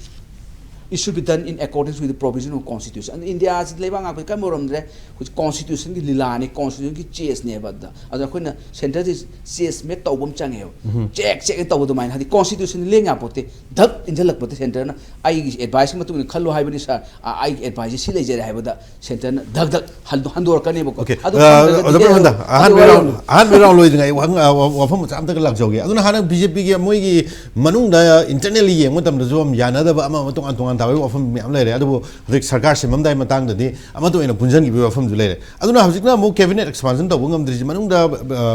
It should be done in accordance with the provision of constitution. ꯑꯗꯨ ꯏꯟꯗꯤꯌꯥꯁꯤ ꯂꯩꯕꯥꯛ ꯉꯥꯛꯄꯒꯤ ꯀꯔꯤꯝ ꯑꯣꯏꯔꯝꯗ꯭ꯔꯦ꯫ ꯍꯧꯖꯤꯛ constitution ꯒꯤ ꯂꯤꯂꯥꯅꯤ, constitution ꯒꯤ chess ꯅꯦꯕ꯫ ꯑꯗ ꯑꯗꯣ ꯑꯩꯈꯣꯏꯅ centre ꯁꯤ chess ꯃꯦꯠ ꯇꯧꯕ ꯑꯃ ꯆꯪꯉꯦꯕ꯫ ꯆꯦꯛ ꯆꯦꯛ ꯇꯧꯕ ꯑꯗꯨꯃꯥꯏꯅ, ꯍꯥꯏꯗꯤ constitution ꯂꯦꯡ ꯌꯥꯄꯣꯠꯇꯦ꯫ ꯙꯛ ꯏꯟꯁꯤꯜꯂꯛꯄꯗ centre ꯅ "ꯑꯩꯒꯤ advice ꯀꯤ ꯃꯇꯨꯡ ꯏꯟꯅ ꯈꯜꯂꯨ ꯍꯥꯏꯕꯅꯤ sir, ꯑ, ꯑꯩꯒꯤ advice ꯁꯤ ꯁꯤ ꯂꯩꯖꯔꯦ" ꯍꯥꯏꯕꯗ centre ꯅ ꯙꯛ ꯙꯛ ꯍꯟ-, ꯍꯟꯗꯣꯔꯛꯀꯅꯦꯕꯀꯣ꯫ Okay. ꯑꯗꯨ ꯑ, ꯈꯪꯗ꯭ꯔꯒꯗꯤ ꯑꯣꯖꯥ ꯄ꯭ꯔꯦꯝꯆꯟꯗ꯭ꯔ, ꯑꯍꯥꯟꯕ ꯑꯗꯨ round, ꯋꯥꯔꯧꯅꯨ꯫ ꯑꯍꯥꯟꯕ round ꯂꯣꯏꯗ꯭ꯔꯤꯉꯩ ꯋꯥꯍꯪ, ꯑ, ꯋꯥ-, ꯋꯥꯐꯝ ꯃꯆꯥ ꯑꯝꯇꯒ ꯂꯥꯛꯆꯧꯒꯦ꯫ ꯑꯗꯨꯅ ꯍꯥꯟꯅ BJP ꯒꯤ ꯃꯣꯏꯒꯤ ꯃꯅꯨꯡꯗ internally ꯌꯦꯡꯕ ꯃꯇꯝꯗꯁꯨ ꯌꯥꯝ ꯌꯥꯅꯗꯕ ꯑꯃ ꯑꯃ ꯇꯣꯉꯥꯟ ꯇꯣꯉꯥꯟ ꯇꯥꯕꯒꯤ ꯋꯥꯐꯝ ꯃꯌꯥꯝ ꯂꯩꯔꯦ꯫ ꯑꯗꯨꯕꯨ ꯍꯧꯖꯤꯛ ꯁꯔꯀꯥꯔ ꯁꯦꯝꯃꯝꯗꯥꯏ ꯃꯇꯥꯡꯗꯗꯤ ꯑꯃꯠꯇ ꯑꯣꯏꯅ ꯄꯨꯟꯁꯤꯟꯈꯤꯕꯒꯤ ꯋꯥꯐꯝꯁꯨ ꯂꯩꯔꯦ꯫ ꯑꯗꯨꯅ ꯍꯧꯖꯤꯛꯅ ꯑꯃꯨꯛ cabinet expand ꯇꯧꯕ ꯉꯝꯗ꯭ꯔꯤꯁꯤ ꯃꯅꯨꯡꯗ, ꯑ,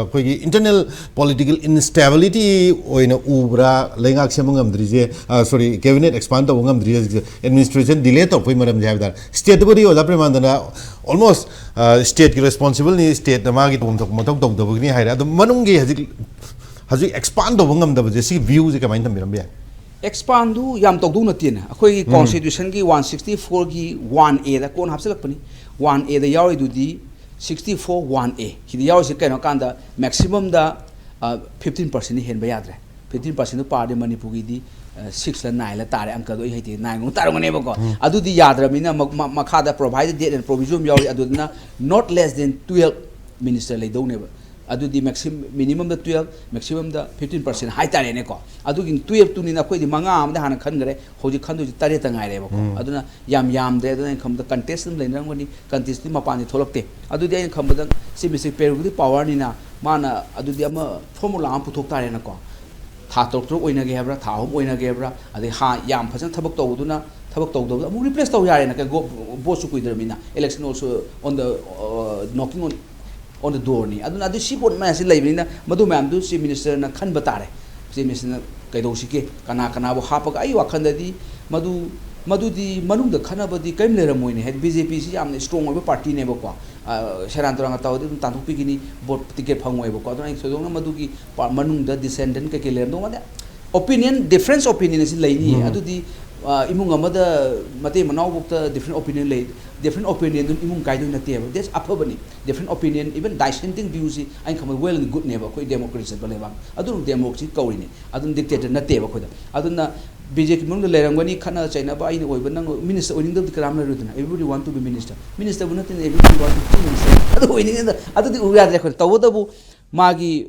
ꯑꯩꯈꯣꯏꯒꯤ internal political instability ꯑꯣꯏꯅ ꯎꯕ꯭ꯔꯥ? ꯂꯩꯉꯥꯛ ꯁꯦꯝꯕ ꯉꯝꯗ꯭ꯔꯤꯁꯦ, ꯑ, sorry, cabinet expand ꯇꯧꯕ ꯉꯝꯗ꯭ꯔꯤꯁꯦ ꯍꯧꯖꯤꯛꯁꯦ administration delay ꯇꯧꯔꯛꯄꯒꯤ ꯃꯔꯝꯁꯦ ꯍꯥꯏꯕ ꯇꯥꯔꯦ꯫ State ꯇꯕꯨꯗꯤ ꯑꯣꯖꯥ ꯄ꯭ꯔꯦꯃꯥꯅꯟꯗꯅ almost, ꯑ, state ꯀꯤ responsible ꯅꯤ, state ꯅ ꯃꯥꯒꯤ ꯇꯧꯐꯝ ꯊꯣꯛꯄ ꯃꯊꯧ ꯇꯧꯗꯕꯒꯤꯅꯤ ꯍꯥꯏꯔꯦ꯫ ꯑꯗꯣ ꯃꯅꯨꯡꯒꯤ ꯍꯧꯖꯤꯛ, ꯍꯧꯖꯤꯛ expand ꯇꯧꯕ ꯉꯝꯗꯕꯁꯦ, ꯁꯤꯒꯤ view ꯁꯦ ꯀꯃꯥꯏꯅ ꯊꯝꯕꯤꯔꯝꯕ ꯌꯥꯏ? Expand ꯗꯨ ꯌꯥꯝ ꯇꯧꯗꯧ ꯅꯠꯇꯦꯅ꯫ ꯑꯩꯈꯣꯏꯒꯤ ꯎꯝ꯫ Constitution ꯒꯤ one sixty four ꯒꯤ one A ꯗ ꯀꯣꯟꯅ ꯍꯥꯞꯆꯤꯜꯂꯛꯄꯅꯤ꯫ One A the ꯌꯥꯎꯔꯤꯗꯨꯗꯤ sixty four one A꯫ ꯁꯤꯗ ꯌꯥꯎꯔꯤꯁꯦ ꯀꯩꯅꯣ ꯀꯥꯟꯗ maximum ꯗ, ꯑ, fifteen percent ꯗꯤ ꯍꯦꯟꯕ ꯌꯥꯗ꯭ꯔꯦ꯫ Fifteen percent ꯗꯨ ꯄꯥꯔꯗꯤ ꯃꯅꯤꯄꯨꯔꯒꯤꯗꯤ, ꯑ, six ꯂ nine ꯂ ꯇꯥꯔꯦ꯫ ꯑꯪꯀꯗꯣ ꯑꯩ ꯍꯩꯇꯦ, nine ꯒꯨꯝꯕ ꯇꯥꯔꯝꯒꯅꯦꯕꯀꯣ꯫ ꯎꯝ꯫ ꯑꯗꯨꯗꯤ ꯌꯥꯗ꯭ꯔꯕꯅꯤꯅ ꯃ-, ꯃ-, ꯃꯈꯥꯗ provided date and provision ꯑꯃ ꯌꯥꯎꯔꯤ꯫ ꯑꯗꯨꯗꯨꯅ not less than twelve minister ꯂꯩꯗꯧꯅꯦꯕ꯫ ꯑꯗꯨꯗꯤ maxim-, minimum ꯗ twelve, maximum ꯗ fifteen percent ꯍꯥꯏꯇꯥꯔꯦꯅꯦꯀꯣ꯫ ꯑꯗꯨꯒꯤ twelve ꯇꯨꯅꯤꯅ ꯑꯩꯈꯣꯏꯗꯤ ꯃꯉꯥ ꯑꯃꯗ ꯍꯥꯟꯅ ꯈꯟꯈ꯭ꯔꯦ, ꯍꯧꯖꯤꯛ ꯈꯟꯗꯣꯏꯁꯤ ꯇꯔꯦꯠꯇ ꯉꯥꯏꯔꯦꯕꯀꯣ꯫ ꯎꯝ꯫ ꯑꯗꯨꯅ ꯌꯥꯝ ꯌꯥꯝꯗ꯭ꯔꯦ꯫ ꯑꯗꯨꯅ ꯑꯩꯅ ꯈꯟꯕꯗ contest ꯑꯗꯨꯝ ꯂꯩꯅꯔꯝꯒꯅꯤ, contest ꯇꯤ ꯃꯄꯥꯟꯗꯤ ꯊꯣꯛꯂꯛꯇꯦ꯫ ꯑꯗꯨꯗꯤ ꯑꯩꯅ ꯈꯟꯕꯗ ꯁꯤ ꯃꯤꯁꯇꯔ ꯄꯦꯔꯨꯒꯤꯗꯤ power ꯅꯤꯅ ꯃꯥꯅ ꯑꯗꯨꯗꯤ ꯑꯃ formula ꯑꯃ ꯄꯨꯊꯣꯛ ꯇꯥꯔꯦꯅꯀꯣ꯫ ꯊꯥ ꯇꯔꯨꯛ ꯇꯔꯨꯛ ꯑꯣꯏꯅꯒꯦ ꯍꯥꯏꯕ꯭ꯔꯥ, ꯊꯥ ꯑꯍꯨꯝ ꯑꯣꯏꯅꯒꯦ ꯍꯥꯏꯕ꯭ꯔꯥ, ꯑꯗꯩ ꯍꯥ-, ꯌꯥꯝ ꯐꯖꯅ ꯊꯕꯛ ꯇꯧꯕꯗꯨꯅ ꯊꯕꯛ ꯇꯧꯗꯕꯗ ꯑꯃꯨꯛ replace ꯇꯧ ꯌꯥꯔꯦꯅ, ꯀꯩ ꯒꯣ-, vote ꯁꯨ ꯀꯨꯏꯗ꯭ꯔꯕꯅꯤꯅ, election also on the, uh, knocking on, on the door ꯅꯤ꯫ ꯑꯗꯨꯅ ꯑꯗꯨ ꯁꯤ ꯄꯣꯠ ꯃꯌꯥꯝꯁꯤ ꯂꯩꯕꯅꯤꯅ ꯃꯗꯨ ꯃꯌꯥꯝꯗꯨ Chief Minister ꯅ ꯈꯟꯕ ꯇꯥꯔꯦ꯫ Chief Minister ꯅ ꯀꯩꯗꯧꯁꯤꯒꯦ, ꯀꯅꯥ ꯀꯅꯥꯕꯨ ꯍꯥꯞꯄꯒ, ꯑꯩ ꯋꯥꯈꯜꯗꯗꯤ ꯃꯗꯨ, ꯃꯗꯨꯗꯤ ꯃꯅꯨꯡꯗ ꯈꯟꯅꯕꯗꯤ ꯀꯔꯤꯝ ꯂꯩꯔꯝꯃꯣꯏꯅꯦ꯫ ꯍꯥꯏꯗꯤ BJP ꯁꯤ ꯌꯥꯝꯅ strong ꯑꯣꯏꯕ party ꯅꯦꯕꯀꯣ꯫ ꯑ, ꯁꯦꯔꯥꯟ ꯇꯨꯔꯥꯟꯒ ꯇꯧꯔꯗꯤ ꯑꯗꯨꯝ ꯇꯥꯟꯊꯣꯛꯄꯤꯒꯅꯤ, vote ticket ꯐꯪꯉꯣꯏꯕꯀꯣ꯫ ꯑꯗꯨꯅ ꯑꯩ ꯊꯣꯏꯗꯣꯛꯅ ꯃꯗꯨꯒꯤ ꯄꯥ-, ꯃꯅꯨꯡꯗ dissension ꯀꯩꯀꯩ ꯂꯩꯔꯝꯗꯧ ꯃꯥꯟꯗꯦ꯫ Opinion, difference opinion ꯑꯁꯤ ꯂꯩꯅꯤꯌꯦ꯫ ꯎꯝ꯫ ꯑꯗꯨꯗꯤ, ꯑ, ꯏꯃꯨꯡ ꯑꯃꯗ ꯃꯇꯩ ꯃꯅꯥꯎꯕꯨꯛꯇ different opinion ꯂꯩ, different opinion ꯗꯨꯅ ꯏꯃꯨꯡ ꯀꯥꯏꯗꯣꯏ ꯅꯠꯇꯦꯕ꯫ That's ꯑꯐꯕꯅꯤ꯫ Different opinion, even dissenting view ꯁꯤ ꯑꯩꯅ ꯈꯟꯕꯗ well and good ꯅꯦꯕ ꯑꯩꯈꯣꯏ democracy ꯆꯠꯄ ꯂꯩꯕꯥꯛ꯫ ꯑꯗꯨꯅ democracy ꯀꯧꯔꯤꯅꯤ꯫ ꯑꯗꯨꯅ dictator ꯅꯠꯇꯦꯕ ꯑꯩꯈꯣꯏꯗ꯫ ꯑꯗꯨꯅ ꯕꯤ ꯖꯦ ꯄꯤ ꯃꯅꯨꯡꯗ ꯂꯩꯔꯝꯒꯅꯤ, ꯈꯠꯅ ꯆꯩꯅꯕ, ꯑꯩꯅ ꯑꯣꯏꯕ, ꯅꯪ ꯃꯤꯅꯤꯁꯇꯔ ꯑꯣꯏꯅꯤꯡꯗꯕꯗꯤ ꯀꯅꯥꯝ ꯂꯩꯔꯣꯏꯗꯅ, everybody want to be minister, ꯃꯤꯅꯤꯁꯇꯔꯕꯨ ꯅꯠꯇꯦꯅ everybody want to be minister꯫ ꯑꯗꯨ ꯑꯣꯏꯅꯤꯡꯉꯦꯗ꯫ ꯑꯗꯨꯗꯤ ꯎ ꯌꯥꯗ꯭ꯔꯦ ꯑꯩꯈꯣꯏꯅ꯫ ꯇꯧꯕꯇꯕꯨ ꯃꯥꯒꯤ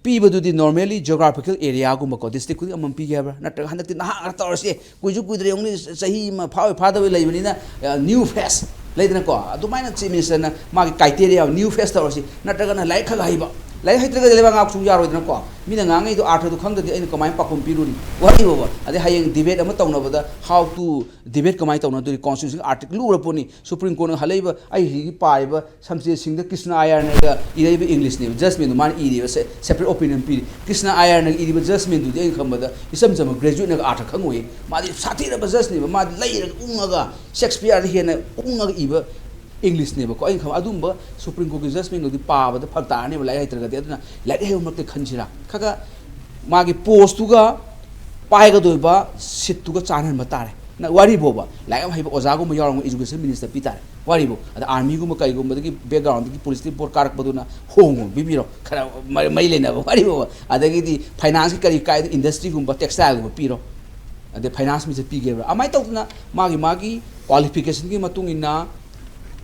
ꯄꯤꯕꯗꯨꯗꯤ normally geographical areaꯒꯨꯝꯕꯀꯣ, district ꯈꯨꯗꯤꯡ ꯑꯃꯃꯝ ꯄꯤꯒꯦ ꯍꯥꯏꯕ꯭ꯔꯥ? ꯅꯠꯇ꯭ꯔꯒ ꯍꯟꯗꯛꯇꯤ ꯅꯍꯥ ꯉꯥꯛꯇ ꯇꯧꯔꯁꯤ, ꯀꯨꯏꯁꯨ ꯀꯨꯏꯗ꯭ꯔꯦ, only ꯆꯍꯤ ꯑꯃ ꯐꯥꯕꯣꯏ ꯐꯥꯗꯕꯣꯏ ꯂꯩꯕꯅꯤꯅ, new face ꯂꯩꯗꯅꯀꯣ, ꯑꯗꯨꯃꯥꯏꯅ ꯆꯤꯐ ꯃꯤꯅꯤꯁꯇꯔꯅ ꯃꯥꯒꯤ criteria new face ꯇꯧꯔꯁꯤ, ꯅꯠꯇ꯭ꯔꯒꯅ ꯂꯥꯏꯔꯤꯛ ꯈꯔ ꯍꯩꯕ, ꯂꯥꯏꯔꯤꯛ ꯍꯩꯇ꯭ꯔꯒꯗꯤ ꯂꯩꯕꯥꯛ ꯉꯥꯛꯄꯁꯨ ꯌꯥꯔꯣꯏꯗꯅꯀꯣ꯫ ꯃꯤꯅ ꯉꯥꯡꯉꯛꯏꯗꯣ ꯑꯥꯔꯊꯗꯨ ꯈꯪꯗ꯭ꯔꯗꯤ ꯑꯩꯅ ꯀꯃꯥꯏꯅ ꯄꯥꯎꯈꯨꯝ ꯄꯤꯔꯨꯅꯤ? ꯋꯥꯔꯤꯕꯣꯕ꯫ ꯑꯗꯩ ꯍꯌꯦꯡ debate ꯑꯃ ꯇꯧꯅꯕꯗ how to debate ꯀꯃꯥꯏꯅ ꯇꯧꯅꯗꯣꯔꯤ? Constitution article ꯂꯨꯔ ꯄꯣꯠꯅꯤ꯫ Supreme Courtꯅ ꯍꯜꯂꯛꯏꯕ, ꯑꯩ ꯍꯧꯖꯤꯛ ꯄꯥꯔꯤꯕ ꯁꯝꯁꯦꯔ ꯁꯤꯡꯗ ꯀ꯭ꯔꯤꯁꯅ ꯑꯥꯌꯥꯔꯅꯒ ꯏꯔꯛꯏꯕ Englishꯅꯦꯕ, judgmentꯗꯨ ꯃꯥꯅ ꯏꯔꯤꯕ, se-, separate opinion ꯄꯤꯔꯤ꯫ ꯀ꯭ꯔꯤꯁꯅ ꯑꯥꯌꯥꯔꯅꯒ ꯏꯔꯤꯕ judgmentꯗꯨꯗꯤ ꯑꯩꯅ ꯈꯟꯕꯗ ꯏꯆꯝ ꯆꯝꯕ graduateꯅꯒ ꯑꯥꯔꯊ ꯈꯪꯉꯣꯏ꯫ ꯃꯥꯗꯤ ꯁꯥꯊꯤꯔꯕ judgeꯅꯦꯕ, ꯃꯥꯗꯤ ꯂꯩꯔꯒ ꯎꯪꯉꯒ, ꯁꯦꯛꯁꯄꯤꯌꯔꯗ ꯍꯦꯟꯅ ꯎꯪꯉꯒ ꯏꯕ Englishꯅꯦꯕꯀꯣ꯫ ꯑꯩꯅ ꯈꯟꯕ ꯑꯗꯨꯝꯕ Supreme Courtꯀꯤ judgmentꯗꯨꯗꯤ ꯄꯥꯕꯗ ꯐꯔꯛ ꯇꯥꯔꯅꯦꯕ, ꯂꯥꯏꯔꯤꯛ ꯍꯩꯇ꯭ꯔꯒꯗꯤ꯫ ꯑꯗꯨꯅ ꯂꯥꯏꯔꯤꯛ ꯍꯩꯕ ꯃꯔꯛꯇ ꯈꯟꯁꯤꯔꯥ? ꯈꯔ ꯈꯔ ꯃꯥꯒꯤ postꯇꯨꯒ ꯄꯥꯏꯒꯗꯣꯏꯕ seatꯇꯨꯒ ꯆꯥꯟꯅꯍꯟꯕ ꯇꯥꯔꯦ꯫ ꯅ-, ꯋꯥꯔꯤꯕꯣꯕ, ꯂꯥꯏꯔꯤꯛ ꯌꯥꯝ ꯍꯩꯕ ꯑꯣꯖꯥꯒꯨꯝꯕ ꯌꯥꯎꯔꯝꯒ education minister ꯄꯤ ꯇꯥꯔꯦ꯫ ꯋꯥꯔꯤꯕꯣ꯫ ꯑꯗ armyꯒꯨꯝꯕ ꯀꯩꯒꯨꯝꯕꯗꯒꯤ backgroundꯗꯒꯤ politically board ꯀꯥꯔꯛꯄꯗꯨꯅ ꯍꯣꯡꯉꯣ, ꯄꯤꯕꯤꯔꯣ꯫ ꯈꯔ ꯃꯔꯤ, ꯃꯔꯤ ꯂꯩꯅꯕ ꯋꯥꯔꯤꯕꯣꯕ꯫ ꯑꯗꯒꯤꯗꯤ financeꯀꯤ ꯀꯔꯤ ꯀꯥꯏꯗ industryꯒꯨꯝꯕ, textileꯒꯨꯝꯕ ꯄꯤꯔꯣ꯫ ꯑꯗꯩ finance minister ꯄꯤꯒꯦꯕ꯭ꯔꯥ? ꯑꯗꯨꯃꯥꯏꯅ ꯇꯧꯗꯅ ꯃꯥꯒꯤ ꯃꯥꯒꯤ qualificationꯒꯤ ꯃꯇꯨꯡ ꯏꯟꯅ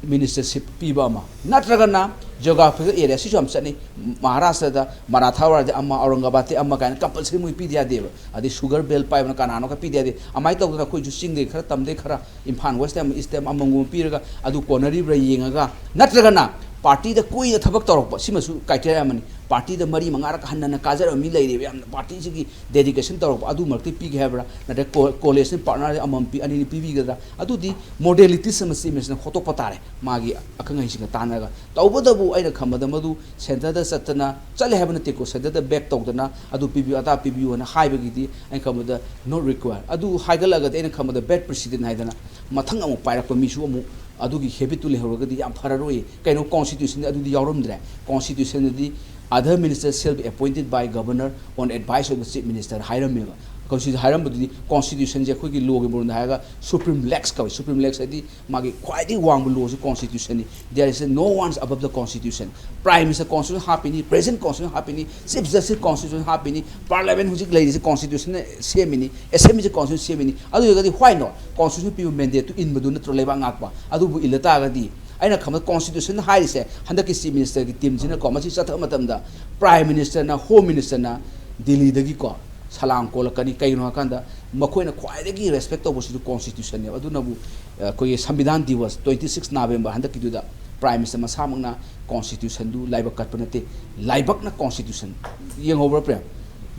ministership ꯄꯤꯕ ꯑꯃ, ꯅꯠꯇ꯭ꯔꯒꯅ geographical area, ꯁꯤꯁꯨ ꯌꯥꯝ ꯆꯠꯅꯩ꯫ ꯃꯍꯥꯔꯥꯁꯇ꯭ꯔꯗ ꯃꯔꯥꯊꯥꯋꯥꯔꯗꯤ ꯑꯃ, ꯑꯧꯔꯪꯒꯕꯥꯗꯇꯤ ꯑꯃ ꯀꯥꯏꯅ compulsory ꯃꯣꯏ ꯄꯤꯗ ꯌꯥꯗꯦꯕ꯫ ꯑꯗꯩ sugar belt ꯄꯥꯏꯕꯅ ꯀꯅꯥꯅꯣ ꯈꯔ ꯄꯤꯗ ꯌꯥꯗꯦ꯫ ꯑꯗꯨꯃꯥꯏꯅ ꯇꯧꯗꯅ ꯑꯩꯈꯣꯏꯁꯨ ꯆꯤꯡꯗꯒꯤ ꯈꯔ, ꯇꯝꯗꯒꯤ ꯈꯔ, ꯏꯝꯐꯥꯜ west ꯑꯃ, east ꯑꯃ, ꯑꯃꯃꯝꯒꯨꯝꯕ ꯄꯤꯔꯒ ꯑꯗꯨ ꯀꯣꯟꯅꯔꯤꯕ꯭ꯔꯥ ꯌꯦꯡꯉꯒ, ꯅꯠꯇ꯭ꯔꯒꯅ partyꯗ ꯀꯨꯏꯅ ꯊꯕꯛ ꯇꯧꯔꯛꯄ, ꯁꯤꯃꯁꯨ criteria ꯑꯃꯅꯤ꯫ Partyꯗ ꯃꯔꯤ ꯃꯉꯥꯔꯛ ꯍꯟꯅ ꯍꯟꯅ ꯀꯥꯖꯔꯕ ꯃꯤ ꯂꯩꯔꯦꯕ, ꯌꯥꯝꯅ partyꯁꯤꯒꯤ dedication ꯇꯧꯔꯛꯄ, ꯑꯗꯨ ꯃꯔꯛꯇ ꯄꯤꯒꯦ ꯍꯥꯏꯕ꯭ꯔꯥ? ꯅꯠꯇ꯭ꯔꯒ co-, collegeꯅ partnerꯗ ꯑꯃꯃꯝ ꯄꯤ-, ꯑꯅꯤꯅꯤ ꯄꯤꯕꯤꯒꯗ꯭ꯔꯥ? ꯑꯗꯨꯗꯤ modalities ꯑꯃ ꯆꯤꯐ ꯃꯤꯅꯤꯁꯇꯔꯅ ꯍꯣꯠꯇꯣꯛꯄ ꯇꯥꯔꯦ, ꯃꯥꯒꯤ ꯑꯈꯪ ꯑꯍꯩꯁꯤꯡꯒ ꯇꯥꯟꯅꯔꯒ꯫ ꯇꯧꯕꯇꯕꯨ ꯑꯩꯅ ꯈꯟꯕꯗ ꯃꯗꯨ centreꯗ ꯆꯠꯇꯅ, ꯆꯠꯂꯦ ꯍꯥꯏꯕ ꯅꯠꯇꯦꯀꯣ, centreꯗ back ꯇꯧꯗꯅ ꯑꯗꯨ ꯄꯤꯕꯤꯌꯨ, ꯑꯗꯥ ꯄꯤꯕꯤꯌꯨ ꯍꯥꯏꯅ ꯍꯥꯏꯕꯒꯤꯗꯤ ꯑꯩꯅ ꯈꯟꯕꯗ not required꯫ ꯑꯗꯨ ꯍꯥꯏꯒꯠꯂꯒꯗꯤ ꯑꯩꯅ ꯈꯟꯕꯗ bad precedent ꯍꯥꯏꯗꯅ ꯃꯊꯪ ꯑꯃꯨꯛ ꯄꯥꯏꯔꯛꯄ ꯃꯤꯁꯨ ꯑꯃꯨꯛ ꯑꯗꯨꯒꯤ habitꯇꯨ ꯂꯩꯍꯧꯔꯒꯗꯤ ꯌꯥꯝ ꯐꯔꯔꯣꯏ꯫ ꯀꯩꯅꯣ, constitutionꯗ ꯑꯗꯨꯗꯤ ꯌꯥꯎꯔꯝꯗ꯭ꯔꯦ꯫ Constitutionꯗꯗꯤ other minister shall be appointed by governor on advice of the chief minister ꯍꯥꯏꯔꯝꯃꯦꯕ꯫ ꯍꯧꯖꯤꯛ ꯍꯥꯏꯔꯝꯕꯗꯨꯗꯤ constitution ꯁꯦ ꯑꯩꯈꯣꯏꯒꯤ law ꯒꯤ ꯃꯔꯣꯟꯗ ꯍꯥꯏꯔꯒ supreme lex ꯀꯧꯏ꯫ Supreme lex ꯍꯥꯏꯗꯤ ꯃꯥꯒꯤ ꯈ꯭ꯋꯥꯏꯗꯒꯤ ꯋꯥꯡꯕ law ꯁꯤ constitution ꯅꯤ꯫ There is no one above the constitution. Prime Minister constitution ꯍꯥꯞꯄꯤꯅꯤ, President constitution ꯍꯥꯞꯄꯤꯅꯤ, Chief Justice constitution ꯍꯥꯞꯄꯤꯅꯤ, Parliament ꯍꯧꯖꯤꯛ ꯂꯩꯔꯤꯁꯦ constitution ꯅ ꯁꯦꯝꯃꯤꯅꯤ, Assembly ꯁꯦ constitution ꯁꯦꯝꯃꯤꯅꯤ꯫ ꯑꯗꯨ ꯑꯣꯏꯔꯒꯗꯤ why not? Constitution ꯄꯤꯕ mandate ꯇꯨ ꯏꯟꯕꯗꯨ ꯅꯠꯇ꯭ꯔꯣ ꯂꯩꯕꯥꯛ ꯉꯥꯛꯄ? ꯑꯗꯨꯕꯨ ꯏꯜꯂ ꯇꯥꯔꯒꯗꯤ ꯑꯩꯅ ꯈꯟꯕꯗ constitution ꯍꯥꯏꯔꯤꯁꯦ ꯍꯟꯗꯛꯀꯤ Chief Minister ꯒꯤ team ꯁꯤꯅꯀꯣ, ꯃꯁꯤ ꯆꯠꯊꯕ ꯃꯇꯝꯗ Prime Minister ꯅ, Home Minister ꯅ ꯗꯤꯜꯂꯤꯗꯒꯤꯀꯣ ꯁꯂꯥꯝ ꯀꯣꯜꯂꯛꯀꯅꯤ꯫ ꯀꯩꯒꯤꯅꯣ ꯍꯥꯏꯀꯥꯟꯗ ꯃꯈꯣꯏꯅ ꯈ꯭ꯋꯥꯏꯗꯒꯤ respect ꯇꯧꯕꯁꯤꯁꯨ constitution ꯅꯦꯕ꯫ ꯑꯗꯨꯅꯕꯨ, ꯑ, ꯑꯩꯈꯣꯏꯒꯤ ꯁꯪꯕꯤꯙꯥꯟ ꯗꯤꯋꯁ twenty six November ꯍꯟꯗꯛꯀꯤꯗꯨꯗ Prime Minister ꯃꯁꯥꯃꯛꯅ constitution ꯗꯨ ꯂꯥꯏꯕꯛ ꯀꯠꯄ ꯅꯠꯇꯦ, ꯂꯥꯏꯕꯛꯅ constitution ꯌꯦꯡꯍꯧꯕ꯭ꯔꯥ ꯄ꯭ꯔꯦꯝ?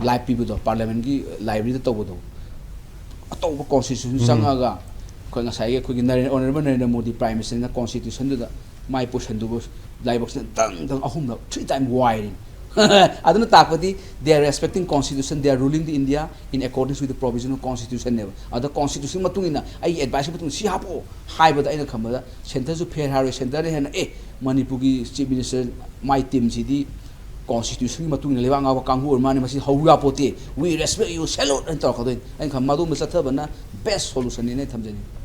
Live ꯄꯤꯕꯗꯣ, Parliament ꯀꯤ library ꯗ ꯇꯧꯕꯗꯣ, ꯑꯇꯧꯕ constitution ꯎꯝ꯫ ꯆꯪꯉꯒ ꯑꯩꯈꯣꯏ ꯉꯁꯥꯏꯒꯤ ꯑꯩꯈꯣꯏꯒꯤ Naren-, Honourable Narendra Modi Prime Minister ꯅ constitution ꯗꯨꯗ ꯃꯥꯏ ꯄꯨꯁꯟꯗꯨꯕꯨ ꯂꯥꯏꯕꯛꯁꯤꯅ ꯗꯪ ꯗꯪ ꯑꯍꯨꯝꯂꯛ, three time ꯋꯥꯏꯔꯤꯅꯤ꯫ ꯑꯗꯨꯅ ꯇꯥꯛꯄꯗꯤ they are respecting constitution, they are ruling the India in accordance with the provision of constitution ꯅꯦꯕ꯫ ꯑꯗ constitution ꯒꯤ ꯃꯇꯨꯡ ꯏꯟꯅ ꯑꯩꯒꯤ advice ꯀꯤ ꯃꯇꯨꯡ ꯏꯟꯅ ꯁꯤ ꯍꯥꯞꯄꯛꯑꯣ ꯍꯥꯏꯕꯗ ꯑꯩꯅ ꯈꯟꯕꯗ centre ꯁꯨ fair ꯍꯥꯏꯔꯣꯏ, centre ꯅ ꯍꯦꯟꯅ, ꯑꯦ, ꯃꯅꯤꯄꯨꯔꯒꯤ Chief Minister ꯃꯥꯏ team ꯁꯤꯗꯤ constitution ꯒꯤ ꯃꯇꯨꯡ ꯏꯟꯅ ꯂꯩꯕꯥꯛ ꯉꯥꯛꯄ ꯀꯥꯡꯕꯨ ꯑꯣꯏꯔ ꯃꯥꯅꯤ, ꯃꯁꯤ ꯍꯧꯔꯨ ꯌꯥꯄꯣꯠꯇꯦ, "We respect you, salute" ꯍꯥꯏꯅ ꯇꯧꯔꯛꯀꯗꯣꯏꯅꯤ꯫ ꯑꯩꯅ ꯈꯟꯕ ꯑꯗꯨꯒꯨꯝꯕ ꯆꯠꯊꯕꯅ best solution ꯅꯦꯅ ꯊꯝꯖꯅꯤꯡꯉꯤ꯫